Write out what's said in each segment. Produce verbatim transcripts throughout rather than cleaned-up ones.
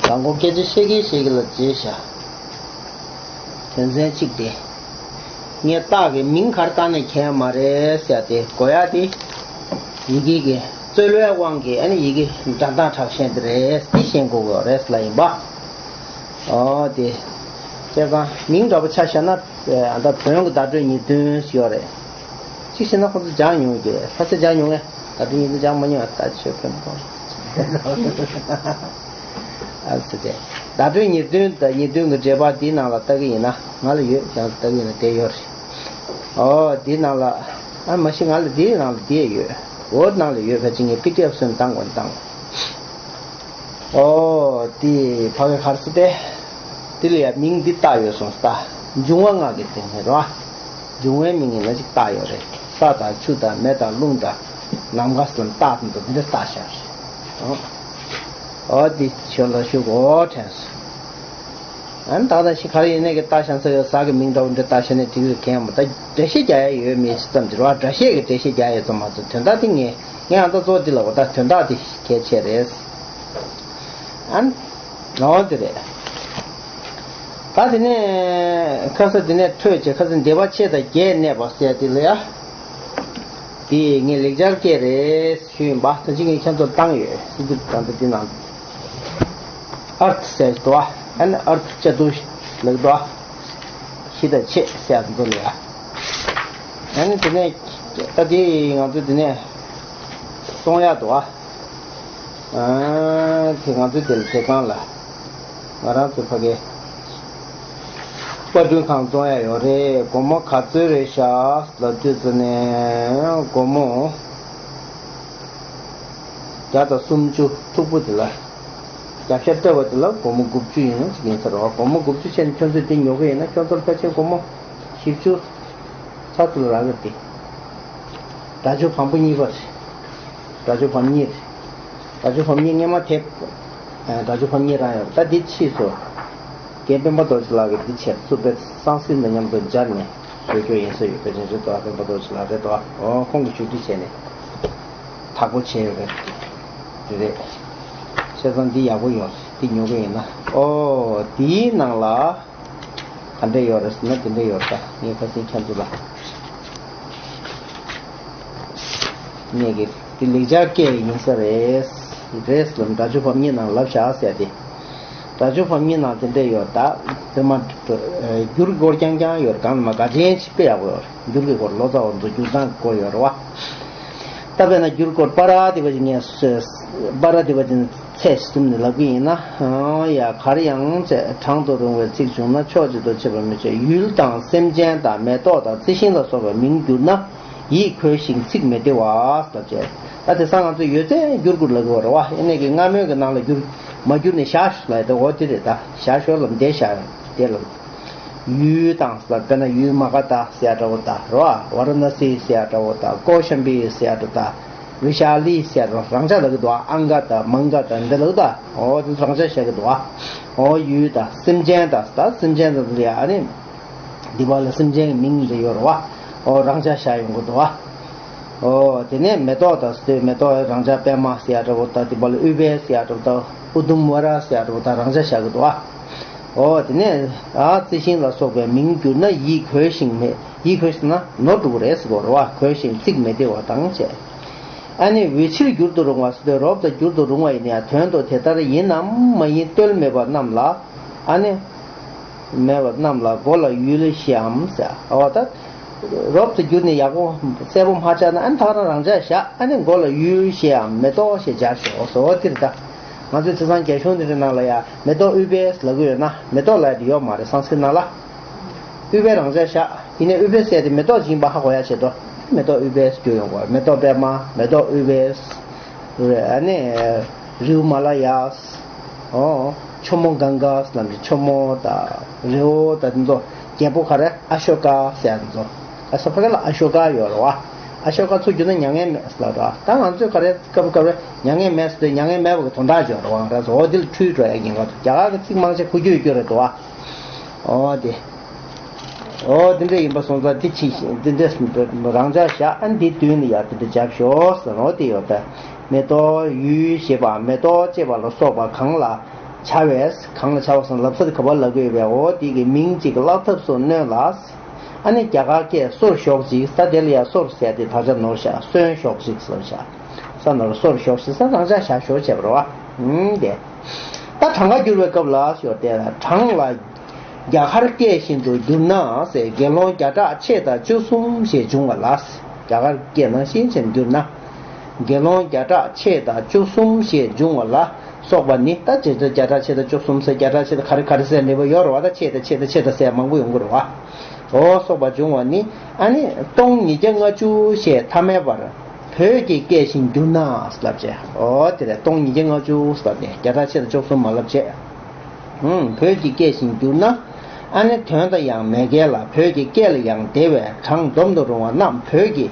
དང་པོ་སྐད་ཆ་བཤད་ཀྱིན་བཤད་ཀྱིན་ལ་བརྗེད་བཞག་དོན་ཚན་གཅིག་དེ། ངས་རྟགས་ཀྱི་མིང་ག་རེ་བཏགས་ནས་འཁྱེར་ཡ་མ་རེད་ཟེར་ཡ་དེ་གོ་ཡ་དེ། ཡི་གེ་གི་རྩོལ་བའི་དབང་གིས་ཨ་ནི་ཡི་གེ་འདྲ་མདངས་དྲག་ཤེས་དེ་རེད། དེ་ཤེས་དགོས་ཀྱི་རེད་ལ་ཡིན་པ། ཨོ་དེ། བྱས་ཙང་མིང་འདྲ་པོ་ཆ་བཞག་ན། ཨ་ད་བོན་གྱི་བརྡ་སྤྲོད་ཉེར་བདུན་ཞིག་ཡོད་རེད། གཅིག་བྱས་ན་ཁོ་ཚོ་སྦྱང་མྱོང་གི། ལྷ་ས་སྦྱང་མྱོང་ངས། བརྡ་སྤྲོད་ཉེར་བདུན་སྦྱང་མ་མྱོང་ད་ཆོས་ཕན་པོ། ཨ་ཙི་ཙི། བརྡ་སྤྲོད་ཉེར་བདུན་དང་ཉེར་བདུན་གྱི་འགྲེལ་པ་འདིའི་ནང་ལ་ལྟ་གི་ཡིན་ན། ང་ལ་ཡོད། ཁྱེད་རང་ཚོ་ལྟ་གི་ཡིན་ན་དེ་ཡོད་རེད། ཨོ་འདིའི་ནང་ལ། ཨ་མ་གཞི་ང་ལ་འདིའི་ནང་ལ་འདི་ཡོད། འོ་ནང་ལ་ཡོད། ཕལ་ཆེར་ངས་པི་ཌི་ཨེཕ་བཟོས་ནས་བཏང་དགོས་ན་བཏང་། ཨོ་དེ་ཕ་གི་གར་སི་ཏེ། དེ་ལ་ཡ་མིང་འདི་བཏགས་ཡོད་སོང་ས། འབྱུང་བ་ལྔ་གི་སྟེང་ནས་རོ། འབྱུང་བའི་མིང་ཡིན་ན་ཅིག་བཏགས་ཡོད་རེད། ས་དང་ཆུ་དང་མེ་དང་རླུང་དང་ནམ་མཁའ་ཟེར་བཏགས་དེ་འདྲ་བཏགས་བཞག་རེད། ཨོ་འདི་ཞོར་ལ་ཞུ་གོ་དྲན་སོང་། ཨ་ནི་ད་ལྟ་ཞིག་ག་རེ་ཡིན་ནས་གི་བཏགས་བཞག་ས་གི་ས་གི་མིང་འདྲ་བོ་འདྲ་བཏགས་བཞག་ནས་དེ་གི་གན་ཡང་མ་ད་འགྲེལ་བཤད་རྒྱག་ཡ་ཡོད་མེད་ཙམ་གྱི་རོ། འགྲེལ་བཤད་ཀྱི་འགྲེལ་བཤད་རྒྱག་ཡ་ཙམ་མ་གཏོགས་དོན་དག་དེ་ངས་ངས་ཨ་ད་གཙོ་བོ་འདི་ལ་འོ་ད་དོན་དག་དེ་གལ་ཆེ་རེད། ཨ་ནི། ལའོ་དེ་རེད། ད་དེ་ནས་ཁ་ས་དེ་ནས་ཐོས་བྱས་ཁ་ས་འདོད་པ་ཆེ་དང་རྒྱས་གནས་པ་ཟེར་དེ་ལ་ཡ། དེ་ངས་ལེགས་སྦྱར་སྐད་རེད་ཞུས་ཡིན་པ། ད་ཅི་ངས་ཁྱེད་ཚོར་བཏང་ཡོད། སྲིད་དུ་ད་ལྟ་འདི་ནང་ཨར་ཐ་ཟེར་འདུག་ཨ། ཨ་ནི་ཨར་ཐ་ཅ་དུ་ལེགས་འདུག་ཨ། ཤི་ད་ཆེ་ཟེར་འདུག་ལ་ཡ། ཨ་ནི་དེ་ནས་ད་དེ་ང་ཚོ་དེ་ནས་གསུང་ཡག་འདུག་ཨ། ཨ་དེ་ང་ཚོའི་དེ་ལ་དེ་སྒང་ལ་ང་རང་ཚོའི་ཕ་གའི་དཔར་སྐྲུན་ཁང་བཙོང་ཡ་ཡོད་རེད། སྒོར་མོ་ག་ཚོད་རེད་ཤག་ལབ་དུས་ཙམ་ནས་སྒོར་མོ་བརྒྱ་དང་སུམ་ཅུ་མཐུག་པོ་དེ་ལ་རྒྱབ་ཤ་སྤྲད་པ་དེ་ལ་སྒོར་མོ་དགུ་བཅུ་ཡིན་ཅིག་ཡིན་ས་རེད་བ། སྒོར་མོ་དགུ་བཅུ་བྱས་ནས་ཁྱོད་ཚོས་དེ་ཉོ་གི་ཡིན་ན་ཁྱོད་ཚོར་ཕལ་ཆེར་སྒོར་མོ་བཞི་བཅུ་ཚ་ཚུར་རག་གི་རེད། སྒྲ་སྒྱུར་བམ་པོ་གཉིས་པ་རེད། སྒྲ་སྒྱུར་བམ་གཉིས་རེད། སྒྲ་སྒྱུར་བམ་གཉིས་སྔས་མ་དེབ། ཨ་སྒྲ་སྒྱུར་བམ་གཉིས་རང་ཡོད། ད་འདི་ཕྱིས་སུ། རྒན་སྤེན་པ་རྡོ་རྗེ་ལགས་ཀྱིས་འདི་བྱས་ཚུར་དཔེ་སང་སྐྲུན་དང་མཉམ་དུ་སྦྱར་ནས་བཟོ་རྒྱུ་ཡིན་ས་ཡོད། པེ་ཅིན་ཅུ་དོ་སྤེན་པ་རྡོ་རྗེ་ལགས་རེད་དོ། ཨོ་ཁོང་གིས་ཞུ་སྒྲིག་བྱས་ནས་དག་པོ་བྱས་ཡོད་རེད། དེ་རེད། བྱས་ཙང་འདི་ཡག་པོ་ཡོང་། འདི་ཉོ་གི་ཡིན་ན། ཨོ་འདིའི་ནང་ལ། ག་འདྲ་ཡོད་རེད་ཟེར་ན་དེ་འདྲ་ཡོད་རེད། ད་ངས་ཁ་སང་ཁྱེད་ཚོ་ལ་ངས་ཀྱི་དེ་ལེགས་སྦྱར་སྐད་ཡིན་ས་རེད། རེད་ཟེར་ལ་སྒྲ་སྒྱུར་བམ་གཉིས་ནང་ལབ་བཞག་ཟེར་ཏེ། སྒྲ་སྒྱུར་བམ་གཉིས་ནང་དེ་འདྲ་ཡོད། ད་དེ་མ་འགྱུར་སྐོར་རྐྱང་རྐྱང་ཡོད་རེད། གང་ལ་མ་ག་ཅན་ཅིག་དཔེ་ཡག་པོ་ཡོད་རེད། འགྱུར་གྱི་སྐོར་ལོ་ཙཱ་བ་ཚོ་འགྱུར་སྟངས་སྐོར་ཡོད་རེད་བ། ད་དཔེར་ན་འགྱུར་སྐོར་པ་ར་དེ་བ་ཅིག་ངས་པ་ར་དེ་བ་ཅིག་ཚད་གསུམ་ནས་ལབ་ཀྱི་ཡིན་ན། ཡ་གར་ཡང་བྱས་གྲང་དུ་རུང་བའི་ཚིག་བྱུང་ན་ཕྱོགས་གཅིག་ཏུ་ཕྱེ་བ་མི་བྱེད། ཡུལ་དང་སེམས་ཅན་དང་མེ་ཏོག་དང་རྩི་ཤིང་ལ་སོགས་པའི་མིང་བསྒྱུར་ན་ཡིད་འཁོལ་ཞིང་ཚིག་མི་བདེ་བ་ལབ་བྱས། ད་དེང་སང་ང་ཚོས་ཡོད་ཚད་འགྱུར་དགོས་ལབ་ཀྱི་ཡོད་རེད་བ། ཡིན་ནའི་གི་སྔ་མོའི་གི་ནང་ལ་འགྱུར་མ་བསྒྱུར་ནས་བཞག་ལབ་ཡ་དེ་འོ་དེ་རེད། ད་བཞག་ཞོར་ལ་བསྡད་བཞག་དེ་ལ། ཡུལ་དང་ཟེར་དཔེར་ན་ཡུལ་མ་ག་དྷ་ཟེར་ཡ་འདྲ་བོ་དང་རོ། ཝཱ་ར་ཎ་སི་ཟེར་ཡ་འདྲ་བོ་དང་ཀོ་ཤམ་བི་ཟེར་ཡ་འདྲ་བོ་དང་བི་ཤ་ལི་ཟེར་ཡ་འདྲ་བོ་རང་འཇགས་ལབ་ཀྱི་འདུག་ཨ་ཨང་ག་དང་མང་ག་དང་འདི་ལབ་ཀྱི་འདུག་ཨོ་དེ་རང་འཇགས་བཤད་ཀྱི་འདུག་ཨོ་ཡུལ་དང་སེམས་ཅན་དང་ཟེར་ད་སེམས་ཅན་དང་འདི་ལ་ཡ་ཨ་ནི་འདི་བ་ལ་སེམས་ཅན་གྱི་མིང་འདི་ཡོད་རེད་བ། ཨོ་རང་འཇགས་བཞག་ཡོང་གི་འདུག་བ། ཨོ་དེ་ནས་མེ་ཏོག་དང་ཟེར་དུས་མེ་ཏོག་རང་འཇགས་པད་མ་ཟེར་ཡ་འདྲ་བོ་དང་དེ་བ་ལ་ཨུཏྤལ་ཟེར་ཡ་འདྲ་བོ་དང་ཨུ་དུམ་ཝ་ར་ཟེར་ཡ་འདྲ་བོ་དང་རང་འཇགས་བཞག་གི་འདུག་བ། ཨོ་དེ་ནས་ཨ་རྩི་ཤིང་ལ་སོགས་པའི་མིང་བསྒྱུར་ན་ཡིད་འཁོལ་ཞིང་མེད། ཡིད་འཁོལ་ཞིང་ན་ནོར་འགྲོ་གི་རེད་ཟེར་གོ་རེད་བ། འཁོལ་ཞིང་ཚིག་མི་བདེ་བ་དང་བཅས། ཨ་ནི་འོས་ཕྱིར་འགྱུར་དུ་རུང་བ་ཟེར་དུས་རོབ་ཏུ་འགྱུར་དུ་རུང་བ་ཡིན་ཡང་དོན་དུ་དེ་ལྟར་ཡིན་ནམ་མ་ཡིན་ལྟོས་མེད་པ་རྣམས་ལ། ཨ་ནི་མེད་པ་རྣམས་ལ་མགོ་ལ་ཡུལ་ཞེའམ་ཟེར། ཨ་བ་ད། རོབ་ཏུ་བསྒྱུར་ནས་ཡག་པོ་གསལ་པོ་མ་ཆགས་ན་ཨ་ནི་ཐག་རང་རང་འཇགས་བཞག་ཨ་ནི་མགོ་ལ་ཡུལ་ཞེའམ་མེ་ཏོག་ཞེས་སྦྱར་ཞོག་ཟེར་འོ་དེ་རེད་ད། ང་ཚོའི་དེང་སང་རྒྱ་གཞུང་འདི་འདྲའི་ནང་ལ་ཡ་མེ་ཏོག་ཨུཏྤལ་ལབ་ཀྱི་ཡོད་ན་མེ་ཏོག་ལབ་ཡ་དེ་ཡོད་མ་རེད་སང་སྐྲུན་ནང་ལ། ཨུཏྤལ་རང་འཇགས་བཞག་ཡིན་ནའི་ཨུཏྤལ་ཟེར་ཡ་དེ་མེ་ཏོག་ཅིག་ཡིན་པ་ཧ་གོ་ཡ་ཆེད་དུ་མེ་ཏོག་ཨུཏྤལ་བསྒྱུར་ཡོང་དགོས། མེ་ཏོག་པད་མ། མེ་ཏོག་ཨུཏྤལ། རེད། ཨ་ནི་རེའུ་མ་ལ་ཡ། ཨོ། ཆུ་མོ་གངྒཱ་ལབ་ནས་ཆུ་མོ་དང་རེའུ་དང་འདི་ཚོ། རྒྱལ་པོ་ག་རེ་ཨ་ཤོ་ཀ་ཟེར་ཡ་འདི་ཚོ། ཨ་ས་ཕ་ག་ལ་ཨ་ཤོ་ཀ་ཡོད་རེད་བ། ཨ་ཤོ་ཀ་ཚུར་བསྒྱུར་ན་མྱ་ངན་མེད་ཟེར་ལབ་རེད་བ། ད་ང་ཚོས་ག་རེ་སྐབས་སྐབས་རེ་མྱ་ངན་མེད་ཟེར་དུས་མྱ་ངན་མེད་པ་གི་དོན་དག་བརྗོད་རེད་བ། ང་རང་ཚོ་འོ་འདི་ལ་འཁྲུལ་འགྲོ་ཡ་ཡིན། ང་ཚོ་རྒྱ་གར་གི་ཚིག་མང་ཆེ་གོ་རྒྱུ་ཡོད་རྒྱུ་རེད་དོ་བ། ཨོ་དེ། ཨོ་དེ་འདྲ་ཡིན་པ་སོང་ཙང་དེ་ཕྱིན་ཞིང་དེ་འདྲ་རང་འཇགས་བཞག་ཨ་འདི་མདུན་ལ་ཡ་དེ་འདྲ་བརྒྱབ་ཤོག་ཟེར་ནོ་དེ་ཡོད་པས། མེ་ཏོག་ཡུལ་ཞེས་པ་མེ་ཏོག་ཅེས་པ་ལ་སོགས་པ་གང་ལ། བྱ་བས་གང་ལ་བྱ་བ་སོང་ལབ་ས་དེ་ག་པར་ལབ་དགོས་པས། འོ་དེ་གི་མིང་གཅིག་བརླག་ཐབས་སུ་གནོད་ལ། ཨ་ནི་རྒྱ་གར་སྐད་སོར་ཞོག་ཅིག་ས་དེ་ལ་ཡ་སོར་ཟེར་ཏེ་དག་ཆ་ནོར་བཞག་སོན་ཞོག་ཅིག་ཟེར་བཞག་ས་ནོར་སོར་ཞོག་ཅིག་ས་རང་ཆ་བཞག་ཞོག་བྱས་པ་རེད་བ། ཨུམ་དེ། ད་གྲངས་ཀ་བསྒྱུར་བའི་སྐབས་ལ་ཞོག་དེ་ལ་གྲངས་ལ། རྒྱ་གར་སྐད་བཞིན་དུ་བསྒྱུར་ན་ཟེར། དགེ་སློང་བརྒྱ་ཕྲག་ཕྱེད་དང་བཅུ་གསུམ་ཞེས་འབྱུང་བ་ལ། རྒྱ་གར་སྐད་ནང་བཞིན་བྱས་བསྒྱུར་ན། དགེ་སློང་བརྒྱ་ཕྲག་ཕྱེད་དང་བཅུ་གསུམ་ཞེས་འབྱུང་བ་ལ་སོགས་པ་ནི། ད་ཇི་ལྟར་བརྒྱ་ཕྲག་ཕྱེད་དང་བཅུ་གསུམ་ཟེར་བརྒྱ་ཕྲག་ཕྱེད་དང་ག་རེ་ག་རེ་ཟེར་འདྲ་པོ་ཡོད་རེད་བ། ད་ཕྱེད་དང་ཕྱེད་དང་ཕྱེད་དང་ཟེར་མང་པོ་ཡོང་གི་རེད་བ། འོ་སོགས་པ་འབྱུང་བ་ནི། ཨ་ནི་སྟོང་ཉིས་བརྒྱ་ལྔ་བཅུ་ཞེས་ཐ་མལ་པར་བོད་ཀྱི་སྐད་བཞིན་བསྒྱུར་ན་ལབ་བྱས། འོ་དེ་ལས་སྟོང་ཉིས་བརྒྱ་ལྔ་བཅུ་ལབ་ནས་བརྒྱ་ཕྲག་ཕྱེད་དང་བཅུ་གསུམ་མ་ལབ་བྱས། ཨུམ། བོད་ཀྱི་སྐད་བཞིན་བསྒྱུར་ན། ཨ་ནི་དོན་དང་ཡང་མེད་མཁན་ལ། བོད་ཀྱི་སྐད་ལ་ཡང་དེ་བས་གྲངས་སྡོམ་དུ་རུང་བ་རྣམས་བོད་ཀྱི།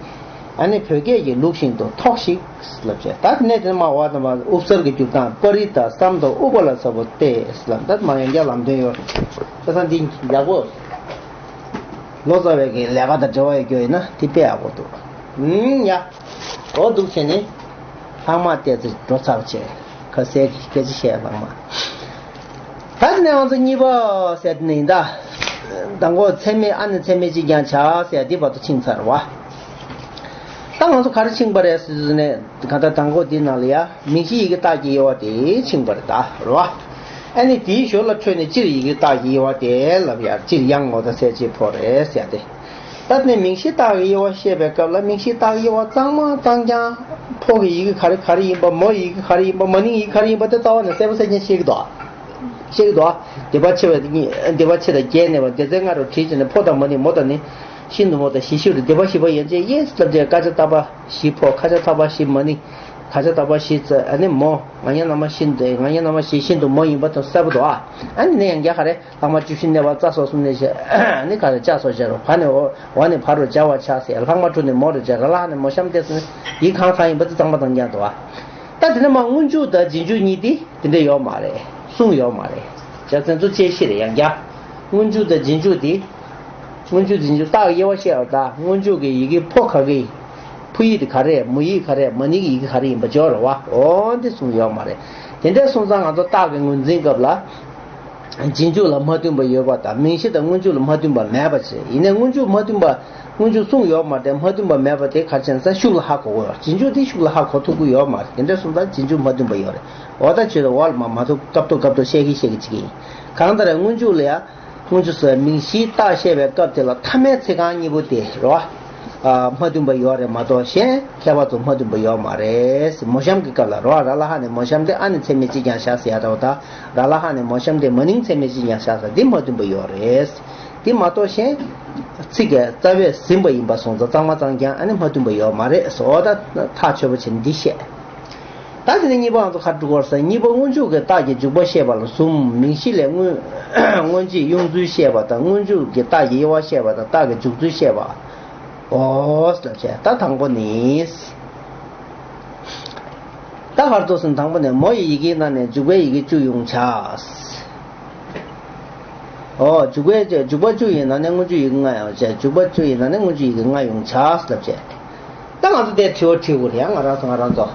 ཨ་ནི་བོད་སྐད་ཀྱི་ལུགས་བཞིན་དུ་ཐོགས་ཤིག་ལབ་བྱས། ད་གནད་དོན་མ་བ་དང་མ་དབུ་གསར་གྱི་འགྱུར་སྟངས་པ་རི་དང་སམ་དང་ཨུ་པ་ལ་ས་བོ་སྟེ་ལབ། ད་མ་ཡང་བསྐྱར་ལམ་སྟོན་ཡོད། ཁ་སང་འདི་ཡག་པོ། ལོ་ཙཱ་བའི་གི་ལས་ཀ་དང་འབྲེལ་བ་ཡོད་རྒྱུ་ཡིན་ན་དེ་དཔེ་ཡག་པོ་འདུག་ཨུམ་ཡ། འོ་འདུག་བྱས་ནས། ལྷག་མ་བལྟས་ཚེ་འགྲོ་ཚར་བྱས། ཁ་གསལ་གྱི་སྐད་ཆ་བཤད་ལྷག་མ། ད་དེ་ནས་ང་ཚོ་གཉིས་པ་ཟེར་དེ་ནས་ཡིན་ད། མདང་དགོང་ཚད་མེད་ཨ་ནི་ཚད་མེད་ཅིག་ཀྱང་བྱ་ཟེར་དེ་བར་དུ་ཕྱིན་ཚར་བ། ད་ང་ཚོ་ག་རེ་ཕྱིན་པ་རེད་ཟེར་ནས་གང་ལྟར་མདང་དགོང་དེའི་ནང་ལ་ཡ། མིང་གཞི་ཡི་གེ་རྟགས་ཀྱི་དབྱེ་བ་དེ་ཕྱིན་པ་རེད་ད་རེད་བ། ཨ་ནི་དེའི་ཞོར་ལ་འཕྲོས་ནས་སྤྱིར་ཡི་གེ་རྟགས་ཀྱི་དབྱེ་བ་དེ་ལབ་ཡ། སྤྱིར་དབྱངས་ངོ་ད་གསལ་བྱེད་ཕོ་རེད་ཟེར་ཏེ། ད་ནི་མིང་གཞི་རྟགས་ཀྱི་དབྱེ་བ་བཤད་པའི་སྐབས་ལ་མིང་གཞི་རྟགས་ཀྱི་དབྱེ་བ་གཙང་མ་གཙང་རྐྱང་། ཕོ་གི་ཡི་གེ་ག་རེ་ག་རེ་ཡིན་པ། མོ་ཡི་གེ་ག་རེ་ཡིན་པ། མ་ནིང་ཡི་གེ་ག་རེ་ཡིན་པ་དེ་རྩ་བ་ནས་གསལ་པོ་གསལ་རྐྱང་ཤེས་ཀྱི་འདུག་ཤེས་ཀྱི་འདུག་སྡེ་པ་ཕྱེད་པ་གཉིས། སྡེ་པ་ཕྱེད་དང་བརྒྱད་ནས་བ་སྡེ་ཚན་ལྔ་རུ་བྲིས་བྱས་ནས་ཕོ་དང་མ་ནིང་། མོ་དང་ནི། ཤིན་ཏུ་མོ་དང་བཞི་ཤུ་རུ་སྡེ་པ་བཞི་པ་ཡན་ཆད་དབྱེ་ལབ་དུས་ཀ་ཅ་ཏ་པ་བཞི་ཕོ། ཁ་ཅ་ཐ་པ་བཞི་མ་ནིང་། ག་ཅ་ཏ་པ་བཞི་ཙ་ཨ་ནི་མོ། ང་ཉ་ན་མ་ཤིན་ཏུ། ང་ཉ་ན་མ་བཞི་ཤིན་ཏུ་མོ་ཡིན་པ་དང་གསལ་པོ་འདུག་ཨ་ནི་ནས་ཡང་བརྒྱ་ག་རེ། ལྷག་མ་བཅུ་བཞི་གནས་པ་ཙ་སོགས་གསུམ་ནས་བཤད། ཨ་ནི་ག་རེ་ཅ་སོགས་བྱ་རུ་བ་ནས་འོ། བ་ནས་བ་རུ་བྱ་བ་བྱ་ཟེར། ལྷག་མ་དྲུག་ནས་མོ་རུ་བྱ། ར་ལ་ཧ་ནས་མོ་གཤམ་དེ་ཚོ་ནི་ཡིག་གང་གང་ཡིན་པ་དེ་གཙང་མ་གཙང་རྐྱང་འདུག་ཨ། ད་དེ་ནས་མ་སྔོན་འཇུག་དང་རྗེས་འཇུག་གཉིས་དེ་དེ་འདྲ་ཡོད་མ་རེད། གསུངས་ཡོད་མ་རེད། བྱ་ཚན་ཚོ་དཔྱད་གཞི་རེད་ཡང་བསྐྱར། སྔོན་འཇུག་དང་རྗེས་འཇུག་དེ། སྔོན་འཇུག་རྗེས་འཇུག་རྟགས་ཀྱི་དབྱེ་བ་བཤད་པ་དང་། སྔོན་འཇུག་གི་ཡི་གེ་ཕོ་ག་གི། ཕོ་ཡིག་དེ་ག་རེ། མོ་ཡིག་ག་རེ། མ་ནིང་གི་ཡི་གེ་ག་རེ་ཡིན་པ་འཇོག་རེད་བ། འོ་འདི་གསུངས་ཡོད་མ་རེད། དེ་འདྲ་སོང་ཙང་ང་ཚོ་རྟགས་ཀྱི་ངོས་འཛིན་སྐབས་ལ། རྗེས་འཇུག་ལ་མ་མཐུན་པ་ཡོད་པ་དང་། མིང་གཞི་དང་སྔོན་འཇུག་ལ་མ་མཐུན་པ་མེད་པ་བྱས། ཡིན་ནའི་སྔོན་འཇུག་མ་མཐུན་པ། སྔོན་འཇུག་གསུངས་ཡོད་མ་རེད། མ་མཐུན་པ་མེད་པ་དེ་ག་རེ་བྱས་ན་ས་ཤུགས་ལ་ཧ་གོ་དགོས་ཡོད། རྗེས་འཇུག་དེ་ཤུགས་ལ་ཧ་གོ་ཐུབ་ཀྱི་ཡོད་མ་རེད། དེ་འདྲ་སོང་ཙང་རྗེས་འཇུག་མ་མཐུན་པ་ཡོད་རེད། འོ་ད་ཆོས་ལ་འོ་ལ་མ་མ་ཐུབ་སྐབས་ཐོག་སྐབས་ཐོག་བཤད་ཀྱི་བཤད་ཀྱི་བྱེད་ཀྱི་ཡིན། གང་ལྟར་སྔོན་འཇུག་ལ་ཡང་། སྔོན་འཇུག་སོགས་མིང་གཞིའི་རྟགས་བཤད་པའི་སྐབས་དེ་ལ་ཐ་མའི་ཚིག་རྐང་གཉིས་པོ་དེ་རེད་བ། ཨ། མ་མཐུན་པ་ཡོད་རེད་མ་གཏོགས་གཞན་ཁྱད་པར་ཚོ་མ་མཐུན་པ་ཡོད་མ་རེད། མོ་གཤམ་གྱི་སྐབས་ལ་རོ་ཨ་ར་ལ་ཧ་ནས་མོ་གཤམ་དེ་ཨ་ནི་ཚད་མེད་གཅིག་ཀྱང་བཞག་ཟེར་ཡ་འདྲ་བོ་དང་། ར་ལ་ཧ་ནས་མོ་གཤམ་དེ་མ་ནིང་ཚད་མེད་གཅིག་ཀྱང་བཞག་ཟེར་འདི་མ་མཐུན་པ་ཡོད་རེད། འདི་མ་གཏོགས་གཞན་ཚིག་གི་རྩ་བས་ཟིན་པ་ཡིན་པ་སོང་ཙང་གཙང་མ་གཙང་རྐྱང་ཨ་ནི་མ་མཐུན་པ་ཡོད་མ་རེད། འོ་ད་ཐག་ཆོད་པོ་བྱས་ནས་འདི་བཤད། ད་དེ་ནས་གཉིས་པ་ང་ཚོ་ག་རེ་འགྲོ་དགོས་རེད་ཟེར། གཉིས་པ་སྔོན་འཇུག་གི་རྟགས་ཀྱི་འཇུག་པ་བཤད་པ་ལ་གསུམ། མིང་གཞི་ལས་སྔོན་སྔོན་རྗེས་དབྱུང་ཚུལ་བཤད་པ་དང་། སྔོན་འཇུག་གི་རྟགས་ཀྱི་དབྱེ་བ་བཤད་པ་དང་། རྟགས་ཀྱི་འཇུག་ཚུལ་བཤད་པ། འོ་ཟེར་བྱས། ད་དང་པོ་ནི། ད་ག་རེ་འདུག་ཟེར་ན། དང་པོ་ནས་མོ་ཡི་ཡི་གེའི་ནང་ནས་འཇུག་པའི་ཡི་གེ་བཅུ་ཡོང་བྱ། འོ། འཇུག་པའི་འཇུག་པ་བཅུ་ཡི་ནང་ནས་སྔོན་འཇུག་ཡི་གེ་ལྔ་ཡོང་བྱ། འཇུག་པ་བཅུ་ཡི་ནང་ནས་སྔོན་འཇུག་ཡི་གེ་ལྔ་ཡོང་བྱ་ཟེར་བྱས། ད་ང་ཚོ་དེ་དྲི་བ་དྲི་དགོས་རེད་ཡ། ང་རང་ཚོ་ང་རང་ཚོ།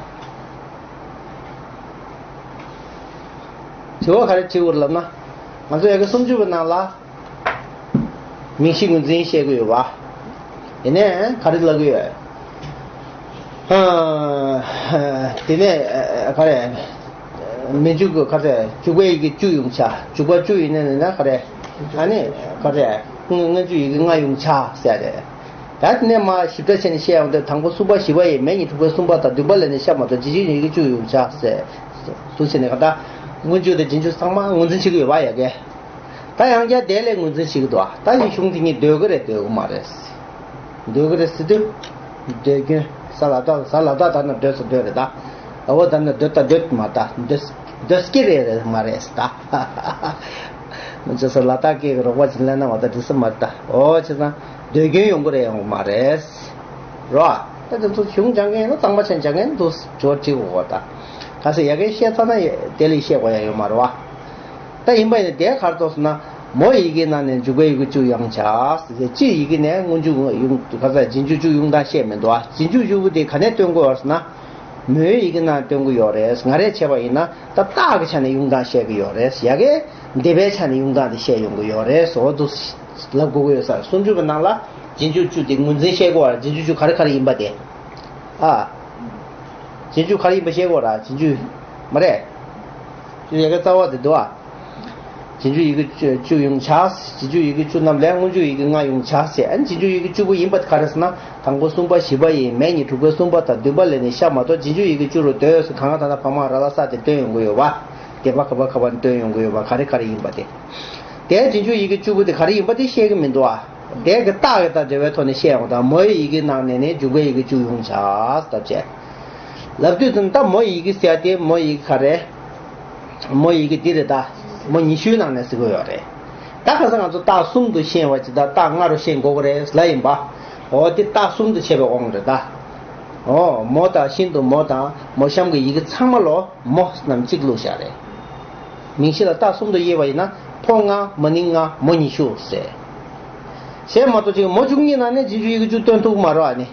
དྲི་བ་ག་རེ་དྲི་དགོས་རེད་ལབ་ན། ང་ཚོ་ཡ་གི་སུམ་ཅུ་པའི་ནང་ལ། མིང་གཞི་ངོས་འཛིན་བཤད་ཀྱི་ཡོད་པ། དེ་ནས་ག་རེ་ལབ་ཀྱི་ཡོད། ཨ། དེ་ནས་ག་རེ། མི་འཇུག་གི་ག་རེ། འཇུག་པའི་ཡི་གེ་བཅུ་ཡོང་བྱ། འཇུག་པ་བཅུ་ཡིན་ན་ནི་ན་ག་རེ། ཨ་ནི་ག་རེ། སྔ་འཇུག་ཡི་གེ་ལྔ་ཡོང་བྱ་ཟེར་རེད། ད་དེ་ནས་མ་ཞིབ་ཕྲ་བྱས་ནས་བཤད་ཡོང་དུས། དང་པོ་གསུམ་པ་བཞི་པ་ཡི་མེ་གཉིས་དྲུག་པའི་གསུམ་པ་དང་བདུན་པ་ལ་ནི་ཤ་མ་གཏོགས་རྗེས་འཇུག་ཡི་གེ་བཅུ་ཡོང་བྱ་ཟེར། འདུག་བྱས་ནས་ག་ད། སྔོན་འཇུག་དང་རྗེས་འཇུག་ཚང་མ་ངོས་འཛིན་བྱེད་ཀྱི་ཡོད་པ་ཡ་གི། ད་ཡང་བསྐྱར་དེ་ལས་ངོས་འཛིན་བྱེད་ཀྱི་འདུག་ད་ཡི་གཞུང་དེ་གཉིས་འདོད་ཀྱི་རེད་འདོད་ཀྱི་མ་རེད། འདོད་ཀྱི་རེད་ཟེར་དུས། འདོད་སྐྱོན། ས་ལ་ད་ས་ལ་ད་ད་ན་འདོད་ས་འདོད་རེད་ད། ཨ་བོ་ད་ན་འདོད་ད་འདོད་མ་ད་འདོད་འདོད་ཀྱི་རེད་རེད་མ་རེད་ད། མི་ཚོ་ས་ལ་ད་སྐད་ཀྱི་རོགས་པ་ཅིག་ལེན་ན་བ་ད་འདི་ས་མ་རེད་ད། འོ་བྱས་ཙང་འདོད་སྐྱོན་ཡོང་གི་རེད་ཡོང་གི་མ་རེད། རོ། ད་དེ་ཚོ་གཞུང་སྦྱང་མཁན་ཡིན་ན་གཙང་མ་བྱས་སྦྱང་མཁན་འདུག་ཇོ་བྲིས་གོ་གོ་ད། ག་ས་ཡ་གིན་བཤད་ཚར་ན་དེ་ལས་བཤད་དགོས་ཡ་ཡོད་མ་རེད་བ། ད་ཡིན་པ་ཡིན་ན་དེ་ག་རེ་འདུག་ཟེར་ན། མོ་ཡི་གེའི་ནང་ནས་འཇུག་པའི་ཡི་གེ་བཅུ་ཡོང་བྱ། སྤྱིའི་ཡི་གེ་ནས་སྔོན་འཇུག་ཡོང་ག་ས་རྗེས་འཇུག་བཅུ་ཡོང་སྟངས་བཤད་མི་འདུག་བ། རྗེས་འཇུག་བཅུ་པོ་དེ་ག་ནས་སྟོན་དགོས་བ་ཟེར་ན། མོའི་ཡི་གེ་ནང་སྟོན་གྱི་ཡོད་རེད། ང་རས་བྱས་པ་ཡིན་ན་ད་རྟགས་ཀྱི་ཆ་ནས་ཡོང་སྟངས་བཤད་ཀྱི་ཡོད་རེད། ཡ་གིའི་འདས་པའི་ཆ་ནས་ཡོང་སྟངས་དེ་བཤད་ཡོང་གི་ཡོད་རེད། འོ་འདུག་ལབ་དགོས་ཀྱི་ཡོད་ས་རེད། སུམ་ཅུ་པའི་ནང་ལ་རྗེས་འཇུག་བཅུ་དེ་ངོས་འཛིན་བཤད་དགོས་པ་རེད། རྗེས་འཇུག་བཅུ་ག་རེ་ག་རེ་ཡིན་པ་དེ། ཨ། རྗེས་འཇུག་ག་རེ་ཡིན་པ་བཤད་དགོས་ར། རྗེས་འཇུག་མ་རེད། ཡ་གིའི་རྩ་བ་དེ་འདུག་ཨ། རྗེས་འཇུག་ཡི་གེ་བཅུ་བཅུ་ཡོང་བྱ། རྗེས་འཇུག་ཡི་གེ་བཅུ་རྣམས་ལས་སྔོན་འཇུག་ཡི་གེ་ལྔ་ཡོང་བྱ་ཟེར། ཨ་ནི་རྗེས་འཇུག་ཡི་གེ་བཅུ་པོ་ཡིན་པ་དེ་ག་རེ་ཟེར་ན། དང་པོ་གསུམ་པ་བཞི་པ་ཡིན། མེ་ཉིད་དྲུག་པའི་གསུམ་པ་དང་བདུན་པ་ལས་ནི་ཤ་མ་གཏོགས། རྗེས་འཇུག་ཡི་གེ་བཅུ་རུ་འདོད་ཟེར། ག་ང་ད་ལྟ་བ་མ་ར་ལ་ས་དེ་སྟོན་ཡོང་གི་ཡོད་པ། སྡེ་པ་ག་པ་ག་པ་སྟོན་ཡོང་གི་ཡོད་པ། ག་རེ་ག་རེ་ཡིན་པ་དེ། དེ་རྗེས་འཇུག་ཡི་གེ་བཅུ་པོ་དེ་ག་རེ་ཡིན་པ་དེ་བཤད་ཀྱི་མི་འདུག་ཨ། དེ་གི་རྟགས་ཀྱི་དང་འབྲེལ་བའི་ཐོག་ནས་བཤད་ཡོང་དང་། མོའི་ཡི་གེ་ནང་ནས་ནི་འཇུག་པའི་ཡི་གེ་བཅུ་ཡོང་བྱ་ལབ་བྱས། ལབ་དུས་ཙམ་ད་མོ་ཡི་གེ་ཟེར་ཡ་དེ་མོ་ཡི་གེ་ག་རེ། མོ་ཡི་གེ་འདི་རེད་ད། མོ་ཉི་ཤུའི་ནང་ནས་ཟེར་གྱི་ཡོད་རེད། ད་ག་ས་ང་ཚོ་རྟགས་གསུམ་དུ་ཤེས་པ་ཅིག་དང་རྟགས་ལྔ་རུ་ཤེས་དགོས་ཀྱི་རེད་ལབ་ཡིན་པ། འོ་དེ་རྟགས་གསུམ་དུ་ཕྱེ་བའི་དབང་རེད་ད། འོ་མོ་དང་ཤིན་ཏུ་མོ་དང་མོ་གཤམ་གྱི་ཡི་གེ་ཚང་མ་ལོ་མོ་རྣམས་གཅིག་བླུགས་བཞག་རེད། མིང་གཞི་ལ་རྟགས་གསུམ་དུ་དབྱེ་བ་ཡིན་ན་ཕོ་ལྔ་མ་ནིང་ལྔ་མོ་ཉི་ཤུ་ཟེར། ཟེར་མ་གཏོགས་ཅིག་མོ་བཅུ་གཉིས་ནང་ནས་རྗེས་འཇུག་ཡི་གེ་བཅུ་སྟོན་ཐུབ་ཀྱི་མ་རེད་ཨ་ནི།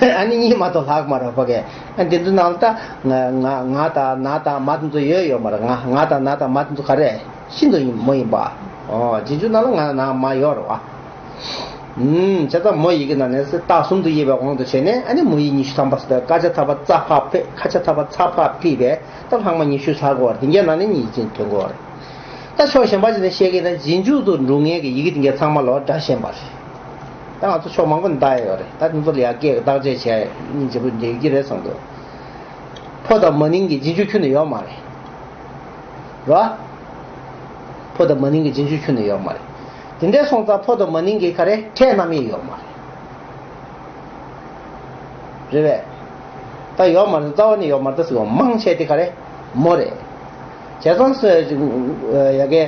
ཨ་ནི་གཉིས་མ་གཏོགས་ལྷག་མ་རེད་ཕ་གི། ཨ་འདི་ཚོ་ནང་ལ་ད་ང་ང་ང་དང་ན་དང་མ་དེ་ཚོ་ཡོད་ཡོད་མ་རེད། ང་ང་དང་ན་དང་མ་དེ་ཚོ་ག་རེ་ཤིན་ཏུ་ཡིན་མོ་ཡིན་པ། ཨོ་རྗེས་འཇུག་ནང་ལ་ང་ན་མ་ཡོད་རེད་བ། ཨུམ། བྱས་ཙང་མོ་ཡི་གེ་ནང་ནས་རྟགས་གསུམ་དུ་དབྱེ་བའི་དབང་དུ་བྱས་ནས་ཨ་ནི་མོ་ཡིག་ཉི་ཤུ་ཐམ་པ་ཟེར་དུས་ཀ་ཅ་ཐ་པ་ཙ་ཕ་ཕེ། ཀ་ཅ་ཐ་པ་ཚ་ཕ་ཕི་བས་ད་ལྷག་མ་ཉི་ཤུ་ཚར་དགོས་པ་རེད། འདི་འགའི་ནང་ནས་གཉིས་ཅན་ཐོན་དགོས་པ་རེད། ད་ཕྱོགས་གཞན་པ་ཅིག་ནས་བཤད་ཀྱི་ན་རྗེས་འཇུག་ཏུ་འགྲོ་མཁན་གྱི་ཡི་གེ་འདི་འགའི་ཚང་མ་ལོ་སྒྲ་ཞན་པ་རེད། ད་ང་ཚོ་ཕྱོགས་མང་པོ་ནས་བལྟ་ཡ་ཡོད་རེད། ད་དེ་ཚོ་ལ་ཡར་སྐད་ཀྱི་བརྟག་དཔྱད་བྱས་སྙིང་རྗེ་པོ་འདི་ཡོད་ཀྱི་རེད་བསམ་འདུག་ཕོ་དང་མ་ནིང་གི་རྗེས་འཇུག་ཁྱོན་ནས་ཡོད་མ་རེད། རོ། ཕོ་དང་མ་ནིང་གི་རྗེས་འཇུག་ཁྱོན་ནས་ཡོད་མ་རེད། དེ་འདྲའི་སོང་ཙང་ཕོ་དང་མ་ནིང་གི་ག་རེ་ཕྲད་རྣམ་དབྱེ་ཡོད་མ་རེད། རེད་བས། ད་ཡོད་མ་རེད། རྩ་བ་ནས་ཡོད་མ་རེད། ད་ཟེར་བ་མང་ཆེ་དེ་ག་རེ་མོ་རེད། བྱས་ཙང་ཡ་གི་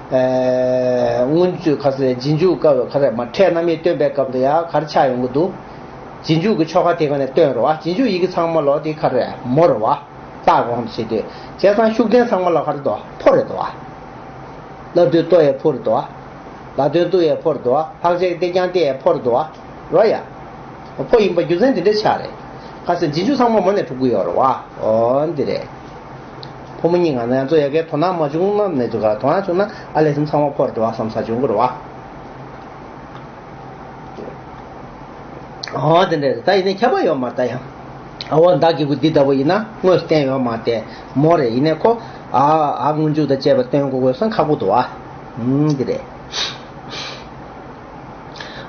སྔོན་འཇུག་ག་ཟེར་རྗེས་འཇུག་སྐབས་ག་རེ་མ་ཕྲད་རྣམ་དབྱེ་སྟོན་པའི་སྐབས་དུ་ཡང་ག་རེ་ཆགས་ཡོང་གི་འདུག་རྗེས་འཇུག་གི་ཆོ་ག་དེ་ག་ནས་སྟོན་རེད་བ། རྗེས་འཇུག་ཡི་གེ་ཚང་མ་ལོ་དེ་ག་རེ་མོ་རེད་བ། རྟགས་དབང་དུ་བྱས་ཏེ། བྱས་ཙང་ཤུགས་ལྡན་ཚང་མ་ལ་ག་རེ་འདུག་ཕོ་རེད་འདུག་ལབ་དུས་ལྟོ་ཡས་ཕོ་རེད་འདུག་ལ་དོན་དུ་ཡས་ཕོ་རེད་འདུག་ལྷག་བཅས་ཀྱི་སྟེང་རྐྱང་སྟེ་ཡས་ཕོ་རེད་འདུག་རོ་ཡ། ཕོ་ཡིན་པ་རྒྱུ་མཚན་དེ་འདྲ་ཆགས་རེད། ཁ་སང་རྗེས་འཇུག་ཚང་མ་མོ་ནས་གྲུབ་ཀྱི་ཡོད་རེད་བ། འོ་འདི་རེད། ཕོ་མོ་གཉིས་ང་ང་ཚོ་ཡ་གའི་དོ་སྣང་མ་བྱུང་ན་མེད་འདུག་ག་དོ་སྣང་བྱུང་ན་ཨ་ལས་སེམས་ཚང་མ་ཕོ་རེད་འདུག་བསམ་ས་བྱུང་གི་རེད་བ། ཨོ་དེ་འདྲ་རེད། ད་ཡིན་ནའི་ཁྱབ་པ་ཡོད་མ་རེད་ད་ཡང་། ཨ་འོ་ད་གི་གུ་འདི་ལྟ་བུ་ཡིན་ན་དངོས་སུ་བསྟན་ཡོད་མ་རེད་མོ་རེད། ཡིན་ནའི་ཁོ་ཨ་ཨ་སྔོན་འཇུག་དང་བཅས་པ་སྟོན་དགོས་དགོས་སོང་ཁག་པོ་འདུག་ཨ། ཨུམ་འདི་རེད།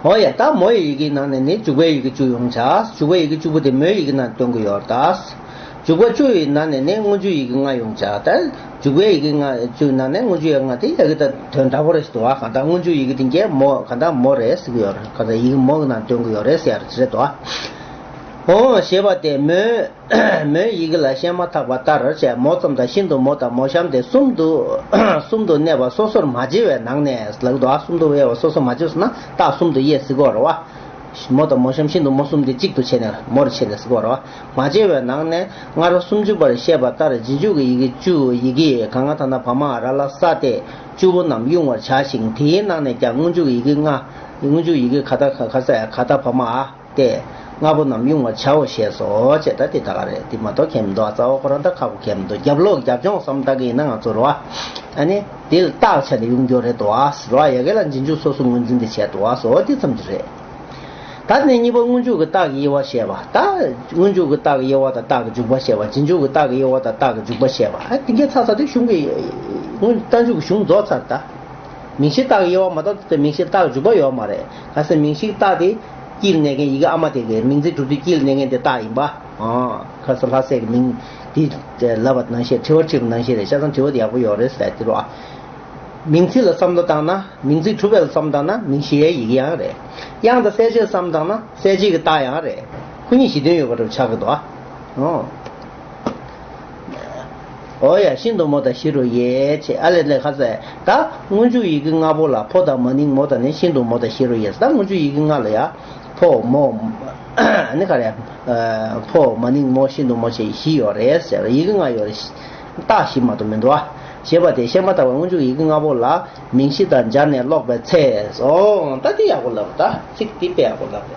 ཨོ་ཡ། ད་མོ་ཡི་ཡི་གེའི་ནང་ནས་ནི་འཇུག་པའི་ཡི་གེ་བཅུ་ཡོང་བྱ། འཇུག་པའི་ཡི་གེ་བཅུ་པོ་དེ་མོའི་ཡི་གེ་ནང་སྟོན་གྱི་ཡོད་ད། འཇུག་པ་བཅུ་ཡི་ནང་ནས་ནི་སྔོན་འཇུག་ཡི་གེ་ལྔ་ཡོང་བྱ། ད་འཇུག་པའི་ཡི་གེ་ལྔ་བཅུ་ཡི་ནང་ནས་སྔོན་འཇུག་ཡི་གེ་ལྔ་དེ་ཡ་གི་ད་དོན་འདྲ་པོ་རེད་ཟེར་འདུག་ཨ། གང་ལྟར་སྔོན་འཇུག་ཡི་གེ་དེ་གས་མོ་གང་ལྟར་མོ་རེད་ཟེར་གྱི་ཡོད་རེད། གང་ལྟར་ཡི་གེ་མོ་གི་ནང་སྟོན་གྱི་ཡོད་རེད་ཟེར་ཡ་རེད་འདུག་ཨ། འོ་ཞེས་པ་སྟེ་མོའི་མོའི་ཡི་གེ་ལ་བཤད་མ་ཐག་པ་ལྟར་བྱས་མོ་ཙམ་དང་ཤིན་ཏུ་མོ་དང་མོ་གཤམ་སྟེ་གསུམ་དུ་གསུམ་དུ་གནས་པ་སོ་སོར་མ་ཕྱེ་བའི་ནང་ནས་ལབ་འདུག་ཨ། གསུམ་དུ་དབྱེ་བ་སོ་སོར་མ་ཕྱེ་ཟེར་ན་རྟགས་གསུམ་དུ་དབྱེ་ཟེར་གྱི་ཡོད་རེད་བ། མོ་དང་མོ་གཤམ་ཤིན་ཏུ་མོ་གསུམ་དེ་གཅིག་ཏུ་ཕྱེ་ནས་མོར་ཕྱེ་ནས་ཟེར་གྱི་ཡོད་རེད་བ། མ་ཕྱེ་བའི་ནང་ནས་སྔར་སུམ་ཅུ་པར་བཤད་པ་ལྟར་རྗེས་འཇུག་གི་ཡི་གེ་བཅུ་ཡི་གེ་ག་ང་ད་ན་བ་མ་ར་ལ་ས་སྟེ་བཅུ་པོ་རྣམས་དབྱུང་བར་བྱ་ཞིང་། དེའི་ནང་ནས་ཀྱང་སྔོན་འཇུག་ཡི་གེ་ལྔ་སྔོན་འཇུག་ཡི་གེ་ག་ད་ག་ས་ག་ད་བ་མ་ཨ། སྟེ། ལྔ་པོ་རྣམས་དབྱུང་བར་བྱའོ་ཞེས་སོ། ཅེས་ད་དེ་ད་ག་རེད། དེ་མ་གཏོགས་ཁྱད་མི་འདུག་རྩ་བ་ཁོ་རང་ད་ཁག་པོ་ཁྱད་མི་འདུག་རྒྱབ་ལོགས་རྒྱབ་ལྗོངས་བསམ་བཏང་གི་ཡིན་ན་ང་ཚོ་རེད་བ། ཨ་ནི་དེ་ལ་རྟགས་ཆ་ནས་ཡོང་རྒྱུ་རེད་དོ་ཨ་ཟེར་བ། ཡ་གི་ལ་རྗེས་འཇུག་སོ་སོ་ངོས་འཛིན་དེ་བྱས་དོ་ཨ་སོ་དེ་ཙམ་གྱི་རེད། ད་ནས་གཉིས་པ་སྔོན་འཇུག་གི་རྟགས་ཀྱི་དབྱེ་བ་བཤད་པ། ད་སྔོན་འཇུག་གི་རྟགས་ཀྱི་དབྱེ་བ་དང་རྟགས་ཀྱི་འཇུག་པ་བཤད་པ། རྗེས་འཇུག་གི་རྟགས་ཀྱི་དབྱེ་བ་དང་རྟགས་ཀྱི་འཇུག་པ་བཤད་པ། ཨ་དེ་གས་ཚར་ཚར་དེ་གཞུང་གི་སྔོན་རྟགས་འཇུག་གི་གཞུང་རྫོགས་ཚར་ད། མིང་གཞི་རྟགས་ཀྱི་དབྱེ་བ་མ་གཏོགས་དེ་མིང་གཞི་རྟགས་འཇུག་པ་ཡོད་མ་རེད། ག་ཟེར་མིང་གཞི་རྟགས་དེ་དཀྱིལ་གནས་མཁན་ཡི་གེ་ཨ་མ་དེ་གའི་མིང་ཚིག་གྲུབ་དུས་དཀྱིལ་གནས་མཁན་དེ་རྟགས་ཡིན་པ། ཨ། ཁ་སང་ལྷ་སྲས་ཀྱི་མིང་དེ་ལབ་པ་ནང་བཞིན་དྲི་བ་དྲིས་པ་ནང་བཞིན་རེད། ཆ་ཚང་དྲི་བ་དེ་ཡག་པོ་ཡོད་རེད་ཟེར་དེ་རོ། མིང་ཚིག་ལ་བསམ་བློ་བཏང་ན་མིང་ཚིག་གྲུབ་པ་ལ་བསམ་བཏང་ན་མིང་གཞིའི་ཡི་གེ་ཡང་རེད། དབྱངས་དང་གསལ་བྱེད་ལ་བསམ་བཏང་ན་གསལ་བྱེད་ཀྱི་རྟགས་ཡང་རེད། ཁོ་གཉིས་གཞི་དོན་ཡོད་པ་འདྲ་ཆགས་ཀྱི་འདུག་ཨ། ཨོ། ཨོ་ཡ། ཤིན་ཏུ་མོ་དང་བཞི་རུ་དབྱེ་ཅེས། ཨ་ལས་ལས་ཁ་ཟས། ད་སྔོན་འཇུག་ཡི་གེ་ལྔ་པོ་ལ་ཕོ་དང་མ་ནིང་མོ་དང་ནི་ཤིན་ཏུ་མོ་དང་བཞི་རུ་དབྱེ། ད་སྔོན་འཇུག་ཡི་གེ་ལྔ་ལ་ཡ། ཕོ་མོ། ཨ་ནི་ག་རེ། ཕོ་མ་ནིང་མོ་ཤིན་ཏུ་མོ་ཞེས་བཞི་ཡོད་རེད་ཟེར། ཡི་གེ་ལྔ་ཡོད་རེད། རྟགས་བཞི་མ་གཏོགས་མི་འདུག་ཨ། ཞེས་པ་དེ་བཤད་མ་ཐག་པ་སྔོན་འཇུག་ཡི་གེ་ལྔ་པོ་ལ་མིང་གཞི་དང་སྦྱར་ནས་ཀློག་པའི་ཚེ། ཨོ། ད་འདི་ཡག་པོ་ལབ། ད་ཚིག་འདི་དཔེ་ཡག་པོ་ལབ་རེད།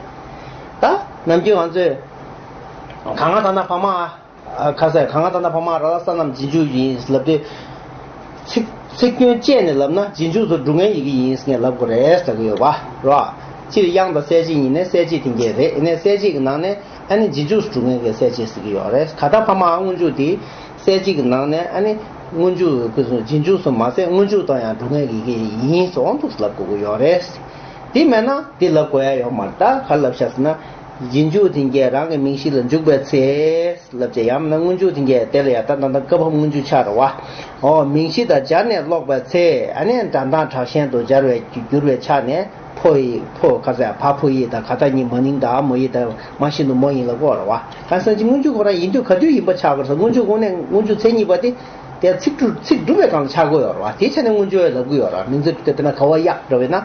ད་ནམ་རྒྱུན་ང་ཚོས། ག་ང་ད་ན་ཕ་མ། ཁ་ཟས་ག་ང་ད་ན་ཕ་མ་ར་ལ་ས་རྣམས་རྗེས་འཇུག་ཡིན་ལབ་དུས། ཚིག་ཚིག་སྐྱོན་བཅད་ནས་ལབ་ན་རྗེས་འཇུག་ཏུ་འགྲོ་ངེས་ཡི་གེ་ཡིན་ངས་ལབ་དགོས་རེད་ཟེར་གི་ཡོད་པ་རོ། སྤྱིར་དབྱངས་དང་གསལ་བྱེད་ཡིན་ནའི་གསལ་བྱེད་དེ་འགས་རེད། ཡིན་ནའི་གསལ་བྱེད་ཀྱི་ནང་ནས་ཨ་ནི་རྗེས་འཇུག་ཏུ་འགྲོ་ངེས་ཀྱི་གསལ་བྱེད་ཟེར་གི་ཡོད་རེད། ག་ད་ཕ་མ་སྔོན་འཇུག་དེ་གསལ་བྱེད་ཀྱི་ནང་ནས་ཨ་ནི་སྔོན་འཇུག་ཕུན་སུམ་རྗེས་འཇུག་སུ་མ་ཟད་སྔོན་འཇུག་དང་ཡང་འགྲོ་ངེས་ཀྱི་གི་ཡིན་སོང་དུ་ལབ་དགོས་ཀྱི་ཡོད་རེད། དེ་མེད་ན་དེ་ལབ་དགོས་ཡ་ཡོད་མ་རེད། ད་ག་ལབ་ཤག་ཟེར་ན། རྗེས་འཇུག་དེ་འགས་རང་གི་མིང་གཞི་ལ་འཇུག་པའི་ཚེ། ལབ་ཅེས་ཡང་ན་སྔོན་འཇུག་དེ་འགས་དེ་ལ་ཡང་ད་ད་ད་སྐབས་བབ་སྔོན་འཇུག་ཆགས་རེད་བ། ཨོ་མིང་གཞི་དང་སྦྱར་ནས་ཀློག་པའི་ཚེ་ཨ་ནི་སྒྲ་གདངས་དྲག་ཞན་དུ་སྦྱར་བའི་འགྱུར་བའི་ཆ་ནས་ཕོ་ཡི་ཕོ་ག་ཟེར་བ་ཕོ་ཡི་དང་ག་ད་གཉིས་མ་ནིང་དང་མོ་ཡི་དང་མ་བཞིན་དུ་མོ་ཡིན་ལ་གོ་རེད་བ། གང་ཟེར་གྱི་སྔོན་འཇུག་ཁོ་རང་ཡིན་དུས་ག་དུས་ཡིན་པ་ཆགས་དགོས་ཟེར། སྔོན་འཇུག་དངོས་གནས་སྔོན་འཇུག་མཚན་ཉིད་པ་དེ་དེ་ཚིག་གྲུབ་ཚིག་གྲུབ་པའི་སྒང་ལ་ཆགས་དགོས་ཡོད་རེད་བ། དེའི་ཆ་ནས་སྔོན་འཇུག་ལབ་དགོས་ཡོད་རེད། མིང་ཚིག་དེ་དཔེར་ན་ག་བ་གཡག་འདྲ་བས་ན་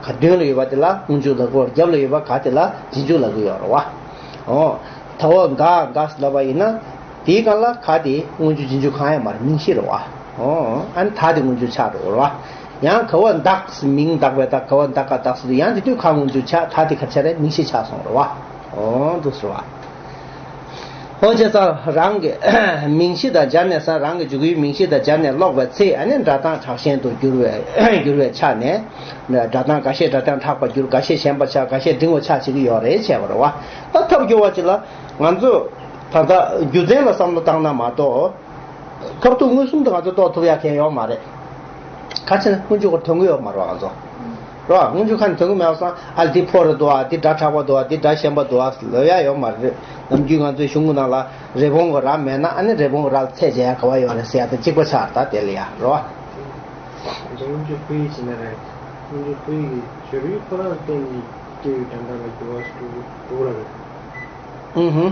ག་མདུན་ལ་ཡོད་པ་དེ་ལ་སྔོན་འཇུག་ལབ་དགོས། རྒྱབ་ལ་ཡོད་པ་ག་དེ་ལ་རྗེས་འཇུག་ལབ་དགོས་ཡོད་རེད་བ། ཨོ། ད་བ་འགའ་ལབ་པ་ཡིན་ན། དེའི་སྒང་ལ་ག་དེ་སྔོན་འཇུག་རྗེས་འཇུག་གང་ཡང་མ་རེད། མིང་གཞི་རེད་བ། ཨོ། ཨ་ནི་ད་དེ་སྔོན་འཇུག་ཆགས་འགྲོ་རེད་བ། ཡང་ག་བ་འདག་མིང་འདག་པའི་ད་ག་བ་འདག་ག་འདག་ཟེར་དུས་ཡང་དེ་དུས་ག་སྔོན་འཇུག་ཆགས། ད་དེ་ག་ཆ་རེད། མིང་གཞི་ཆགས་སོང་རེད་བ། ཨོ་འདུག་ཟེར་བ། ཨོ་བྱས་ཙང་རང་གི་མིང་གཞི་དང་སྦྱར་ནས་ས་རང་གི་འཇུག་ཡུལ་མིང་གཞི་དང་སྦྱར་ནས་ཀློག་པའི་ཚེ་ཨ་ནི་སྒྲ་གདངས་དྲག་ཞན་དུ་འགྱུར་བའི་འགྱུར་བའི་ཆ་ནས། སྒྲ་གདངས་འགའ་ཤས་སྒྲ་གདངས་དྲག་པ་འགྱུར། འགའ་ཤས་ཞན་པ་ཆགས། འགའ་ཤས་འབྲིང་བ་ཆགས་བྱེད་ཀྱི་ཡོད་རེད་བྱས་པ་རེད་བ། ད་ཐབས་སྐྱོ་བ་ཅིག་ལ་ང་ཚོས་ད་ལྟ་རྒྱུ་མཚན་ལ་བསམ་བློ་བཏང་ན་མ་གཏོགས། ཁ་ཐུག་མངོན་སུམ་དུ་ང་ཚོ་རྟོགས་ཐུབ་ཡ་མཁན་ཡོད་མ་རེད། ག་ཅི་ན་སྔོན་འཇུག་གོ་དོན་གི་ཡོད་མ་རེད་བ་ང་ཚོ། རོ། སྔོན་འཇུག་ཁ་ནས་དོན་གི་མེད་པ་སང་ཨ་འདི་ཕོ་རེད་འདུག་ཨ། འདི་སྒྲ་དྲག་པ་འདུག་ཨ། འདི་སྒྲ་ཞན་པ་འདུག་ཨ་ལབ་ཡ་ཡོད་མ་རེད། ནམ་རྒྱུན་ང་ཚོའི་གཞུང་གི་ནང་ལ་རི་བོང་གི་རྭ་མེད་ན་ཨ་ནི་རི་བོང་གི་རྭ་ལ་ཚད་འཇལ་ཡ་ག་བ་ཡོད་རེད་ཟེར་ཡ་དང་གཅིག་པ་ཆགས་ད་དེ་ལ་ཡ་རོ། སྔོན་འཇུག་ཕོ་ཡིག་བྱས་ན་རེད། སྔོན་འཇུག་ཕོ་ཡིག་གི་སྦྱོར་ཡུལ་ཁོ་རང་སྟེང་ནས་སྐྱེ་བའི་དོན་དག་ལ་འགྱུར་བ་ཞིག་འགྲོ་གི་རེད། ཨུ་ཧུ།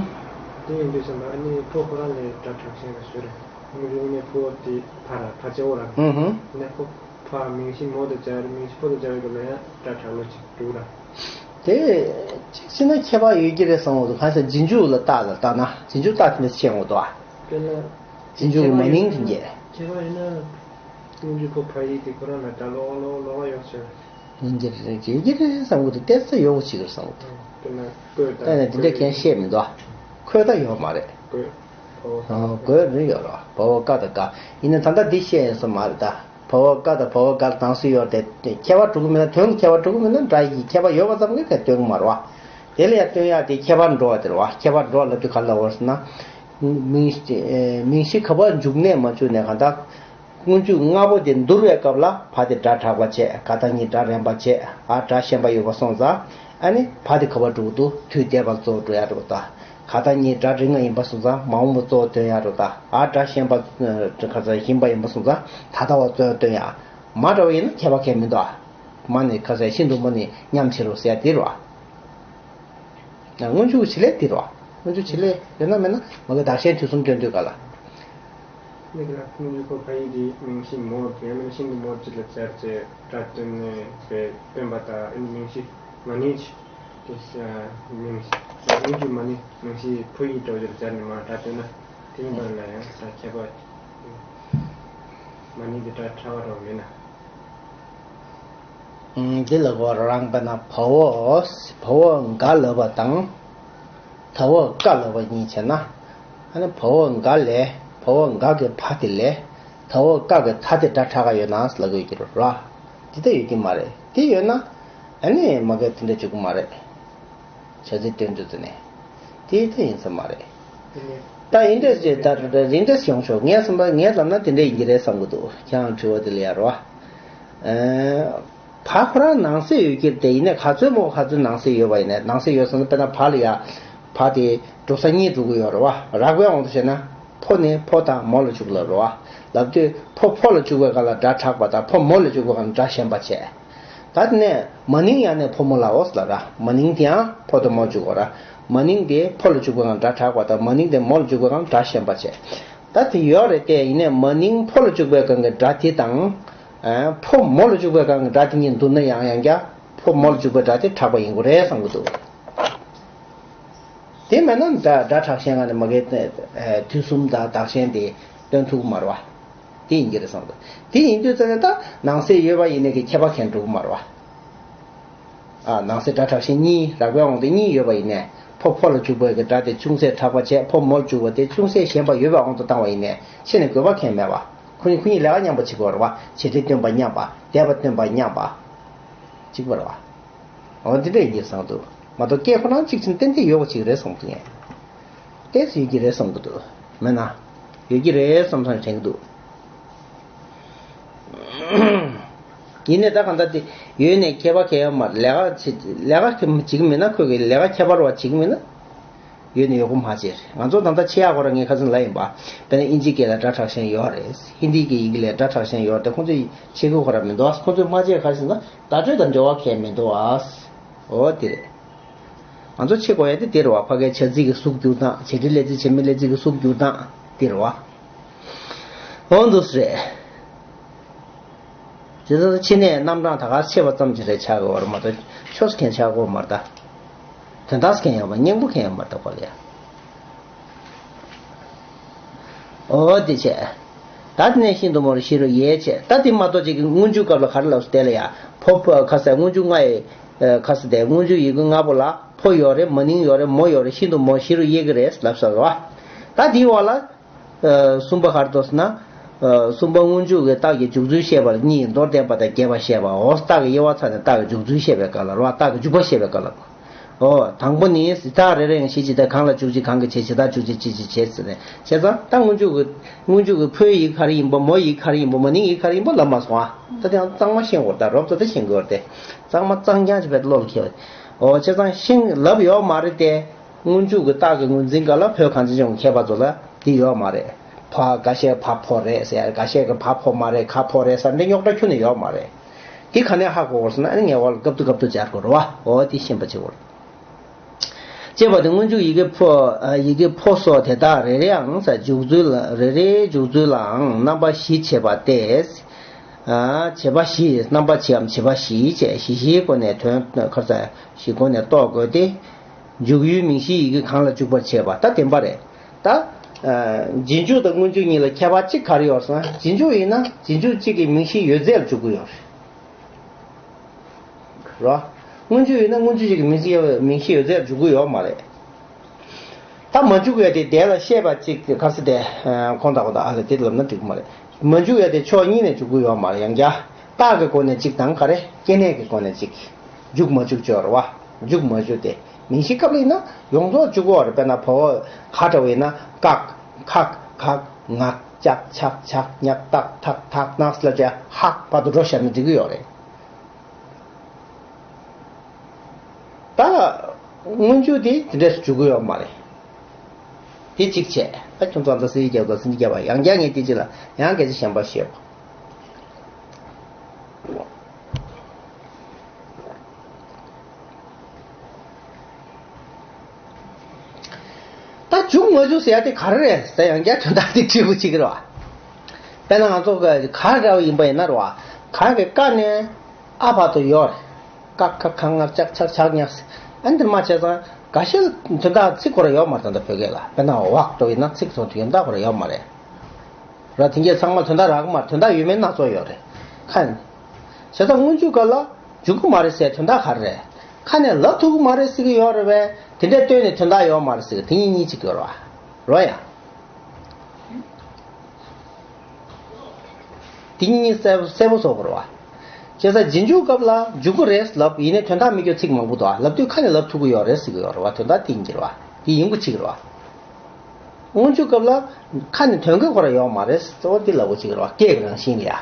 དེ་ཡིན་དུས་ཙམ་པ་ཨ་ནི་ཕོ་ཁོ་རང་ལས་སྒྲ་དྲག་ཞན་ལ་བཟོས་རེད། དངོས་གཞི་དངོས་གནས་ཕོ་དེ་ཕ་ར་ཕ་ཆེ་བོ་ར། ཧུམ་ཧུམ། ནས་ཕོ་ཕ་མིང་གཞི་མོ་དང་སྦྱར། མིང་གཞི་ཕོ་དང་སྦྱར་བའི་སྐབས་ལ་ཡང་སྒྲ་དྲག་ལོ་ཅིག་འདུག་ར། དེ་གཅིག་བྱས་ན་ཁྱད་པར་ཡོད་ཀྱི་རེད་བསམ་འོང་འདུག་གང་ཟེར་རྗེས་འཇུག་ལ་བལྟ་ལ་བལྟ་ན་རྗེས་འཇུག་བལྟ་དེ་འདྲ་ཤེས་འོང་འདུག་ཨ། དཔེར་ན། རྗེས་འཇུག་གི་མ་ནིང་དེ་འགྱེད། ཁྱད་པར་ཡིན་ན། སྔོན་འཇུག་ཕོ་ཕ་ཡིག་དེ་ཁོ་རང་ལ་སྒྲ་ལོག་ལོག་ལོག་ཡོད་ཟེར། ཡིན་གྱི་རེད་ཡོད་ཀྱི་རེད་བསམ་གི་འདུག་བལྟས་ཚེ་ཡོད་གི་ཅིག་རེད་བསམ་གི་འདུག་དཔེར་ན་ལྟ་ན་དེ་འདྲ་མཁན་བཤད་མི་འདུག་ཁོས་ད་ཡོད་མ་རེད། གོས། ཨོ་གོས་རེད་ཡོད་རོ། བ་བ་ཀ་དང་ག་ཡིན་ན་ད་ལྟ་འདི་བཤད་ཡོད་ས་མ་རེད་ད། བ་བ་ཀ་དང་བ་བ་ག་དང་སུ་ཡོད་དེ་ཁྱད་པར་འགྲོ་གི་མིན་ན་དོན་གྱི་ཁྱད་པར་འགྲོ་གི་མིན་ན་སྒྲ་ཡི་ཁྱད་པར་ཡོད་པ་ཙམ་གྱིས་དེ་སྟོན་གི་མ་རེད་བ། དེ་ལ་ཡང་སྟོན་ཡག་དེ་ཁྱད་པར་འགྲོ་བ་དེ་རེད་བ། ཁྱད་པར་འགྲོ་བ་ལབ་དུས་ག་ལ་བར་ཟེར་ན། མིང་མིང་གཞི་ག་པར་འཇུག་ནས་མ་འཇུག་ནས་གང་ལྟར། སྔོན་འཇུག་སྔ་པོ་དེ་འདུར་བའི་སྐབས་ལ་ཕ་དེ་སྒྲ་དྲག་པ་བྱས། ག་ད་གཉིས་སྒྲ་རན་པ་བྱས། ཨ་སྒྲ་ཞན་པ་ཡོད་པ་སོང་ཙང་། ཨ་ནི་ཕ་དེ་ག་པར་འགྲོ་གི་འདུག་དུས་འདས་པ་གཙོ་བོ་འགྲོ་ཡ་འགྲོ་གི་ད། ག་ད་གཉིས་སྒྲ་རིང་ང་ཡིན་པ་སོང་ཙང་མ་འོངས་པ་གཙོ་བོ་སྟོན་ཡ་འགྲོ་ད། ཨ་སྒྲ་ཞན་པ་ག་ཚ་ཞན་པ་ཡིན་པ་སོང་ཙང་ད་ལྟ་བ་གཙོ་བོ་སྟོན་ཡ། མ་འདྲ་བ་ཡིན་ན་ཁྱད་པར་གང་མི་འདུག་ཨ། མ་ནི་ག་ཚ་ཤིན་ཏུ་མ་ནི་མཉམ་བྱེད་རོགས་ཟེར་ཡ་དེ་རེད་བ། སྔོན་འཇུག་བྱེད་ལས་དེ་རེད་བ། སྔོན་འཇུག་བྱེད་ལས་ཡོད་ན་མེད་ན་མ་གི་བདག་གཞན་དུས་གསུམ་སྟོན་དུས་ག་ལ། མིག་ལ་སྔོན་འཇུག་གོ་ཕ་ཡིག་དེ་མིང་གཞི་མོ་དེ་ཡང་མིན་ཤིན་ཏུ་མོ་གཅིག་ལ་སྦྱར་བྱས་སྒྲ་སྟོན་ནས་པའི་སྟོན་པ་དང་ཨ་ནི་མིང་གཞི་མ་ནིང་གཅིག་དེ་མིང་གཞི་སྔོན་འཇུག་མ་ནིང་མིང་གཞི་ཕོ་ཡིག་འདྲ་བོ་ཅིག་ལ་སྦྱར་ནས་མར་སྒྲ་སྟོན་ན་དེ་ཡིན་པ་ལ་ཡང་ས་ཁྱད་པར་མ་ནིང་དེ་སྒྲ་ཕྲ་བ་རོ་མེད་ན། འདི་ལ་གོ་རང་དཔེར་ན་བ་འོག་བ་འོག་འགའ་ལབ་པ་དང་། ད་འོག་ཀ་ལབ་པ་གཉིས་བྱས་ན། ཨ་ནི་བ་འོག་འགའ་ལས་བ་འོག་འགའ་གི་ཕ་དེ་ལས་ད་འོག་ཀ་གི་ད་དེ་སྒྲ་ཕྲ་ག་ཡོད་ན་ལབ་དགོས་ཀྱི་རེད་ར། དེ་ལྟ་ཡོད་ཀྱི་མ་རེད། དེ་ཡོད་ན་ཨ་ནི་མ་གི་དེ་འདྲ་བྱེད་ཀྱི་མ་རེད། བྱ་ཚིག་སྟོན་དུས་ཙ་ནས། དེ་ལྟ་ཡིན་ས་མ་རེད། ད་ཡིན་འདྲ་ཞིག་ད་རིན་འདྲ་ཡོང་ཆོག་ངས་བསམ་པ་ངས་ལབ་ན་དེ་འདྲ་ཡིན་གྱི་རེད་བསམ་གི་འདུག་ཁྱེད་རང་དྲི་བ་དེ་ལ་ཡ་རོ། ཨ། བ་ཁོ་རང་ནང་གསེས་ཡོད་ཀྱི་རེད་དེ་ཡིན་ནའི་ག་ཚོད་མོ་ག་ཚོད་ནང་གསེས་ཡོད་པ་ཡིན་ནའི་ནང་གསེས་ཡོད་སོང་ན་དཔེར་ན་བ་ལ་ཡ། བ་དེ་འགྲོ་ས་གཉིས་འགྲོ་གི་ཡོད་རེད་བ། རགས་པའི་དབང་དུ་བྱས་ན་ཕོ་ནི་ཕོ་དང་མོ་ལ་འཇུག་ལབ་རེད་བ། ལབ་དུས་ཕོ་ཕོ་ལ་འཇུག་པའི་སྒང་ལ་སྒྲ་དྲག་པ་དང་ཕོ་མོ་ལ་འཇུག་པའི་སྒང་ལ་སྒྲ་ཞན་པ་བྱས། ད་དེ་ནས་མ་ནིང་ཡང་ནས་ཕོ་མོ་ལ་འོ་ལབ་ར། མ་ནིང་དེ་ཡང་ཕོ་དང་མོ་འཇུག་གོ་ར། མ་ནིང་དེ་ཕོ་ལ་འཇུག་པའི་སྒང་སྒྲ་དྲག་པ་དང་མ་ནིང་དེ་མོ་ལ་འཇུག་པའི་སྒང་སྒྲ་ཞན་པ་བྱས། ད་དེ་ཡོད་རེད་དེ་ཡིན་ནའི་མ་ནིང་ཕོ་ལ་འཇུག་པའི་སྒང་གི་སྒྲ་དེ་དང་། ཨ། ཕོ་མོ་ལ་འཇུག་པའི་སྒང་གི་སྒྲ་དེ་གཉིས་བསྡུར་ན་ཡང་ཡང་བསྐྱར་ཕོ་མོ་ལ་འཇུག་པའི་སྒྲ་དེ་དྲག་པ་ཡིན་དགོས་རེད་བསམ་གི་འདུག་དེ་མེད་ན་སྒྲ་སྒྲ་དྲག་ཞན་ང་ནས་མ་གི་དུས་གསུམ་དང་བདག་གཞན་དེ་སྟོན་ཐུབ་ཀྱི་མ་རེད་བ། དེ་ཡིན་གྱི་རེད་བསམ་གི་འདུག་དེ་ཡིན་དུས་ཙ་ན་ད་ནང་གསེས་ཡོད་པ་ཡིན་ནའི་གི་ཁྱད་པར་གང་འགྲོ་གི་མ་རེད་བ། ཨ། ནང་གསེས་སྒྲ་དྲག་ཞན་གཉིས་རགས་པའི་དབང་དུ་གཉིས་ཡོད་པ་ཡིན་ནའི། ཕོ་ཕོ་ལ་འཇུག་པའི་གི་སྒྲ་དེ་ཅུང་ཟད་དྲག་པ་བྱས། ཕོ་མོར་འཇུག་པ་དེ་ཅུང་ཟད་ཞན་པ་ཡོད་པའི་དབང་དུ་བཏང་བ་ཡིན་ནའི་ཕྱི་ནས་དགོས་པ་གང་ཡང་མེད་པ། ཁོ་གཉིས་ཁོ་གཉིས་ལས་ཀ་མཉམ་པ་བྱེད་དགོས་རེད་བ། བྱེད་འབྲེལ་སྟོན་པ་མཉམ་པ། བཟླས་པ་སྟོན་པ་མཉམ་པ། གཅིག་པ་རེད་བ། འོ་འདི་འདྲ་ཡིན་གྱི་བསམ་འདུག་མ་གཏོགས་སྐད་ཁོ་རང་གཅིག་ཅིག་ཏན་ཏན་ཡོད་པ་ཅིག་རེད་བསམ་གྱི་ཡིན། ཏོག་ཙམ་ཡོད་ཀྱི་རེད་བསམ་གྱི་འདུག་མེད་ན། ཡོད་ཀྱི་རེད་བསམ་བསམ་དྲན་གྱི་འདུག་ཡིན་ནའི་ད་གང་ལྟར་དེ་ཡོད་ནས་ཁྱད་པར་གང་ཡང་མ་རེད། ལས་ཀ་བྱེད་ལས་ཀ་བྱེད་ཀྱི་མིན་ན། ཁོས་ཀྱི་ལས་ཀ་ཁྱད་པར་བ་བྱེད་ཀྱི་མིན་ན། ཡོད་ནས་ཡོད་དགུ་མ་བྱེད། ང་ཚོ་ད་ལྟ་ཆེ་ཡག་ཁོ་ར་ངས་ཁ་སང་ལབ་ཡིན་པ། དཔེར་ན་ཨིན་ཇི་སྐད་ལ་སྒྲ་དྲག་ཞན་ཡོད་རེད། ཧིན་དི་སྐད་ཡི་གེ་ལ་སྒྲ་དྲག་ཞན་ཡོད་རེད་དེ། ཁོང་ཚོས་ཆེ་དགུ་ཁོ་ར་མི་འདུག་ཁོང་ཚོས་མ་བྱས་ག་རེ་ཟེར་ན་བརྡ་སྤྲོད་དང་འབྲེལ་བ་གང་ཡང་མི་འདུག་ཨ། འོ་དེ་རེད། ང་ཚོ་ཆེ་དགོས་ཡ་དེ་དེ་རེད་བ། ཕ་གིའི་བྱ་ཚིག་གི་གཟུགས་བསྒྱུར་སྟངས། བྱེད་འབྲེལ་ལས་ཚིག་བྱེད་མེད་ལས་ཚིག་གི་གཟུགས་བསྒྱུར་སྟངས་དེ་རེད་བ། འོ་འདུག་སེ་རེད། དེ་ཚོ་ཕྱི་ནས་རྣམ་གྲངས་ད་ག་ཤེས་པ་ཙམ་གྱིས་རེད་ཆགས་དགོས་པ་རེད་མ་གཏོགས་ཆོས་སུ་མཁན་ཆགས་དགོས་མ་རེད་ད། དོན་དག་སུ་མཁན་ཡོད་པ་སྙིང་པོ་མཁན་ཡོད་མ་རེད་ད་གོ་ལ་ཡ། འོ་དེ་བྱས། ད་དེ་ནས་ཤིན་ཏུ་མོ་རེ་ཤི་རུ་ཡས་བྱས། ད་དེ་མ་གཏོགས་ཅིག་གི་སྔོན་འཇུག་སྐབས་ལ་ག་རེ་ལབ་སོང་དེ་ལ་ཡ། ཕོ་ཕོ་ཁ་ཟས་སྔོན་འཇུག་ལྔ་ཡི། ཁ་ཟས་དེ་སྔོན་འཇུག་ཡི་གེ་ལྔ་པོ་ལ་ཕོ་ཡོད་རེད། མ་ནིང་ཡོད་རེད། མོ་ཡོད་རེད། ཤིན་ཏུ་མོ་ཤི་རུ་ཡས་ཀྱི་རེད་ལབ་སོང་རེད་བ། ད་དེའི་འོག་ལ། གསུམ་པ་ག་རེ་འདུག་ཟེར་ན། གསུམ་པ་སྔོན་འཇུག་གི་རྟགས་ཀྱི་འཇུག་ཚུལ་བཤད་པ་ལ་གཉིས། མདོར་བསྟན་པ་དང་རྒྱས་པ་བཤད་པ། འོ་རྟགས་ཀྱི་དབྱེ་བ་ཚར་ནས་རྟགས་ཀྱི་འཇུག་ཚུལ་བཤད་པའི་སྐབས་ལ་རོ། རྟགས་ཀྱི་འཇུག་པ་བཤད་པའི་སྐབས་ལ། འོ་དང་པོ་ནི་ཇི་ལྟར་རེ་རེ་ཡང་ཞེས་བྱ་དེ་གང་ལ་འཇུག་ཅིང་གང་གི་ཕྱིར་ཇི་ལྟར་འཇུག་ཅེས་ཅི་ཕྱིར་བྱེད་ཟེར་ནས་བྱས་ཙང་། ད་སྔོན་འཇུག་གི་སྔོན་འཇུག་གི་ཕོའི་ཡི་གེ་ག་རེ་ཡིན་པ། མོའི་ཡི་གེ་ག་རེ་ཡིན་པ། མ་ནིང་ཡི་གེ་ག་རེ་ཡིན་པ་ལབ་མ་སོང་ཨ། ད་དེ་ཡང་གཙང་མ་ཤེས་དགོས། ད་རོབ་ཙམ་ད་ཤེས་དགོས་རེད་དེ། གཙང་མ་གཙང་རྐྱང་ཅིག་བས་བློ་ལ་འཁེལ་བ། འོ་བྱས་ཙང་ཤིང་ལབ་ཡོད་མ་རེད་དེ། སྔོན་འཇུག་གི་རྟགས་ཀྱི་ངོས་འཛིན་སྐབས་ལ་བོད་གངས་ཅན་ལྗོངས་ཀྱི་མཁས་པ་ཚོ་ལ་འདི་ཡོད་མ་རེད། ཕ་འགའ་ཤས་ཕ་ཕོ་རེད་ཟེར། འགའ་ཤས་ཀྱི་ཕ་ཕོ་མ་རེད་ཁ་ཕོ་རེད་ཟེར་འདི་རྙོག་དྲ་ཁྱོན་ནས་ཡོད་མ་རེད། འདི་ག་ནས་ཧ་གོ་དགོས་ཟེར་ན་ཨ་ནི་ངས་འོག་ལ་སྐབས་ཐོག་སྐབས་ཐོག་སྦྱར་དགོས་རེད་བ། འོ་འདི་ཤེས་པ་བྱེད་དགོས་རེད། ཅེས་པ་དེ་སྔོན་འཇུག་ཡི་གེ་ཕོ། ཡི་གེ་ཕོ་སོགས་དེ་དག་རེ་རེའང་ས་འཇུག་ཚུལ་ལ་རེ་རེའི་འཇུག་ཚུལ་ལའང་རྣམ་པ་བཞི་བྱེད་པ་སྟེ། བྱེད་པ་བཞི། རྣམ་པ་བཞིའམ་བྱེད་པ་བཞི་བཅས་བཞི་བཞིའི་སྒོ་ནས་དོན་ཁར་ས་བཞི་སྒོ་ནས་རྟོགས་དགོས་ཏེ། འཇུག་ཡུལ་མིང་གཞིའི་ཡི་གེ་གང་ལ་འཇུག་པར་བྱེད་པ་ད་བདེན་པ་རེད། ད། རྗེས་འཇུག་དང་སྔོན་འཇུག་གཉིས་ལ་ཁྱད་པར་གཅིག་ག་རེ་ཡོད་ཟེར་ན། རྗེས་འཇུག་ཡིན་ན་རྗེས་འཇུག་གཅིག་གི་མིང་གཞི་ཡོད་ཚད་ལ་འཇུག་གི་ཡོད་རེད། རོ། སྔོན་འཇུག་ཡིན་ན་སྔོན་འཇུག་གཅིག་གི་མིང་གཞི་མིང་གཞི་ཡོད་ཚད་ལ་འཇུག་གི་ཡོད་མ་རེད། ད་མ་འཇུག་ཡ་དེ་དེ་ལ་བཤད་པ་གཅིག་ག་ས་དེ། ཁོང་དང་ཁོང་དང་ཨ་ལ་དེ་ལབ་ན་འགྲིག་གི་མ་རེད། མ་འཇུག་ཡ་དེ་ཕྱོགས་གཉིས་ནས་འཇུག་གི་ཡོད་མ་རེད། ཡང་བསྐྱར་རྟགས་ཀྱི་སྒོ་ནས་གཅིག་དང་ག་རེ་སྐྱེ་གནས་ཀྱི་སྒོ་ནས་གཅིག་འཇུག་མ་འཇུག་ཅོ་རེད་བ། འཇུག་མ་འཇུག་དེ་མིང་གཞི་སྐབས་ལ་ཡིན་ན་ཡོངས་རྫོགས་འཇུག་གི་ཡོད་རེད། དཔེར་ན་བ་འོག་ག་འདྲ་བ་ཡིན་ན་ཀག་ཁག་གག་ངག་ཅག་ཆག་ཆག་ཉག་ཏག་ཐག་ཐག་ནག་ལ་བྱས་ཧག་བར་དུ་འགྲོ་བཞག་ན་འགྲིག་གི་ཡོད་རེད། ད་སྔོན་འཇུག་དེ་དེ་འདྲས་སུ་འཇུག་གི་ཡོད་མ་རེད། དེ་གཅིག་བྱས། ད་ཁྱོད་ཚོ་ད་སྲིད་རྒྱབ་དང་སྲིད་རྒྱབ་པ་ཡང་བསྐྱར་ངས་དེ་གཅིག་ལ་ཡང་སྐད་ཆ་གཞན་པ་བཤད་པ། ད་འཇུག་མ་འཇུག་ཟེར་ཡ་དེ་ག་རེ་རེད་ཟེར་ཡང་བསྐྱར་དོན་དག་དེ་དྲིས་པ་གཅིག་རེད་བ། དཔེར་ན་ང་ཚོ་ག་ག་འདྲ་བ་ཡིན་པ་ཡིན་ན་རེད་བ། ག་གི་ཀ་ནས། ཨ་བར་དུ་ཡོད་རེད། ཀ་ཁ་ག་ང་ཅག་ཆག་ཆག་ཉག་ཨ་འདིར་མ་བྱས་ཙང་འགའ་ཤས་དོན་དག་ཚིག་ཁོ་ར་ཡོད་མ་རེད། ད་ལྟ་བོད་སྐད་ལ་དཔེར་ན་ཝག་འགྲོ་ཡིན་ན་ཚིག་ཐོག་ཏུ་ཡོན་བདག་ཁོ་ར་ཡོད་མ་རེད། ར་དེ་གས་ཚང་མ་དོན་དག་རག་གི་མ་རེད། དོན་དག་ཡོད་མེད་སྣ་ཚོགས་ཡོད་རེད། ཁ་ནས་བྱས་ཙང་སྔོན་འཇུག་སྐབས་ལ་འཇུག་གི་མ་རེད་ཟེར་དོན་དག་ག་རེ་རེད། ཁ་ནས་ལབ་ཐུབ་ཀྱི་མ་རེད་ཟེར་གྱི་ཡོད་རེད་པས། དེ་འདྲས་སྟོན་ནས་དོན་དག་ཡོད་མ་རེད་ཟེར་གྱི་དེ་གཉིས་གཉིས་གཅིག་ཡོད་རེད་བ། རོ་ཡ། དེ་གཉིས་གསལ་པོ་གསལ་པོ་བཟོ་དགོས་རེད་བ། བྱས་ཙང་རྗེས་འཇུག་སྐབས་ལ་འཇུག་གི་རེད་ལབ་ཡིན་ནའི་དོན་དག་མི་སྐྱོ་ཚིག་མང་པོ་འདུག་ཨ། ལབ་དུས་ཁ་ནས་ལབ་ཐུབ་ཀྱི་ཡོད་རེད་ཟེར་གྱི་ཡོད་རེད་བ། དོན་དག་དེ་ཡིན་གྱི་རེད་བ། དེ་ཡིན་དགོས་ཀྱི་རེད་བ། སྔོན་འཇུག་སྐབས་ལ་ཁ་ནས་དོན་གྱི་ཁོ་ར་ཡོད་མ་རེད་ཟེར་བ་དེ་ལབ་དགོས་ཀྱི་རེད་བ། སྐད་ཀྱི་རང་བཞིན་ལ་ཡ།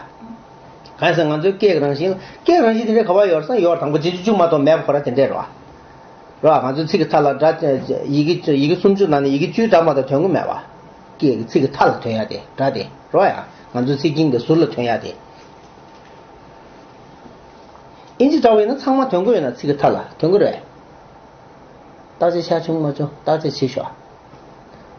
གང་ཟེར་ང་ཚོའི་སྐད་ཀྱི་རང་བཞིན་ལ་སྐད་ཀྱི་རང་བཞིན་དེ་འདྲའི་ག་པར་ཡོད་རེད་ཟེར་ན་ཡོད་རེད། དང་པོ་རྗེས་འཇུག་མ་གཏོགས་མེད་པ་ཁོ་ར་དེ་འདྲས་རེད་བ། རེད་བ། ང་ཚོའི་ཚིག་གི་མཐའ་ལ་སྒྲ་ཡི་གེ་ཡི་གེ་སུམ་ཅུ་ནང་ནས་ཡི་གེ་བཅུའི་སྒྲ་མ་གཏོགས་ཐོན་གྱི་མེད་པ། སྐད་ཀྱི་ཚིག་གི་མཐའ་ལ་ཐོན་ཡ་དེ་སྒྲ་དེ་རོ་ཡ། ང་ཚོའི་ཚིག་རྒྱན་གྱི་ཟུར་ལ་ཐོན་ཡ་དེ། ཨིན་ཇི་འདྲ་བོ་ཡིན་ན་ཚང་མ་ཐོན་གྱི་ཡོད་ན་ཚིག་གི་མཐའ་ལ་ཐོན་གྱི་རེད། རྟགས་ཆ་ཆ་ཆུང་མ་ཆུང་རྟགས་ཆ་ཆེ་ཤོས།